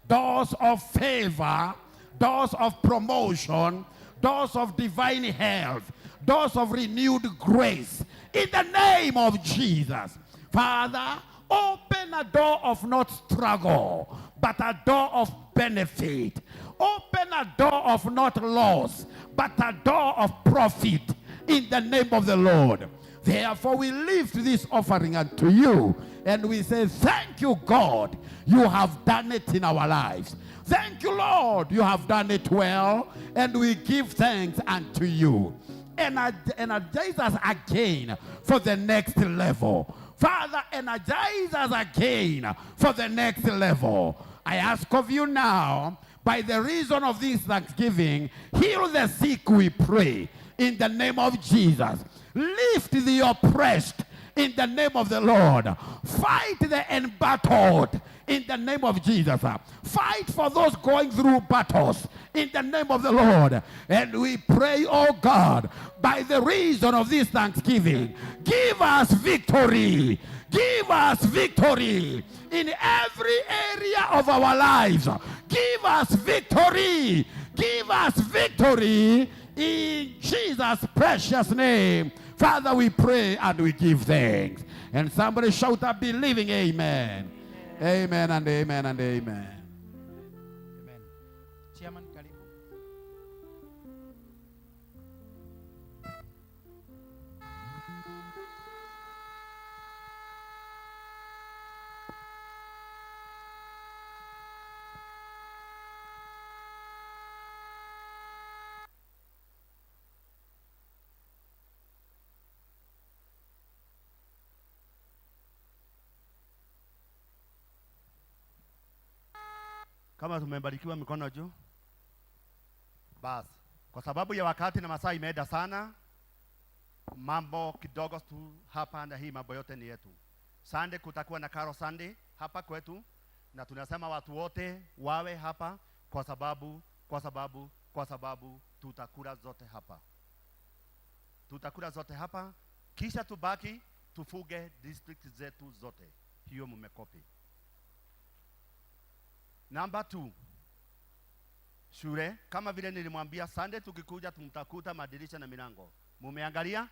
Doors of favor, doors of promotion, doors of divine health, Doors of renewed grace. In the name of Jesus. Father, open a door of not struggle, but a door of benefit. Open a door of not loss, but a door of profit in the name of the Lord. Therefore, we lift this offering unto you and we say, Thank you, God. You have done it in our lives. Thank you, Lord. You have done it well. And we give thanks unto you. Energize us again for the next level. Father, energize us again for the next level. I ask of you now, by the reason of this thanksgiving, heal the sick, we pray, in the name of Jesus. Lift the oppressed in the name of the Lord. Fight the embattled in the name of Jesus. Fight for those going through battles in the name of the Lord. And we pray, oh God, by the reason of this thanksgiving, give us victory. Give us victory in every area of our lives. Give us victory. Give us victory in Jesus' precious name. Father, we pray and we give thanks. And somebody shout a believing amen. Amen and amen and amen. Amen. Chairman, karibu. Kama tumebarikiwa mikono juu. Basi, kwa sababu ya wakati na masaa imeenda sana, mambo kidogo tu hapa na hii mambo yote ni yetu. Sunday kutakuwa na Carol Sunday hapa kwetu, na tunasema watu wote wawe hapa kwa sababu kwa sababu kwa sababu tutakula zote hapa. Tutakula zote hapa, kisha tubaki tufuge district zetu zote. Hiyo mumekopi. Number 2, shule kama vile nilimwambia Sunday tukikuja tumtakuta madirisha na milango. Mumeangalia?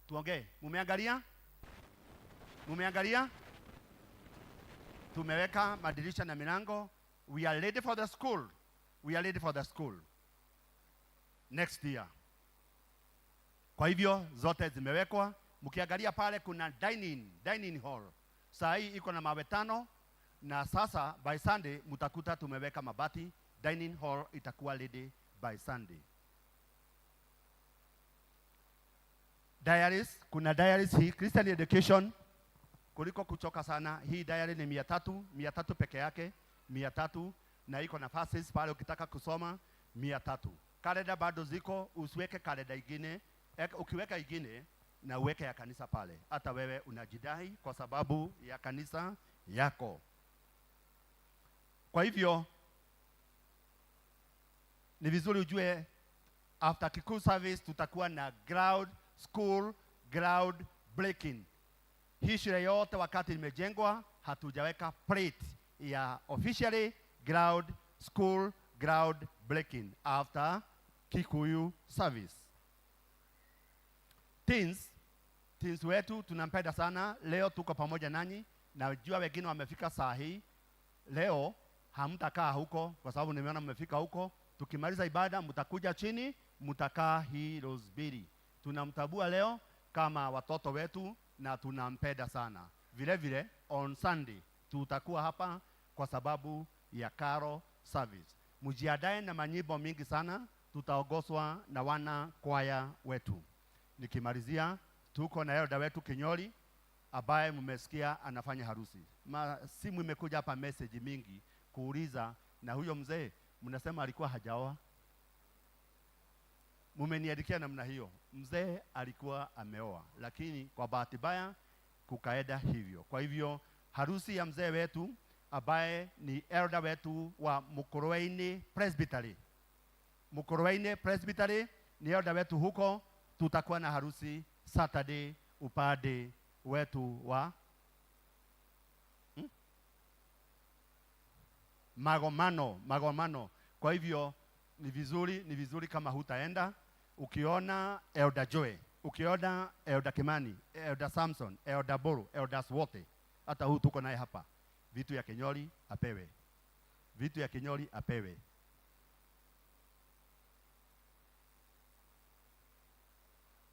Tuongee. Mumeangalia? Mumeangalia? Tumeweka madirisha na milango. We are ready for the school. We are ready for the school next year. Kwa hivyo zote zimewekwa. Mkiangalia pale kuna dining hall. Saa hii iko na mawe 5, na sasa by Sunday mtakuta tumeweka mabati. Dining hall itakuwa ready by Sunday. Diaries, kuna diaries hii Christian Education, kuliko kuchoka sana, hii diary ni 300, 300 peke yake, 300, na iko na verses pale ukitaka kusoma 300. Kalenda bado ziko, usiweke kalenda ingine. Ukiweka ingine na uweke ya kanisa pale. Hata wewe unajidai kwa sababu ya kanisa yako. Kwa hivyo ni vizuri ujue after Kikuyu service tutakuwa na ground school ground breaking. Hii shule yote wakati imejengwa hatujaweka plate ya officially ground school ground breaking after Kikuyu service. Teens wetu tunampenda sana. Leo tuko pamoja nanyi. Najua wengine wamefika saa hii. Leo hamtakaa huko kwa sababu nimeona mmefika huko. Tukimaliza ibada mtakuja chini, mtakaa hii Rosebiri. Tunamtabua leo kama watoto wetu na tunampenda sana. Vile vile on Sunday tutakuwa hapa kwa sababu ya Carol service. Mjiandae na manyimbo mingi sana, tutaongozwa na wana kwaya wetu. Nikimalizia, tuko na elder wetu Kinyoli ambaye mmesikia anafanya harusi. Simu imekuja hapa message mingi kuuliza, na huyo mzee mnasema alikuwa hajaoa. Mumeniandikia namna hiyo. Mzee alikuwa ameoa, lakini kwa bahati mbaya kukaenda hivyo. Kwa hivyo harusi ya mzee wetu ambaye ni elder wetu wa Mukurweini Presbytery. Mukurweini Presbytery ni elder wetu huko. Tutakuwa na harusi Saturday upande wetu wa Magomano. Kwa hivyo ni vizuri kama hutaenda, Ukiona Elder Joy, ukiona Elder Kimani, Elder Samson, Elder Boru, Elders wote, hata huu tuko naye hapa, vitu ya Kinyoli apewe, vitu ya Kinyoli apewe.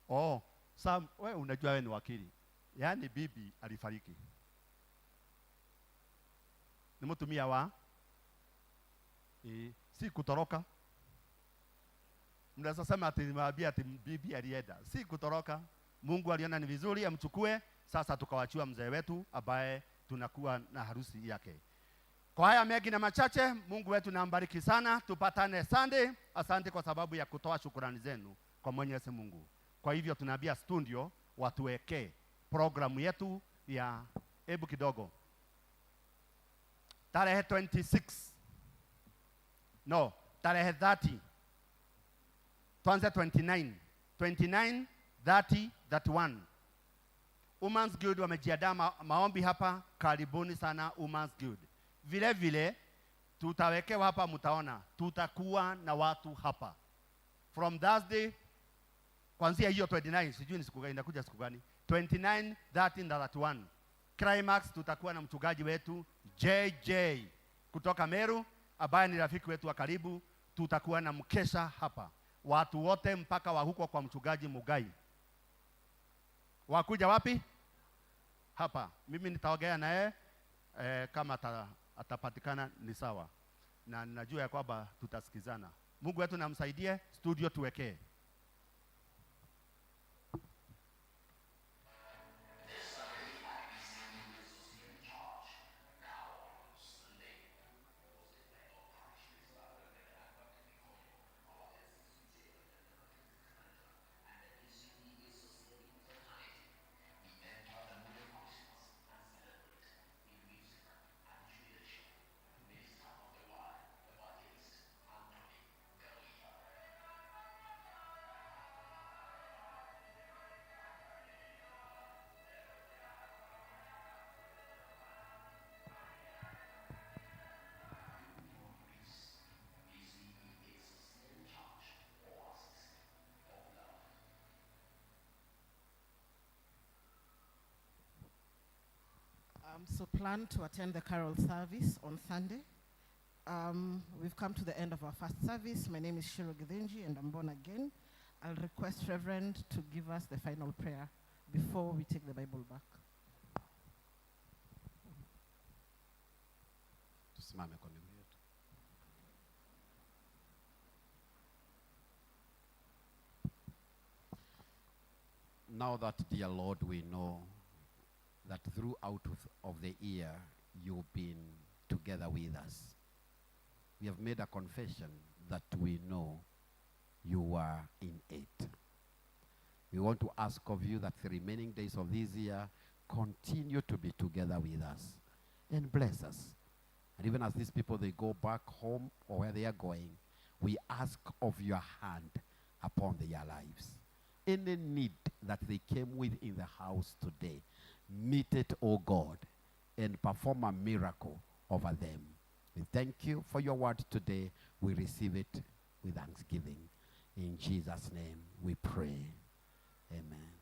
Oh, Sam, we unajua wewe ni wakili. Yaani bibi alifariki. Ni mtumia wa si kutoroka. Mnaweza sema ati nimewaambia ati bibi alienda. Si kutoroka. Mungu aliona ni vizuri amchukue. Sasa tukawachua mzee wetu ambaye tunakuwa na harusi yake. Kwa haya mengi na machache, Mungu wetu na ambariki sana. Tupatane Sunday. Asante kwa sababu ya kutoa shukrani zenu kwa Mwenyezi Mungu. Kwa hivyo tunaambia studio watuwekee programu yetu ya hebu kidogo. Tarehe 26. No, tarehe 30. Tuanze 29. 29, 30, 31. Women's Guild wamejiandaa maombi hapa. Karibuni sana Women's Guild. Vile vile tutawekewa hapa, mtaona tutakuwa na watu hapa from Thursday kuanzia hiyo 29, sijui ni siku gani inakuja, siku gani, 29, 30 na 31. Climax tutakuwa na mchungaji wetu JJ kutoka Meru ambaye ni rafiki wetu wa karibu. Tutakuwa na mkesha hapa, watu wote mpaka wa huko kwa mchungaji Mugai. Wakuja wapi? Hapa. Mimi nitaongea naye kama atapatikana ni sawa, na najua ya kwamba tutasikizana. Mungu wetu namsaidie, studio tuwekee. So plan to attend the carol service on Sunday. We've come to the end of our first service. My name is Shiro Githinji and I'm born again. I'll request Reverend to give us the final prayer before we take the Bible back. Tusimame kwa miguu yetu. Now that, dear Lord, we know that throughout of the year you've been together with us. We have made a confession that we know you are in it. We want to ask of you that the remaining days of this year continue to be together with us and bless us. And even as these people, they go back home or where they are going, we ask of your hand upon their lives. Any need that they came with in the house today, meet it, O God, and perform a miracle over them. We thank you for your word today. We receive it with thanksgiving. In Jesus' name we pray. Amen.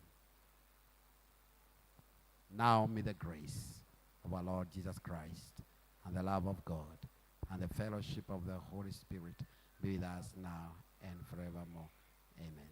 Now may the grace of our Lord Jesus Christ and the love of God and the fellowship of the Holy Spirit be with us now and forevermore. Amen.